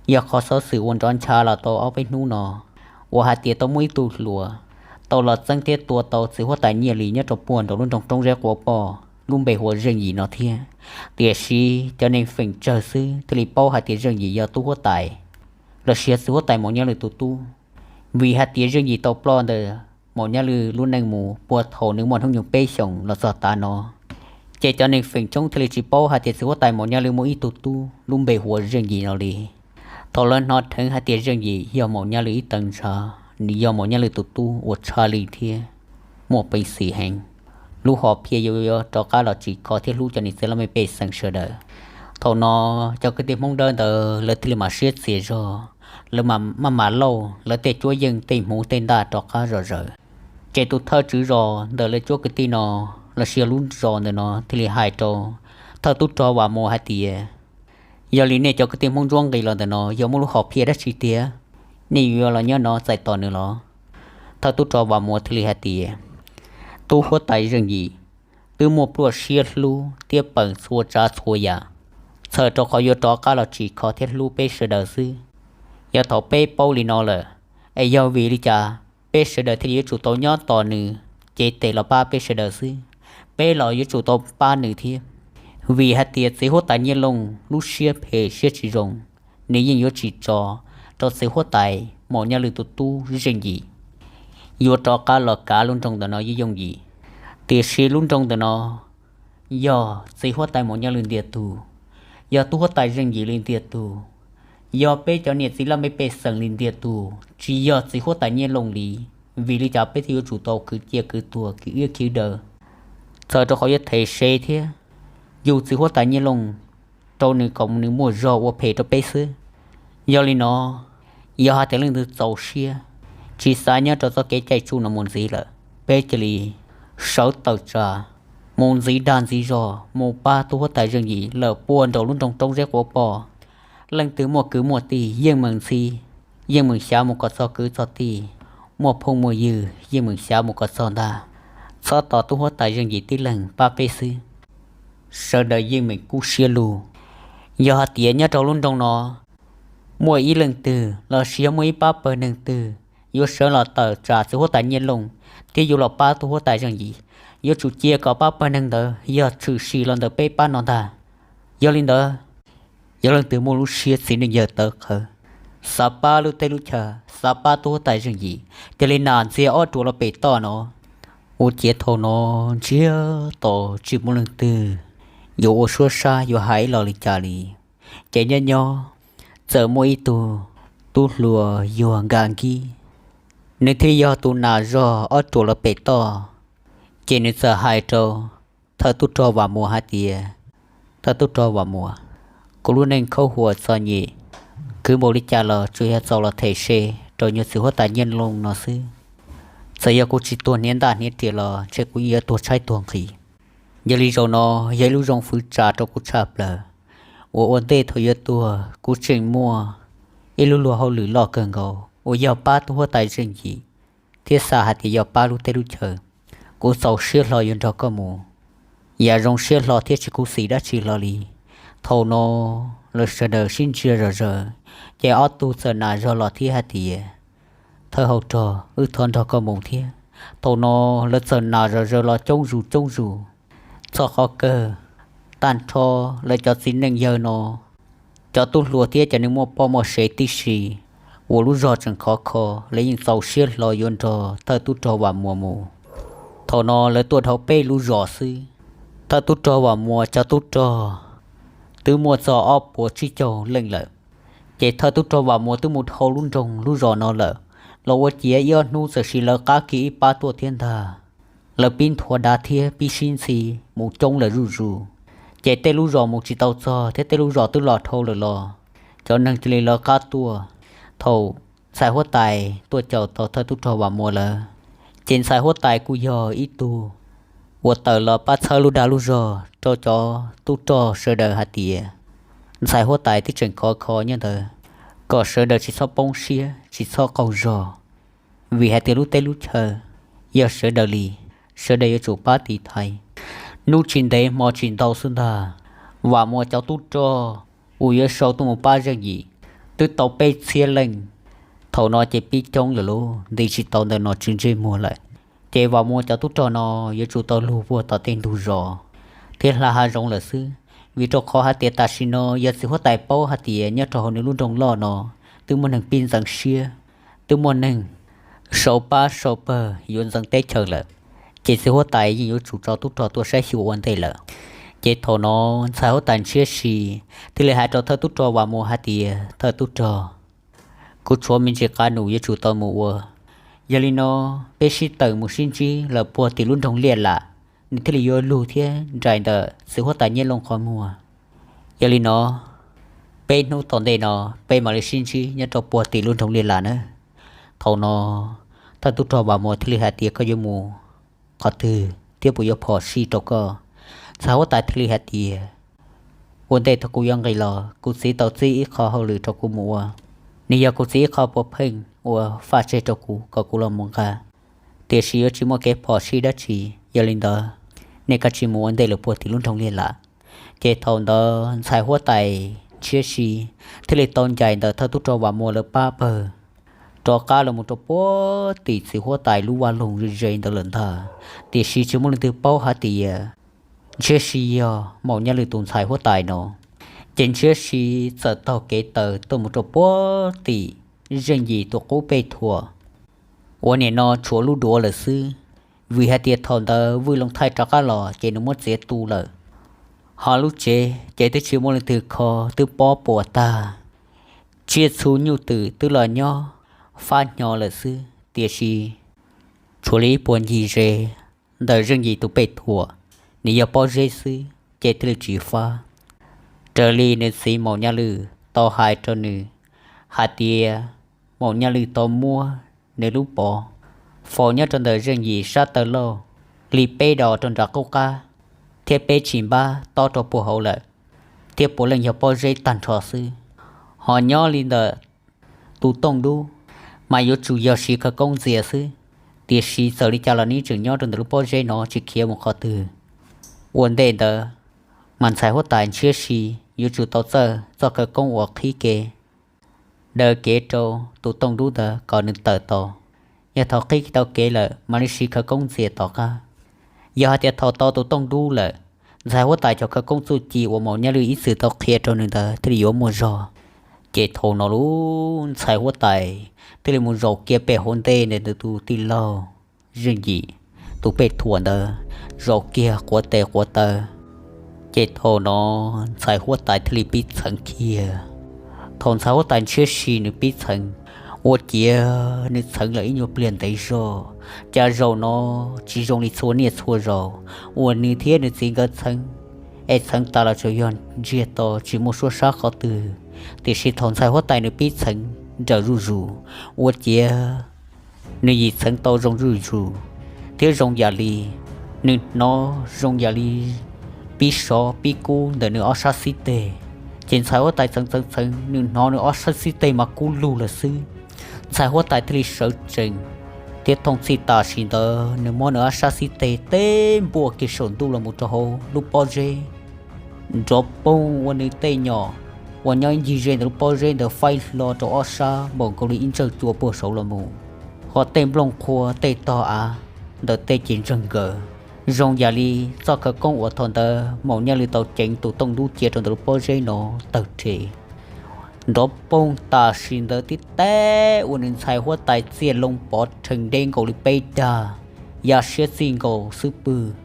yog qhov xov xwm uas nrov ncha los tau ob peb hnub no, uas hais tias tau muaj ib tug hluas tau los txeeb thiab tua tau txiv huab tais Nyiaj Lwj nyob rau puag nraum lub nroog Roob Zeb Quav Poj lub npe hu ua Zeej Yim no thiab. Tiam sis cov neeg feem tsawg xwb thiaj li paub hais tias Zeej Yim yog tub huab tais los sis yog txiv huab tais Maum Nyaj Lwj tus tub, vim hais tias Zeej Yim tau ploj ntawm Maum Nyaj Lwj lub neej mus puag thaum nws muaj hnub nyoog peb xyoos los txog tav no. Ces cov neeg feem coob thiaj li tsis paub hais tias txiv huab tais Maum Nyaj Lwj muaj ib tug tub lub npe hu ua Zeej Yim no li. Thaum lawv hnov dheev hais tias Zeej Yim yog Maum Nyaj Lwj ib teev ntshav, nws yog Maum Nyaj Lwj tus tub uas tshaj lij thiab muaj peev xwm heev, lub hom phiaj yuav rov qab los tsim kho thiab hlub cov niam txiv laj mej pej xeem sawv daws. Thaum no cov kwv tij Hmoob Dawb ntawd lawv thiaj li mam siab txias zog, lawv mam maj mam lauj lawv tej cuab yeej tej hmuv tej ntaj rov qab zom zaws. Ces tus thawj tswv zos ntawm lawv cuab kwv tij no los sis yog lub zos ntawm no thiaj li hais rau thawj tub rog Vam Muas hais tias, yog li nej cov kwv tij Hmoob Ntsuab nqis los ntawm no yog muaj lub hom phiaj dab tsi tiag, nej yuav los nyob no txais tos nws los? Thawj tub rog Vam Muas thiaj li hais tias, tub huab tais Zeej Yim twb muaj pluaj siab hlub thiab peem txhua tsav txhua yam, txhawm rau qhov yuav rov qab los tsim kho thiab hlub peb sawv daws xwb. Yog thaum peb paub li no lawm, es yog vim li cas peb sawv daws thiaj li yuav tsum tau nyob tos nws cev tes los pab peb sawv daws xwb? Peb los yuav tsum tau pab nws thiab, vim hais tias txiv huab tais Nyiaj Looj lub siab phem siab tsis zoo, nws yeej yuav tsis tso rau txiv huab tais Maum Nyaj Lwj tus tub Zeej Yim yuav rov qab los kav lub nroog ntawm no yooj yooj yim. Tiam sis lub nroog ntawm no yog txiv huab tais Maum Nyaj Lwj ntiag tug, yog tub huab tais Zeej Yim li ntiag tug, yog peb cov niam txiv laj mej pej xeem li ntiag tug, tsis yog txiv huab tais Nyiaj Looj li. Vim li cas peb thiaj yuav tsum tau khwv ciaj khwv tuag khwv iab khwv daw, txhawm rau qhov yuav them se thiab yug txiv huab tais Nyiaj Looj rau nws kom nws muaj zog ua phem rau peb xwb? Yog li no, yog hais tias leej twg txaus siab, tsis xav nyob rau txoj kev caij tsuj no mus ntxiv lawm. Peb cia li sawv tawm tsam mus ntxiv dag ntxiv zog mus pab tub huab tais Zeej Yim lawm puag nraum lub nroog Roob Zeb Quav Poj. Leej twg muaj kwv muaj tij yeej meem ntxhi, yeej meem xyav mus kom txog kwv txog tij, muaj phooj muaj ywg yeej meem xyav mus kom txog ntag. Txhob tos tub huab tais Zeej Yim tib leeg pab peb xwb. Sawv daws yeej meem kub siab lug. Yog hais tias nyob rau lub nroog no muaj ib leej twg los sis yog muaj ib pab pawg neeg twg yuav sawv los tawm tsam txiv huab tais Nyiaj Looj thiab yuav los pab tub huab tais Zeej Yim, yuav tsum cia kom pab pawg neeg ntawd yog tshwm sim los ntawm peb pab no ntag. Yog li ntawd, yog leej twg muaj lub siab txiv neej yawg tawv qhawv, xav pab lub teb lub chaw, xav pab tub huab tais Zeej Yim, cia li nam ntxias ob ruam los pem toj no. Ua ciav thaum no ntsiag to tsis muaj leej twg yuav ua suab sab yuav hais ib los li cas li. Ces nyob nyob txawm muaj ib tug tub hluas yuag nkas nkib, nws thiaj yog tus nas zog ob ruam los pem toj. Ces nws txawm hais rau thawj tub rog Vam Muas hais tias, Thawj tub rog Vam Muas, kuv lub neej khaub huam txom nyem, khwv npaum li cas los tsuas yog txaus los them se rau nyuag txiv huab tais Nyiaj Looj no xwb. Txawm yog kuv tsis tuag hniav ntaj hniav riam los ntshe kuv yeej yuav tuag tshaib tuag nqhis. Yog li zaum no yog ib lub zoo fwv tsa rau kuv tshaj plaws uas ua ntej thaum yuav tuag kuv tseem muaj ib lub luag hauj lwm loj kawg nkaus uas yog pab tub huab tais Zeej Yim thiab xav hais tias yog pab lub teb lub chaw. Kuv txaus siab hlo yuav nrog koj mus, yam zoo siab hlo thiab tsis khuv xim dab tsi hlo li. Thaum no lawv sawv daws sib ntsia zom zaws, ces ob tug txawm nas zog los thiab hais tias, Thawj hauv rog, wb thov nrog koj mus thiab. Thaum no lawv txawm nas zom zaws los coob zus coob zus. Txog qhov kawg, tag nrho lawv cov txiv neej yawg no, cov tub hluas thiab cov neeg muaj poj muaj sev tib si uas lub zog tseem khov kho, lawv yeej txaus siab hlo yuav nrog thawj tub rog Vam Muas mus. Thaum no lawv tuaj dhau peb lub zos xwb, thawj tub rog Vam Muas cov tub rog twb muaj txog ob puas tsib caug leej lawm. Ces thawj tub rog Vam Muas twb mus dhau lub nroog lub zos no lawm, los ua ciav ib ob hnub txawm sim lawv qab kiag ib pab tuaj thiab ntag. Lawv pib nthua dav thiab pib sib ntxhi mus coob lawm zuj zus. Ces tej lub zos mus tsis tau txog thiab tej lub zos twb los dhau lawm los cov neeg cia li lawv qab tuaj. Thaum ntxhais huab tais tuaj caum tau thawj tub rog Vam Muas lawm, ces ntxhais huab tais kuj yog ib tug uas tawm los pab txhawb lub dag lub zog rau cov tub rog sawv daws hais tias, ntxhais huab tais twb tseem khov kho nyob ntawd, kom sawv daws tsis txhob poob siab tsis txhob qaug zog, vim hais tias lub teb lub chaw yog sawv daws li, sawv daws yuav tsum pab tiv thaiv. Hnub tsis ntev hmo tsis ntau xwb ntag, Vam Muas cov tub rog uas yuav sau tuaj mus pab Zeej Yim twb tau peb txhiab leej. Thaum no ces pib coob lawm lauj, nti tsis tau ntawm nom tswv ntsej muag lawm. Ces Vam Muas cov tub rog no yuav tsum tau lug puag tom tej ntug zos thiab hla hav zoov lawm xwb, vim rau qhov hais tias tam sim no yog txiv huab tais paub hais tias nyob rau hauv nws lub nroog loj no twb muaj neeg pib ntxeev siab, twb muaj neeg sau pab sau pawg yuav ntxeev teb chaws lawm, ces txiv huab tais yeej yuav tsum tso tub rog tuaj saib xyuas ua ntej lawm. Ces thaum no ntxhais huab tais Ntshiab Si thiaj li hais rau thawj tub rog Vam Muas hais tias, Thawj tub rog, kuv tshuav me ntsis qab num yuav tsum tau mus ua. Yog li no, peb sib tawm mus sib ntsib lawm puag tim lub nroog Liaj Lam, nws thiaj li yuav lug thiab nraim ntawm txiv huab tais Nyiaj Looj qhov muag. Yog li no, peb hnub tom ntej no peb mam li sib ntsib nyob rau puag tim lub nroog Liaj Lam nawb. Thaum no thawj tub rog Vam Muas thiaj li hais tias, Koj yuav mus qhov twg thiab puas yuav phom sij rau koj? Ntxhais huab tais thiaj li hais tias, Ua ntej thaum kuv yuav nqis los kuv txiv tau txib ib qho hauj lwm rau kuv mus ua. Nws yog kuv txiv ib qho puav pheej uas faj tseg rau kuv kom kuv los mus nqa, tiam sis yuav tsis muaj kev phom sij dab tsi. Yog li ntawd, nej kav tsij mus ua ntej lawm puag tim lub nroog Liaj Lam. Ces thaum ntawd ntxhais huab tais Ntshiab Si thiaj li tau ncaim ntawm thawj tub rog Vam Muas lawv pab pawg rov qab los mus rau puag tim txiv huab tais lub vaj loog ze ze ntawd lawm ntag. Tiam sis tsis muaj leej twg paub hais tias Ntshiab Si yog Maum Nyaj Lwm tus ntxhais huab tais no. Ces Ntshiab Si txawm taug kev taw tuaj mus rau puag tim Zeej Yim tus qub pej thuam uas nim no tshuav lub duav lawm xwb, vim hais tias thaum ntawd Vwj Looj Thaij rov qab los ces nws muab txiav tu lawm. Ho lub tsev ces twb tsis muaj leej twg kho, twb pob puas tag, tsiaj txhu nyuj twm twb los nyob fab hnyo lawm xwb, tiam sis tshuav li ib puas ncig ze ntawm Zeej Yim tus pej thuam, nws yog pob zeb xwb ces thiaj li tsis fab. Raws li nws txiv Maum Nyaj Lwm tau hais rau nws hais tias, Maum Nyaj Lwm tau muab nws lub pov faus nyob rau ntawm Zeej Yim sab taw lauj li peb dos rau nram qub qab, thiab peb tsis npab tob rau puag hauv lawm, thiab puav leej yog pob zeb tag nrho xwb. Ho nyob li ntawm tus Tooj Dub mas yuav tsum yog siv khawv koob ntxias xwb, tiam sis txawm li cas los nws tseem nyob rau ntawm lub pob zeb no tsis khiav mus qhov twg. Ua ntej ntawd mas ntxhais huab tais ntshiab si yuav tsum tau txawj txoj khawv koob uas qhib kev daws kev rau tus Tooj Dub ntawd kom nws tawm tau. Yog thaum qhib tau kev lawm mam li siv khawv koob ntxias tom qab. Yog hais tias thaum tau tus Tooj Dub lawm, ntxhais huab tais cov khawv koob txuj ci uas Maum Nyaj Lwj ib txwm tau qhia rau nws ntawd thiaj li yuav muaj zog. Ces thaum no lub ntxhais huab tais thiaj li mus zaum kiag pem hauv ntej ntawm tus tij laug Zeej Yim tus pej thuam ntawd, zaum kiag quav tes quav taw. Ces thaum no ntxhais huab tais thiaj li pib txheev kiag. Thaum ntxhais huab tais ntshiab si nws pib txheev, ua ciav nws txheev lawm ib nyuag pliag ntev zog. Cas zaum no tsis zoo li txhua niaj txhua zaus uas nws thiab nws txiv nkawd txheev, es txheev tas los tsuas yog ntsiag to tsis muaj suab sab qhov twg. Tiam sis thaum ntxhais huab tais nws pib txheev nrawm zuj zus, ua ciav nws yim txheev tau zoo zuj zus, thiab zoo yam li nws hnov zoo yam li pib sov pib kub ntawm nws ob sab xib teg. Ces ntxhais huab tais txheev txheev txheev, nws hnov nws ob sab xib teg mas kub lug lawm xwb. Ntxhais huab tais thiaj li sawv tsees, thiab thooj txhij tam sim ntawd nws muab nws ob sab xib teg teb npuaj kiag saum ntuj los mus rau hauv lub pob zeb. Nrov poog ua nws tej nyom uas nyob ib ncig ze ntawm lub pob zeb ntawd faib hlo rau ob sab npaum nkaus li ib ntsawj cua puag saud los mus, ho tej nplooj qhuav tej tog av ntawm tej ces ntsawg nkaws, zoo yam li txoj khawv koob uas thaum ntawd Maum Nyaj Lwj tau ceev tus Tooj Dub cia rau ntawm lub pob zeb no tawg rhe. Nrov poog tam sim ntawd tib teb ua nws ntxhais huab tais txiaj loo pov rhees deb nkaus li peb dag, ya siab txij nkaus xub pwg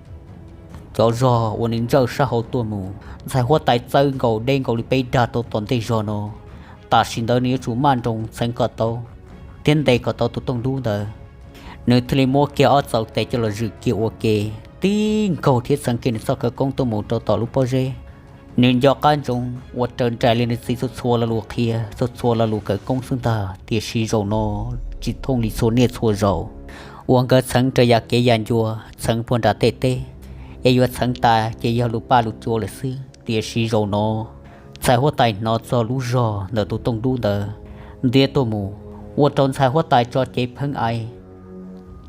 cov zog uas nws ntsawj sab hauv tuaj mus. Ntxhais huab tais txawb nkaus deb nkaus li peb dag rau tom ntej zog no. Tam sim ntawd nws yuav tsum maj nroos txheev kom tau thiab ntes kom tau tus Tooj Dub ntawd. Nws thiaj li muab kiag ob txau tes coj los zwm kiag ua ke, tib nkaug thiab txheev kiag nws txoj khawv koob tuaj mus rau tom lub pob zeb. Nws nco qab ntsoov ua raws nraim li nws txiv txhua txhua lo lus qhia, txhua txhua lo lus khawv koob xwb ntag, tiam sis zaum no tsis thooj li txhua niaj txhua zaus uas nkawd txheev raws yam kev yam ncua, txheev puag nram tej teb, es yuav txheev tas ces yog lus paj lus cua lawm xwb. Tiam sis zaum no ntxhais huab tais hnov txog lub zog ntawm tus Tooj Dub ntawd ntiab tuaj mus, ua rau ntxhais huab tais tso cev pheeb ai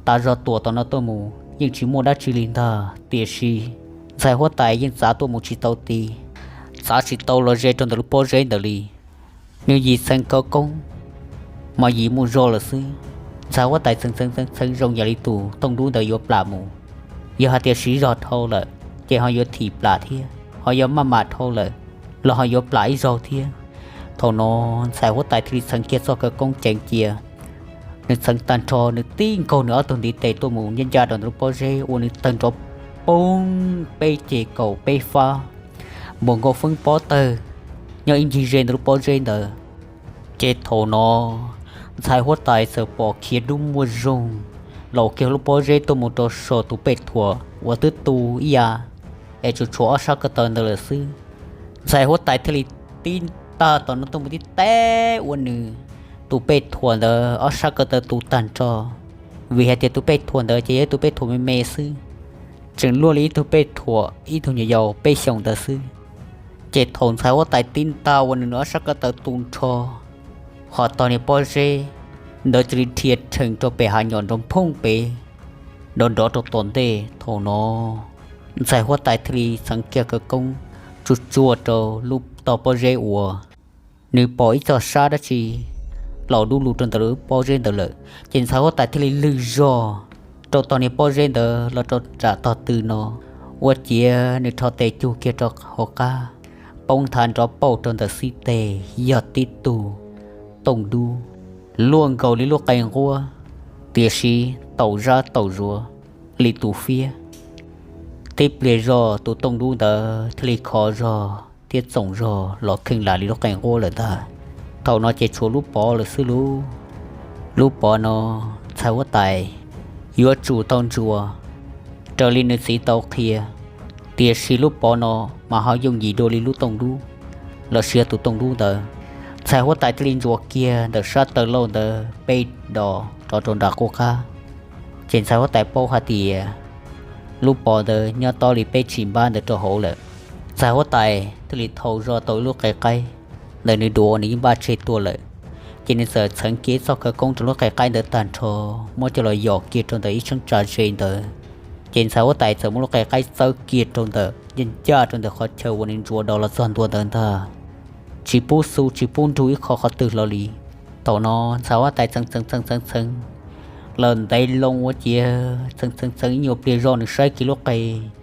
tas zog tuam tom no tuaj mus yeej tsis muaj dab tsi li ntag. Tiam sis ntxhais huab tais yeej txav tuaj mus tsis tau ti, txav tsis tau los ze rau ntawm lub pob zeb ntawd li. Nws yim txheev khawv koob mas yim muaj zog lawm xwb. Ntxhais huab tais txheev txheev txheev txheev zoo yam li tus Tooj Dub ntawd yuav plam mus. Yog hais tias siv zog dhau lawm ces ho yuav thim plam thiab, ho yog maj mam dhau lawm los ho yuav plam ib zaug thiab. Thaum no ntxhais huab tais thiaj li txheev kiag txoj khawv koob ceev cia. Nws txheev tag nrho, nws tib nkaug nws ob tug ntiv tes tuaj mus ncaj ncaj rau ntawm lub pob zeb ua nws tawg nrov poob peb ceg kaum peb fab, npaum nkaus feeb pob tawg nyob ib ncig ze ntawm lub pob zeb ntawd. Ces thaum no ntxhais huab tais txawm pom khiav dub muaj zoog los kiag lub pob zeb tuaj mus rau saum tus pej thuam uas twb tu ib yam es tsuas tshuav ob sab ko taw ntawd lawm xwb. Ntxhais huab tais thiaj li tib tag tom no tuaj mus tib teb ua nws tus pej thuam ntawd ob sab ko taw tu tag nrho, vim hais tias tus pej thuam ntawd ces yog ib tus pej thuam me me xwb, tseem luaj li ib tug pej thuam ib tug nyuam yaus peb xyoos ntawd xwb. Ces thaum ntxhais huab tais tib ntag ua nws ob sab ko taw tu nrho, ho tog niag pob zeb ntawd cia li dhia rhees rau pem hav nyom nrov phooj pem, nrov nrov rau tom ntej. Thaum no ntxhais huab tais thiaj li txheev kiag khawv koob tsuag tsuag rau lub tog pob zeb uas nws pom ib txog sab dab tsi laus dub lug rau ntawm lub pob zeb ntawd lawm. Ces ntxhais huab tais thiaj li lwg zog rau tog niag pob zeb ntawd los rau nram tog tw no, ua ciav nws rho tes cug kiag rau hauv qab, poob nthav nrov pauj rau ntawm xib teg, yog tib tug tooj dub luaj nkaus li lub qe nquab, tiam sis taum zab taum zuav li tus fiab. Tib pliag zog tus tooj dub ntawd thiaj li khov zog thiab txoom zog los kheej lam li lub qe nquab lawm ntag. Thaum no ces tshuav lub pov lawm xwb lauj. Lub pov no ntxhais huab tais yuav tsum tau ntsuas raws li nws txiv tau qhia, tiam sis lub pov no mas ho yooj yim dua li lub tooj dub los sis yog tus tooj dub ntawd. Ntxhais huab tais thiaj li ntsuas kiag ntawm sab taw lauj ntawd peb dos rov rau nram qub qab. Ces ntxhais huab tais paub hais tias lub pov ntawd nyob tob li peb tsis npab ntawd rau hauv lawm. Ntxhais huab tais thiaj li thau zoj tau ib lub qe qaib ntawm nws duav uas nws yeej npaj tseg tuaj lawm. Ces nws txawm txheev kiag txoj khawv koob rau lub qe qaib ntawd tag nrho, muab coj los yos kiag rau ntawm ib cheeb tsam ze ntawd. Ces ntxhais huab tais txawm muab lub qe qaib txawb kiag rau ntawm ncaj ncaj rau ntawm qhov chaw uas nws ntsuas do los txog ntua ntawd ntag. Tsis pub xu tsis pub nrug ib qho qhov twg hlo li. Thaum no ntxhais huab tais txheev txheev txheev txheev txheev, lawm ntev loo ua ciav txheev txheev txheev ib nyuag pliag zoj nws saib kiag lub qe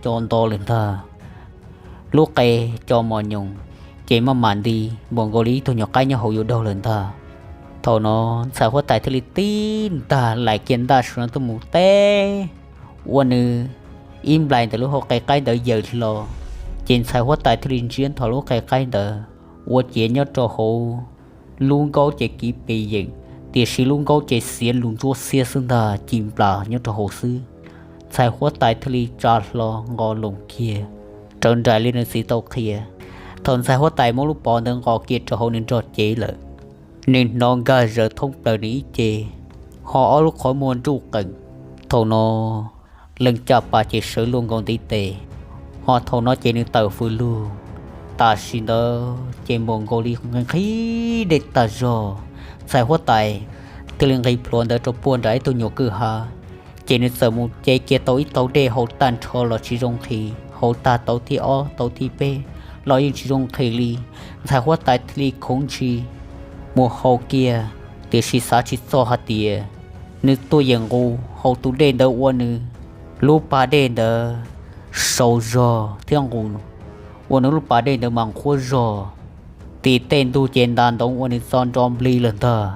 co nto lawm ntag. Lub qe co mos nyoos, ces maj mam nti npaum nkaus li ib tug nyuam qaib nyob hauv yuav daug lawm ntag. Thaum no ntxhais huab tais thiaj li tib ntag laim kiag ntaj su no tuaj mus teb ua nws ib nplais ntawm lub hau qe qaib ntawd yaws hlo. Ces ntxhais huab tais thiaj li ntsiab nthos lub qe qaib ntawd ua ciav nyob rau hauv lub nkaub ces kiv pes yeem, tiam sis lub nkaub ces xiav lus ntsuab xiab xwb ntag, ci nplas nyob rau hauv xwb. Ntxhais huab tais thiaj li tsa hlo nqos loos kiag, raws nraim li nws txiv tau qhia. Thaum ntxhais huab tais muab lub pov ntawd nqos kiag rau hauv nws nrog cev lawm, nws hnov nkag zaws thoob plaws nws ib ce, ho ob lub qhov muag nruj qees. Thaum no leej caj pas ces sawv luaj nkaus ntiv tes, ho thaum no ces nws tawm fws lug. Tam sim ntawd ces npaum nkaus li nqhis dej tag zog, ntxhais huab tais thiaj li nqis plhuav ntawd rau puag nram ib tug nyuam kwj ha. Ces nws txawm mus ce kiag tau ib taug dej haus tag nrho los tsis zoo nqhis, haus tag tau thib ob tau thib peb los yeej tsis zoo nqhis li. Ntxhais huab tais thiaj li khoov ntshis mus haus kiag, tiam sis xav tsis txog hais tias nws tuaj yeem nqus haus tus dej ntawd ua nws lub pas dej ntawd sau zog thiab nqus ua nws lub pas dej ntawd mas nqhuab zog, tim tej ntug ces ntas ntoov ua nws txo nro nplig lawm ntag.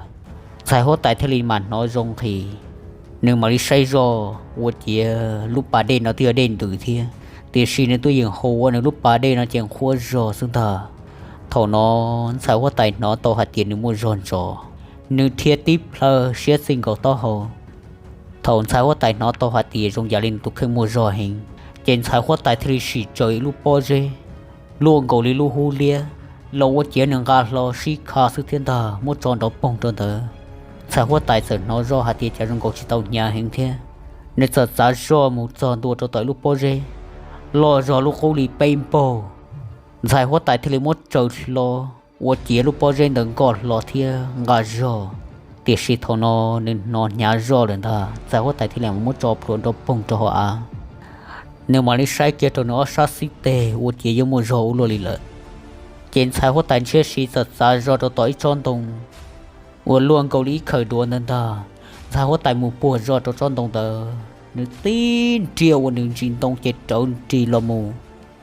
Ntxhais huab tais thiaj li mam hnov zoo nqhis, nws mam li saib zoj ua ciav lub pas dej no twb yog dej ntws thiab, tiam sis nws tuaj yeem haus ua nws lub pas dej no ces nqhuab zog xwb ntag. Thaum no ntxhais huab tais hnov tau hais tias nws muaj zog ntsos, nws dhia tib plhaw siab txij nkaus taub hau. Thaum ntxhais huab tais hnov tau hais tias zoo yam li nws tus kheej muaj zog heev, ces ntxhais huab tais thiaj li sim tsaws ib lub pob zeb luaj nkaus li lub hub liab los ua ciav nws nqa hlo sib kha xwb thiab ntag muab tso nrov poog rau ntawd. Ntxhais huab tais txawm hnov zoj hais tias cas zoo nkaus tsis tau hnyav heev thiab, nws txawm txav zoj mus txog ntua rau tom ib lub pob zeb loj zog lub qub li peb npaug. Ntxhais huab tais thiaj li muab tsaws hlo ua ciav lub pob zeb ntawd nkoj hlo thiab nqa zog. Tiam sis thaum no nws hnov hnyav zoj lawm ntag, ntxhais huab tais thiaj li muab tso plhuav nrov poog rau hauv av. Nws mam li saib kiag rau nws ob sab xib teg ua ciav yuav muaj zog ua luaj li lawm. Ces ntxhais huab tais ntshiab si txawm txav zog rau tom ib tsob ntoo uas luaj nkaus li ib khawm duav ntawd ntag. Ntxhais huab tais mus puag zog rau tsob ntoo ntawd, nws tib nriaj ua nws ntsis ntoo ces rawv nris los mus,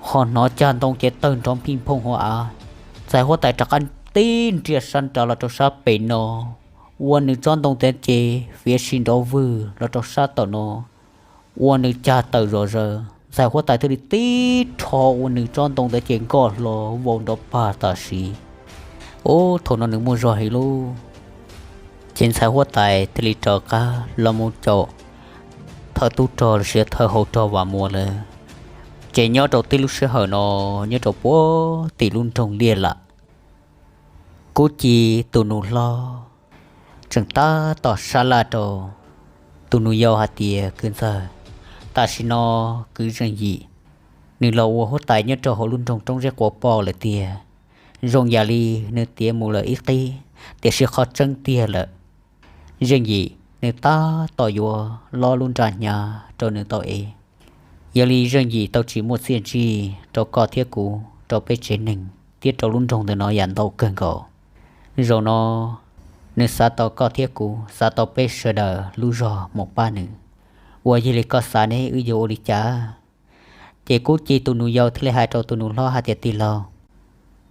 ho hnov cag ntoo ces tawg nrov nphij nphooj hauv av. Ntxhais huab tais rov qab tib nriaj sab nrad los rau sab pem no, ua nws tsob ntoo ntawd ces fiav si nrov vwg los rau sab tom no, ua nws cag tawm zom zaws. Ntxhais huab tais thiaj li tib rho ua nws tsob ntoo ntawd ces nkoj hlo vau nrov pag tam sim. Ub, thaum no nws muaj zog heev lauj. Ces ntxhais huab tais thiaj li rov qab los mus caum thawj tub rog los sis thawj hau rog Vam Muas lawm. Ces nyob rau tib lub sij hawm no, nyob rau puag tim lub nroog Liaj Lam, Kub Ci tus nus hlob tseem tab tom sab laj rau tus nus yau hais tias, Kwv ntxawg, tam sim no kwv Zeej Yim nws los ua huab tais nyob rau hauv lub nroog Roob Zeb Quav Poj lawm tiag. Zoo yam li nws tiav mus lawm ib qib, tiam sis qhov tseeb tiag lawm, Zeej Yim nws tab tom yuav lob lub nra hnyav rau nws tau ev. Yog li Zeej Yim tau tsis muaj txiaj ntsig rau koj thiab kuv, rau peb tsev neeg thiab rau lub nroog ntawm no yam ntau kawg nkaus. Zaum no nws xav tau koj thiab kuv, xav tau peb sawv daws lub zog mus pab nws. Uas yog li koj xav ne, wb yuav ua li cas? Ces Kub Ci tus nus yau thiaj li hais rau tus nus hlob hais tias, Tij laug,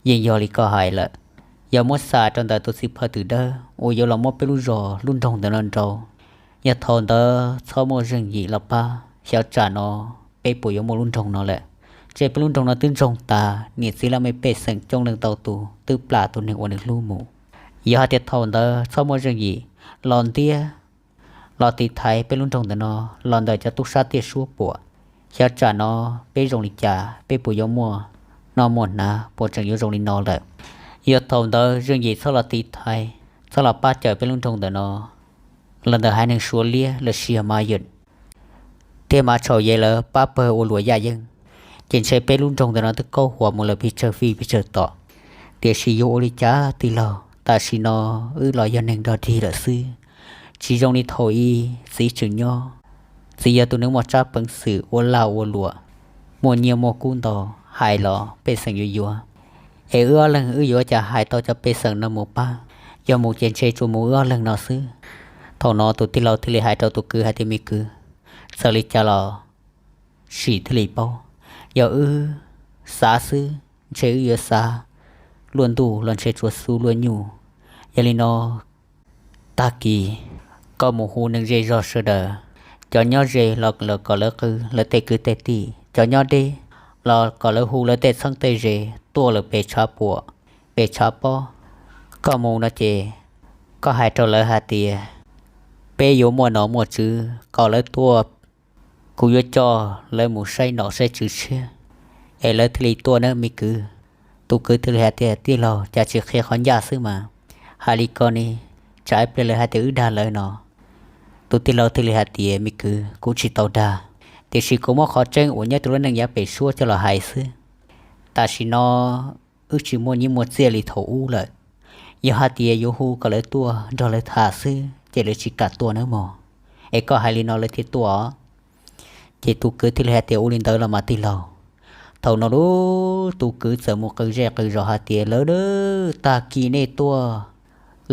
yeej yog li koj hais lawm. Yog muab xa rau ntawm tus txiv phaw twm dawb uas yuav los muab peb lub zos lub nroog ntawm no nrau, yog thaum ntawd txhob muaj Zeej Yim los pab, xyov tsam no peb puas yuav muaj lub nroog no lawm. Ntshe peb lub nroog no twb ntsoog tas, niam txiv laj mej pej xeem coob leej ntau tus twb plam tus neeg uas nws hlub mus. Yog hais tias thaum ntawd txhob muaj Zeej Yim los ntiab, los tiv thaiv peb lub nroog ntawm no los ntawm cov tub sab tiaj suab puam, xyov tsam no peb zoo li cas, peb puas yuav muaj noj muaj hnav, puas tseem yuav zoo li no lawm. Yog thaum ntawd Zeej Yim txhob los tiv thaiv, txhob los pab cawm peb lub nroog ntawm no, los ntawm haiv neeg Suav liab los sis yog Mav Yam thiab Mav Tshau Yaj lawv pab pawg ua luam yaj yeeb, ces ntshe peb lub nroog ntawm no twb kaub huam mus lawm pes tsawg fij pes tsawg tom. Tiam sis yuav ua li cas tij laug, tam sim no wb los yog neeg dog dig lawm xwb, tsis zoo li thaum ub txiv tseem nyob. Txiv yog tus neeg muaj tsab peev xwm ua lag ua luam, muaj nyiaj muaj kub ntau, hais los pej xeem yuav yuav. Es wb ob leeg wb yuav cas hais tau cov pej xeem no mus pab, yog mus ces ntshe tsuas mus wb ob leeg no xwb. Thaum no tus tij laug thiaj li hais rau tus kwv hais tias, me kwv, txawm li cas los sim thiaj li paub, yog wb xav xwb ntshe wb yuav xav luaj ntuj los ntshe tsuas xub luaj nyuj. Yog li no tag kis koj mus hu neeg zej zog sawv daws, cov nyob ze los kom lawv qw lawv tej kwv tej tij, cov nyob deb los kom lawv hu lawv tej txheeb tej ze tuaj lawm pem tshav puam, pem tshav pob. Koj mus no ces koj hais rau lawv hais tias peb yuav muaj nom muaj tswv kom lawv tuaj, kuv yuav coj lawv mus saib nom saib tswv tshiab es lawv thiaj li tuaj nawb me kwv. Tus kwv thiaj li hais tias, tij laug, cas tsis qhia qhov ncaj xwb mas, hais li ko ne, tsam ib pliag lawv hais tias wb dag lawv no. Tus tij laug thiaj li hais tias, me kwv, kuv tsis tau dag, tiam sis kuv muab qhov tseeb uas nyob rau lub neej yav pem suab coj los hais xwb. Tam sim no wb tsis muaj nyiaj muaj txiaj li thaum ub lawm. Yog hais tias yuav hu kom lawv tuaj nrog lawv tham xwb ces lawv tsis kam tuaj nawb mog. Es koj hais li no lawv thiaj tuaj. Ces tus kwv thiaj li hais tias, ua li ntawd los mas tij laug. Thaum no lub tus kwv txawm mus qw zej qw zos hais tias, lawv, tag kis nej tuaj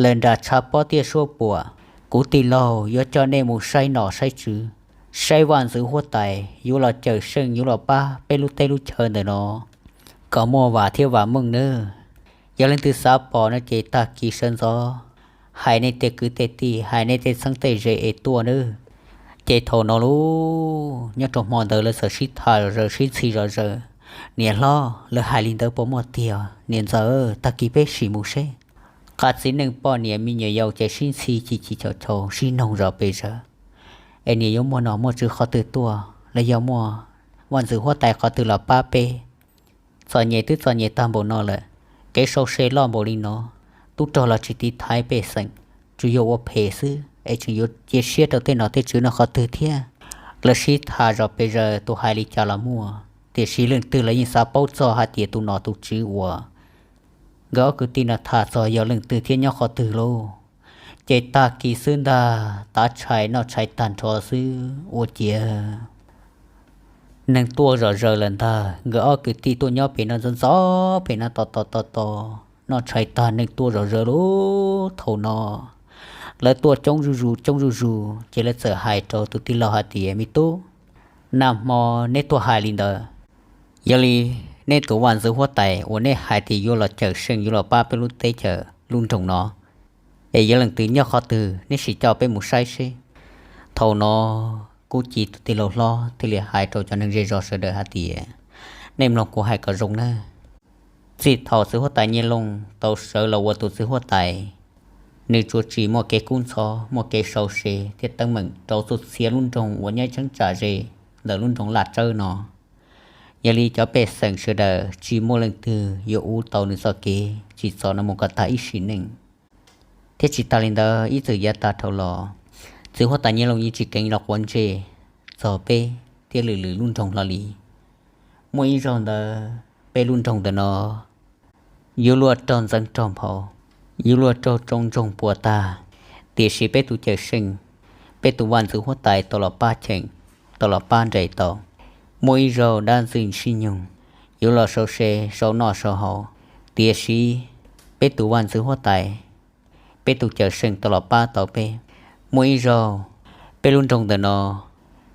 lawm nram tshav pob tiaj suab puam, kuv tij laug yuav coj nej mus saib nom saib tswv, saib vaj ntxwv huab tais yuav los cawm seej yuav los pab peb lub teb lub chaw ntawm no kom muaj vam thiab vam meej nawb. Yog leej twg xav pom no ces tag kis sawv ntxov hais nej tej kwv tej tij, hais nej tej txheeb tej ze es tuaj nawb. Ces thaum no lub nyob rau hmo ntawd lawv txawm sib tham zom zaws sib ntxhi zom zaws, niam hlob, lawv hais li ntawd puas muaj tiag? Niam ntxawm, tag kis peb sim mus seb. Qab txiv neej poj niam me nyuam yaus ces sib ntxhi ci ci caum caum sib noog zom pes zaws, es niam yuav muaj nom muaj tswv qhov twg tuaj los yog muaj vaj ntxwv huab tais qhov twg los pab peb. Txom nyem twb txom nyem tag npaum no lawm, kev sau se loj npaum li no, tub rog los tsis tiv thaiv pej xeem, tsuas yog ua phem xwb es tseem yuav cia siab rau tej nom tej tswv no qhov twg thiab? Lawv sib tham zom pes zaws, tus hais li cas los muaj, tiam sis leej twg los yeej xav paub txog hais tias tus nom tus tswv uas nkawd ob kwv tij no tham txog yog leej twg thiab nyob qhov twg lauj. Ces tag kis xwb ntag, tav tshais noj tshais tag nrho xwb ua ciav neeg tuaj zom zaws lawm ntag. Nkawd ob kwv tij tuaj nyob pem no ntxov ntxov pem no tos tos tos tos, noj tshais tag neeg tuaj zom zaws lub thaum no. Lawv tuaj coob zuj zus coob zuj zus ces lawv txawm hais rau tus tij laug hais tias, me tub, nag hmo neb tuaj hais li ntawd, yog li neb tus vaj ntxwv huab tais uas neb hais tias yuav los cawm seej yuav los pab peb lub teb chaws lub nroog no, es yog leej twg nyob qhov twg neb sim coj peb mus saib seb. Thaum no kuj ci tus tij laug hlob thiaj li hais rau cov neeg zej zos sawv daws hais tias, nej mloog kuv hais kom zoo nawb. Txij thaum txiv huab tais Nyiaj Looj tau sawv los ua tus txiv huab tais, nws tsuas tsim muaj kev kub ntxhov muaj kev sau se thiab teeb meem rau txhua txhia lub nroog uas nyob cheeb tsam ze ntawm lub nroog Laj Tsawb no. Yog li cov pej xeem sawv daws tsis muaj leej twg yuav ua tau nws txoj kev tsim txom no mus kom tag ib sim neej. Thiab tsis tas li ntawd, ib txwm yav tag dhau los, txiv huab tais Nyiaj Looj yeej tsis keev los quav ntsej txog peb thiab lwm lwm lub nroog hlo li. Muaj ib zaug ntawd peb lub nroog ntawm no yuav luaj raug ntxeev raug nphau, yuav luaj raug tsoo ntsoog puas tag, tiam sis peb tus cawm seej, peb tus vaj ntxwv huab tais tau los pab cheem, tau los pab nres tau. Muaj ib zaug dab ntxwg ntxwg nyoog yuav los sau se sau noj sau haus, tiam sis peb tus vaj ntxwv huab tais, peb tus cawm seej tau los pab tau peb. Muaj ib zaug peb lub nroog ntawm no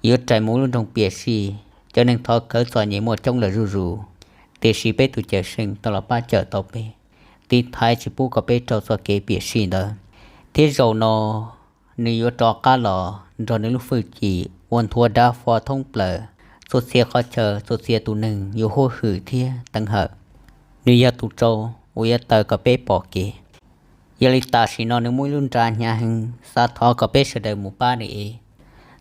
yuav rais mus lub nroog piam sij, cov neeg thov khawv txom nyem muaj coob lawm zuj zus, tiam sis peb tus cawm seej tau los pab cawm tau peb, tiv thaiv tsis pub kom peb raug txoj kev piam sij ntawd. Thiab zaum no nws yuav rov qab los nrog nws lub hwj chim ua nthuav dav fo thoob plaws txhua txhia qhov chaw, txhua txhia tus neeg yuav huab hwm thiab teev hawm. Nws yog tus rau uas yuav taw kom peb pom kev. Yog li tam sim no nws muaj ib lub nra hnyav heev xav thov kom peb sawv daws mus pab nws es,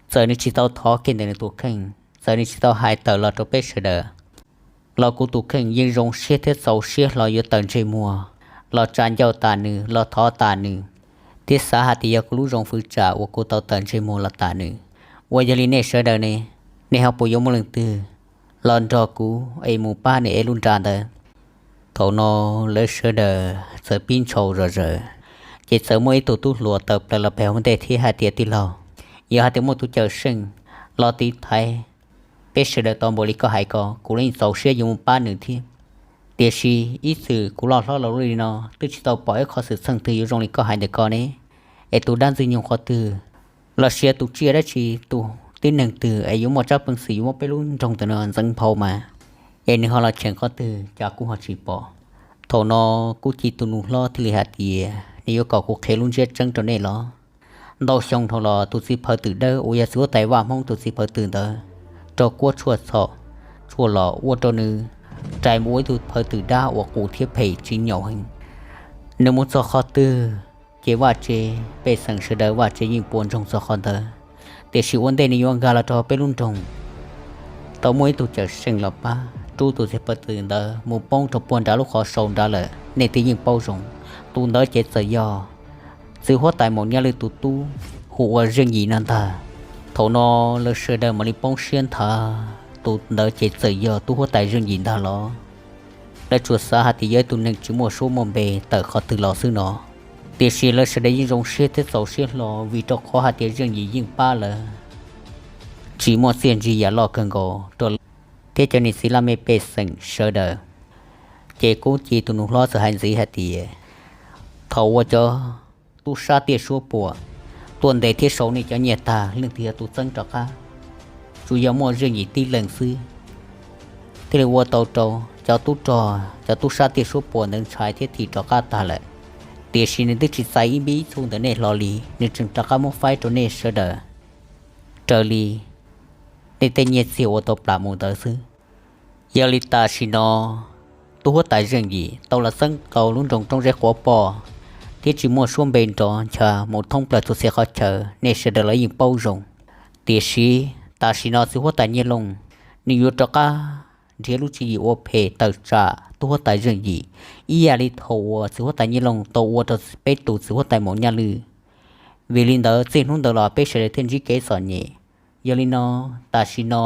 txawm nws tsis tau thov kiag ntawm nws tus kheej, txawm nws tsis tau hais tawm los rau peb sawv daws, los kuv tus kheej yeej zoo siab thiab txaus siab hlo yuav taws ntsej muag los tsa ncauj tas nws, los thov tas nws, thiab xav hais tias yog kuv lub zoo fwv tsam uas kuv tau tawm ntsej muag los tham nws. Uas yog li nej sawv daws ne, nej ho puas yuav muaj leej twg los nrog kuv es mus pab nws ev lub nra ntawd? Thaum no lawv sawv daws txawm pib ntshau zom zaws, ces txawm muaj ib tug tub hluas tawm plaws los pem hauv ntej thiab hais tias, Tij laug, yog hais tias muaj tus cawm seej los tiv thaiv peb sawv daws tau npaum li koj hais ko, kuv los yeej txaus siab yuav mus pab nws thiab. Tiam sis ib txwm kuv loj hlob los li no twb tsis tau pom ib qho xwm txheej twg yuav zoo li koj hais ntawm ko ne. Es tus dab ntxwg nyoog qhov twg los sis tus tsiaj dab tsi, tus tib neeg twg es yuav muaj tsab peev xwm yuav muab peb lub nroog ntawm no ntxeev nphau mas, es nws ho los cheem qhov twg cas kuv ho tsis pom? Thaum no Kub Ci tus nus hlob thiaj li hais tias, Nws yuav kom kuv qhia lub ntsiab tseeb rau nej los? Ntau xyoo dhau los tus txiv phaw twm dawb uas yog txiv huab tais vaj Hmoob tus txiv phaw twm ntawd raug kuab tshuaj txhaum tshuaj los ua rau nws rais mus ua ib tug phaw twm dab uas qus thiab phem tsis nyaum heev. Nws mus txog qhov twg ces vaj tse, pej xeem sawv daws vaj tse yeej puas ntsoog txog qhov ntawd. Tiam sis ua ntej nws yuav nkag los rau peb lub nroog, tau muaj ib tug cawm seej los pab rub tus txiv phaw twm ntawd mus poob rau puag nrad lub qhov sau nrad lawm. Nej twb yeej paub zoo, tus ntawd ces txawm yog txiv huab tais Maum Nyaj Lwj tus tub hu ua Zeej Yim no ntag. Thaum no lawv sawv daws mam li poob siab nthav, tus ntawd ces txawm yog tub huab tais Zeej Yim ntag los? Lawv tsuas xav hais tias yog ib tug neeg tsis muaj suab muaj npe tawm qhov twg los xwb no. Tiam sis lawv sawv daws yeej zoo siab thiab txaus siab hlo vim rau qhov hais tias Zeej Yim yeej pab lawv tsis muaj txiaj ntsig yam loj kawg nkaus rau lawv thiab cov niam txiv laj mej pej xeem sawv daws. Ces Kub Ci tus nus hlob txawm hais ntxiv hais tias, Thaum uas cov tub sab tiaj suab puam tuaj ntes thiab sau nej cov nyiaj tag, leej twg yog tus txeeb rov qab? Tsuas yog muaj Zeej Yim tib leeg xwb thiaj li ua tau rau cov tub rog, cov tub sab tiaj suab puam ntawd ntshai thiab thim rov qab tag lawm. Tiam sis nws twb tsis txais ib npib ib txhuj ntawm nej hlo li, nws tseem rov qab muab faib rau nej sawv daws raws li nej tej nyiaj txiag uas tau plam mus ntawd xwb. Yog li tam sim no tub huab tais Zeej Yim tau los txeeb tau lub nroog Roob Zeb Quav Poj thiab tsis muaj suab npe nrov ncha mus thoob plaws txhua txhia qhov chaw, nej sawv daws los yeej paub zoo. Tiam sis tam sim no txiv huab tais Nyiaj Looj nws yuav rov qab nrhiav lub tswv yim ua phem tawm tsam tub huab tais Zeej Yim ib yam li thaum uas txiv huab tais Nyiaj Looj tau ua rau peb tus txiv huab tais Maum Nyaj Lwj. Vim li ntawd txij hnub ntawd los peb sawv daws thiaj ntsib kev txom nyem. Yog li no, tam sim no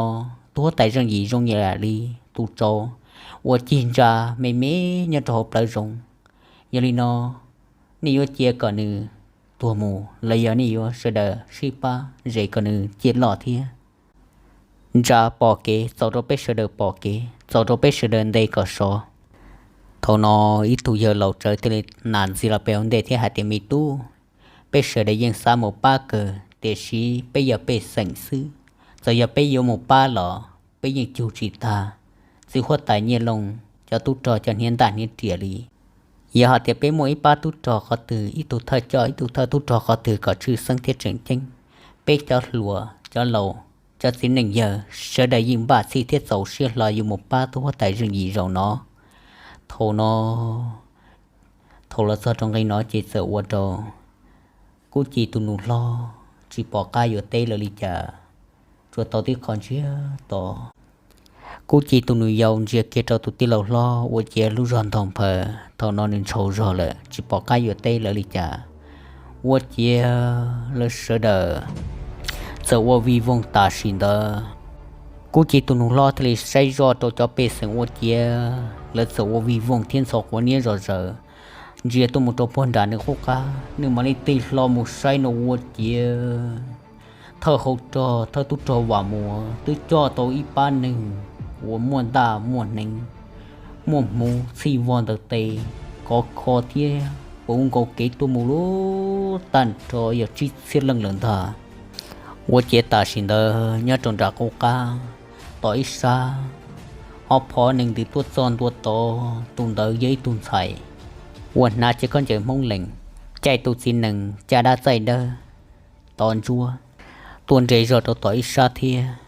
tub huab tais Zeej Yim zoo ib yam li tus tsov uas cig ntsa me me nyob rau hauv plawv zoov. Yog li no, nej yuav cia kom nws tuag mus los yog nej yuav sawv daws sib pab zes kom nws ciaj loj thiab ntsa pom kev, txaus rau peb sawv daws pom kev, txaus rau peb sawv daws nte kom sov? Thaum no ib tug yawg laus tsawv thiaj li nam ntxiv los pem hauv ntej thiab hais tias, Me tub, peb sawv daws yeej xav mus pab kawg, tiam sis peb yog pej xeem xwb, txawm yog peb yuav mus pab los peb yeej cug tsis tag txiv huab tais Nyiaj Looj cov tub rog cov hniav ntaj hniav riam li. Yog hais tias peb muaj ib pab tub rog qhov twg, ib tug thawj coj ib tug thawj tub rog qhov twg kom tshwj xeeb thiab tseem ceeb, peb cov hluas cov laus, cov txiv neej yawg sawv daws yeej npaj txhij thiab txaus siab hlo yuav mus pab tub huab tais Zeej Yim zaum no. Thaum no, thaum los txog rau nqe no ces txawm ua rau Kub Ci tus nus hlob tsis pom qab yuav teb lawv li cas, tsuas tau tib qho ntsiag to. Kub Ci tus nus yau ntsia kiag rau tus tij laug hlob Ua Ciav lub zog ntog nphaws, thaum no nws ntshau zog lawm tsis pom qab yuav teb lawv li cas. Ua Ciav lawv sawv daws txawm ua vij voog tam sim ntawd. Kub Ci tus nus hlob thiaj li saib zoj rau cov pej xeem Ua Ciav, lawv txawm ua vij voog thiab ntxhov quav niab zom zaws ntsia tuaj mus rau puag nram nws qub qab, nws mam li tig hlo mus saib no Ua Ciav, thawj hau rog thawj tub rog Vam Muas twb coj tau ib pab neeg uas muaj ntaj muaj hneev, muaj hmuv txhij vog ntawm tes, kov kho thiab puv nkaus kev tuaj mus lub tag nrho yog tsib txhiab leej lawm ntag. Ua Ciav tam sim ntawd nyob rau nram qub qab, tom ib sab ho phov neeg ntws tuaj txog ntua tod, tus ntawd yog ib tug ntxhais uas hnav cev khaub ncaws Hmoob Lees, caij tus txiv nees caj dab txaij dawb tod ntsuab tuaj nres zog rau tom ib sab thiab.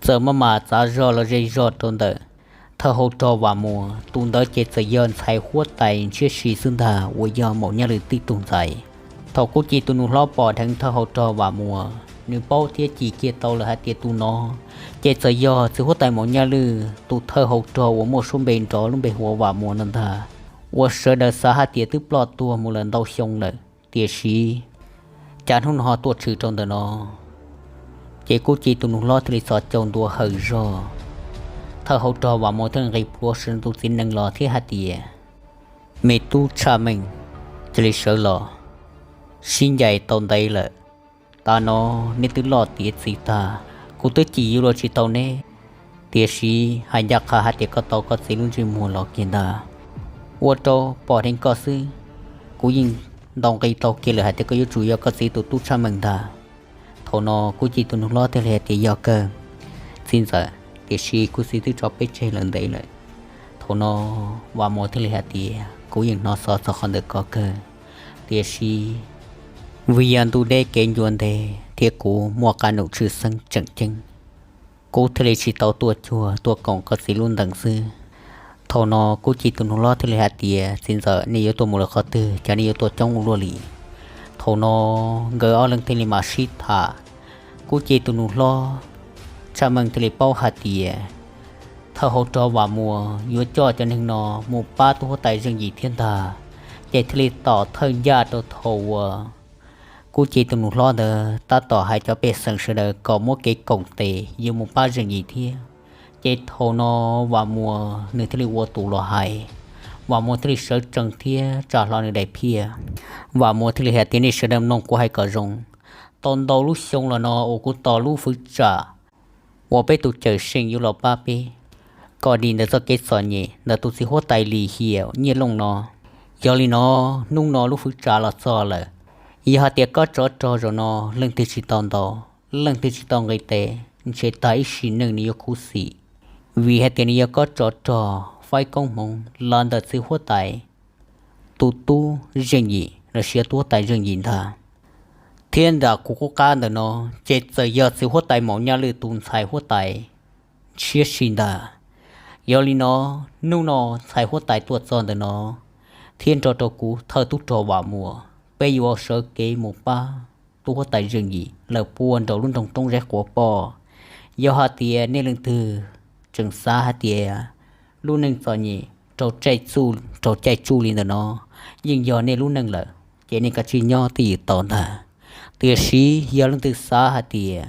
Txawm maj mam txav zog los ze zog rau ntawm thawj hau rog Vam Muas, tus ntawd ces txawm yog ntxhais huab tais Ntshiab Si xwb ntag uas yog Maum Nyaj Lwm tib tug ntxhais. Thaum Kub Ci tus nus hlob pom dheev thawj hau rog Vam Muas, nws paub thiab cim kiag tau lawm hais tias tus no ces txawm yog txiv huab tais Maum Nyaj Lwm tus thawj hau rog uas muaj suab npe nrov lub npe hu ua Vam Muas no ntag, uas sawv daws xav hais tias twb ploj tuag mus lawm ntau xyoo lawm. Tiam sis cas hnub no ho tuaj tshwm rau ntawm no, ces Kub Ci tus nus hlob thiaj li txhos caug ntua hawm zog. Thawj hauv rog Vam Muas thiaj li nqis plhuav sawv tus txiv nees los thiab hais tias, Me tub Tshaj Meej, cia li sawv los, sib ncaim tau ntev lawm. Tav no neb twb loj tiav txiv tag, kuv twb cim yuav luag tsis tau neb. Tiam sis hais ncaj qha hais tias koj tau koj txiv lub ntsej muag los kiag ntag, ua rau pom dheev koj xwb, kuv yeej ntaus nqi tau kiag lawm hais tias koj yuav tsum yog koj txiv tus tub Tshaj Meej ntag. Thaum no Kub Ci tus nus hlob thiaj li hais tias, Yog kawg, txiv ntxawm, tiam sis kuv txiv twb tso peb tseg lawm ntev lawm. Thaum no Vam Muas thiaj li hais tias, Kuv yeej hnov xov txog qhov ntawm ko kawg, tiam sis vim yog ntuj deb kev ncua ntev thiab kuv muaj qab num tshwj xeeb tseem ceeb, kuv thiaj li tsis tau tuaj cuag tuaj koom koj txiv lub ntees xwb. Thaum no Kub Ci tus nus hlob thiaj li hais tias, Txiv ntxawm, nej yuav tuaj mus lawm qhov twg, cas nej yuav tuaj coob ua luaj li? Thaum no nkawd ob leeg thiaj li mam sib tham. Kub Ci tus nus hlob Tshaj Meej thiaj li paub hais tias thawj hauv rog Vam Muas yuav coj cov neeg no mus pab tub huab tais Zeej Yim thiab ntag, ces thiaj li tom thawj ncaj rau thaum uas Kub Ci tus nus hlob ntawd tab tom hais cov pej xeem sawv daws kom muab kev koom tes yuav mus pab Zeej Yim thiab. Ces thaum no Vam Muas nws thiaj li ua tus los hais, Vam Muas thiaj li sawv tsees thiab tsa hlo nws daim phiaj. Vam Muas thiaj li hais tias, Nej sawv daws mloog kuv hais kom zoo, tau ntau lub xyoo los no uas kuv tos lub fwv tsam uas peb tus cawm seej yuav los pab peb kom dim ntawm txoj kev txom nyem ntawm tus txiv huab tais Lis Hiam Nyiaj Looj no. Yog li no, hnub no lub fwv tsam los txog lawm. Yog hais tias kob tsov rog zaum no leej twg tsis tau ntaus, leej twg tsis tau nqis tes, ntshe tag ib sim neej nws yuav khuv xim, vim hais tias nws yog kob tsov rog faib koob hmoov los ntawm txiv huab tais tus tub Zeej Yim los sis tub huab tais Zeej Yim ntag. Thiab ntawm kuv qub qab ntawm no, ces txawm yog txiv huab tais Maum Nyaj Lwj tus ntxhais huab tais ntshiab si ntag. Yog li no, hnub no ntxhais huab tais tuaj txog ntawm no, thiab nrog rau kuv thawj tub rog Vam Muas, peb yuav sawv kev mus pab tub huab tais Zeej Yim lawv puag nraum lub nroog Roob Zeb Quav Poj. Yog hais tias nej leej twg tseem xav hais tias lub neej txom nyem raug caij tsuj li ntawm no yeej yog nej lub neej lawm, ces nej kav tsij nyob twj ywm tos ntag. Tiam sis yog leej twg xav hais tias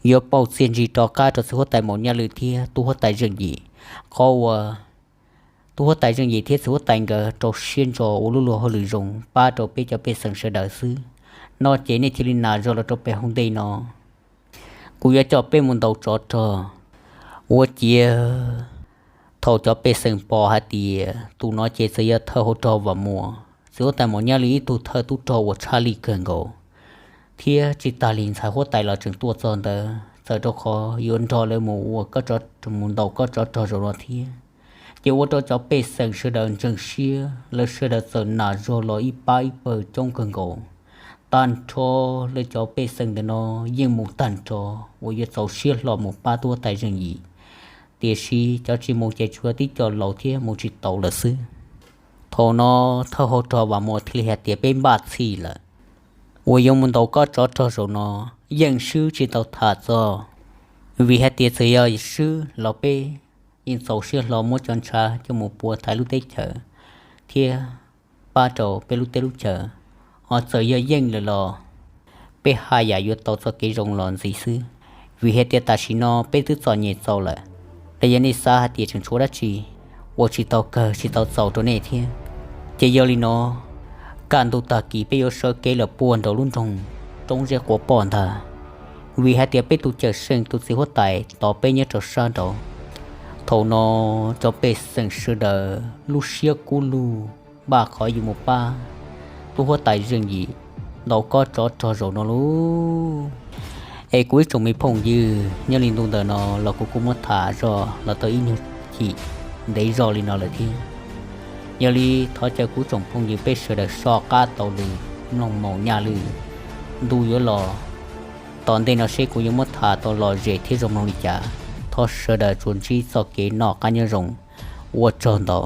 yuav pauj txiaj ntsig rov qab rau txiv huab tais Maum Nyaj Lwj thiab tub huab tais Zeej Yim, qhov uas tub huab tais Zeej Yim thiab txiv huab tais nkawd rau siab ntso ua lub luag hauj lwm zoo pab rau peb cov pej xeem sawv daws xwb no, ces nej cia li nas zog los rau pem hauv ntej no. Kuv yuav coj peb mus ntaus tsov rog. Ua ciav thaum cov pej xeem pom hais tias tus no ces txawm yog thawj hauv rog Vam Muas, txiv huab tais Maum Nyaj Lwj ib tug thawj tub rog uas tshaj lij kawg nkaus, thiab tsis tas li ntxhais huab tais los tseem tuaj txog ntawd, txawm rau qhov yuav nrog lawv mus ua, mus ntaus kob tsov rog zaum no thiab. Ces ua rau cov pej xeem sawv daws ntseeg siab, lawv sawv daws txawm nas zog los ib pab ib pawg coob kawg nkaus. Tag nrho lawv cov pej xeem ntawm no yeej mus tag nrho uas yuav txaus siab hlo mus pab tub huab tais Zeej Yim, tiam sis cov tsis mus ces tsuas tib co laus thiab mus tsis taus lawm xwb. Thaum no thawj hauv rog Vam Muas thiaj li hais tias, Peb npaj txhij lawm, uas yuav mus ntaus kob tsov rog zaum no yeej swb tsis tau tham txog, vim hais tias txawm yog swb los peb yeej txaus siab hlo muab cov ntshav coj mus pua thaiv lub teb chaws thiab pab rau peb lub teb lub chaws. Ho txawm yog yeej lawm los peb haj yam yuav tau txoj kev zoo los ntxiv xwb, vim hais tias tam sim no peb twb txom nyem txaus lawm. Los yog nej xav hais tias tseem tshuav dab tsi uas tsis tau kawg tsis tau txaus rau nej thiab, ces yog li no, kaj ntug tag kis peb yuav sawv kev lawm puag nraum lub nroog Roob Zeb Quav Poj ntag, vim hais tias peb tus cawm seej tus txiv huab tais tos peb nyob rau sab nraud. Thaum no cov pej xeem sawv daws lub siab kub lug npaj qhov yuav mus pab tub huab tais Zeej Yim ntaus kob tsov rog zaum no lauj. Es kuv ib tsoom me phooj ywg, nyob li ntu ntawm no los kuv kuj muab tham zoj los tau ib nyuag chim ntev zog li no lawm thiab. Yog li thov caw kuv tsoom phooj ywg peb sawv daws soj qab taug lw mloog Maum Nyaj Lwj. Ntu yuav los tom ntej no seb kuv yuav muab tham tau lom zem thiab zoo mloog li cas. Thov sawv daws tsuas ntsib txoj kev noj qab nyob zoo, ua tsaug ntau.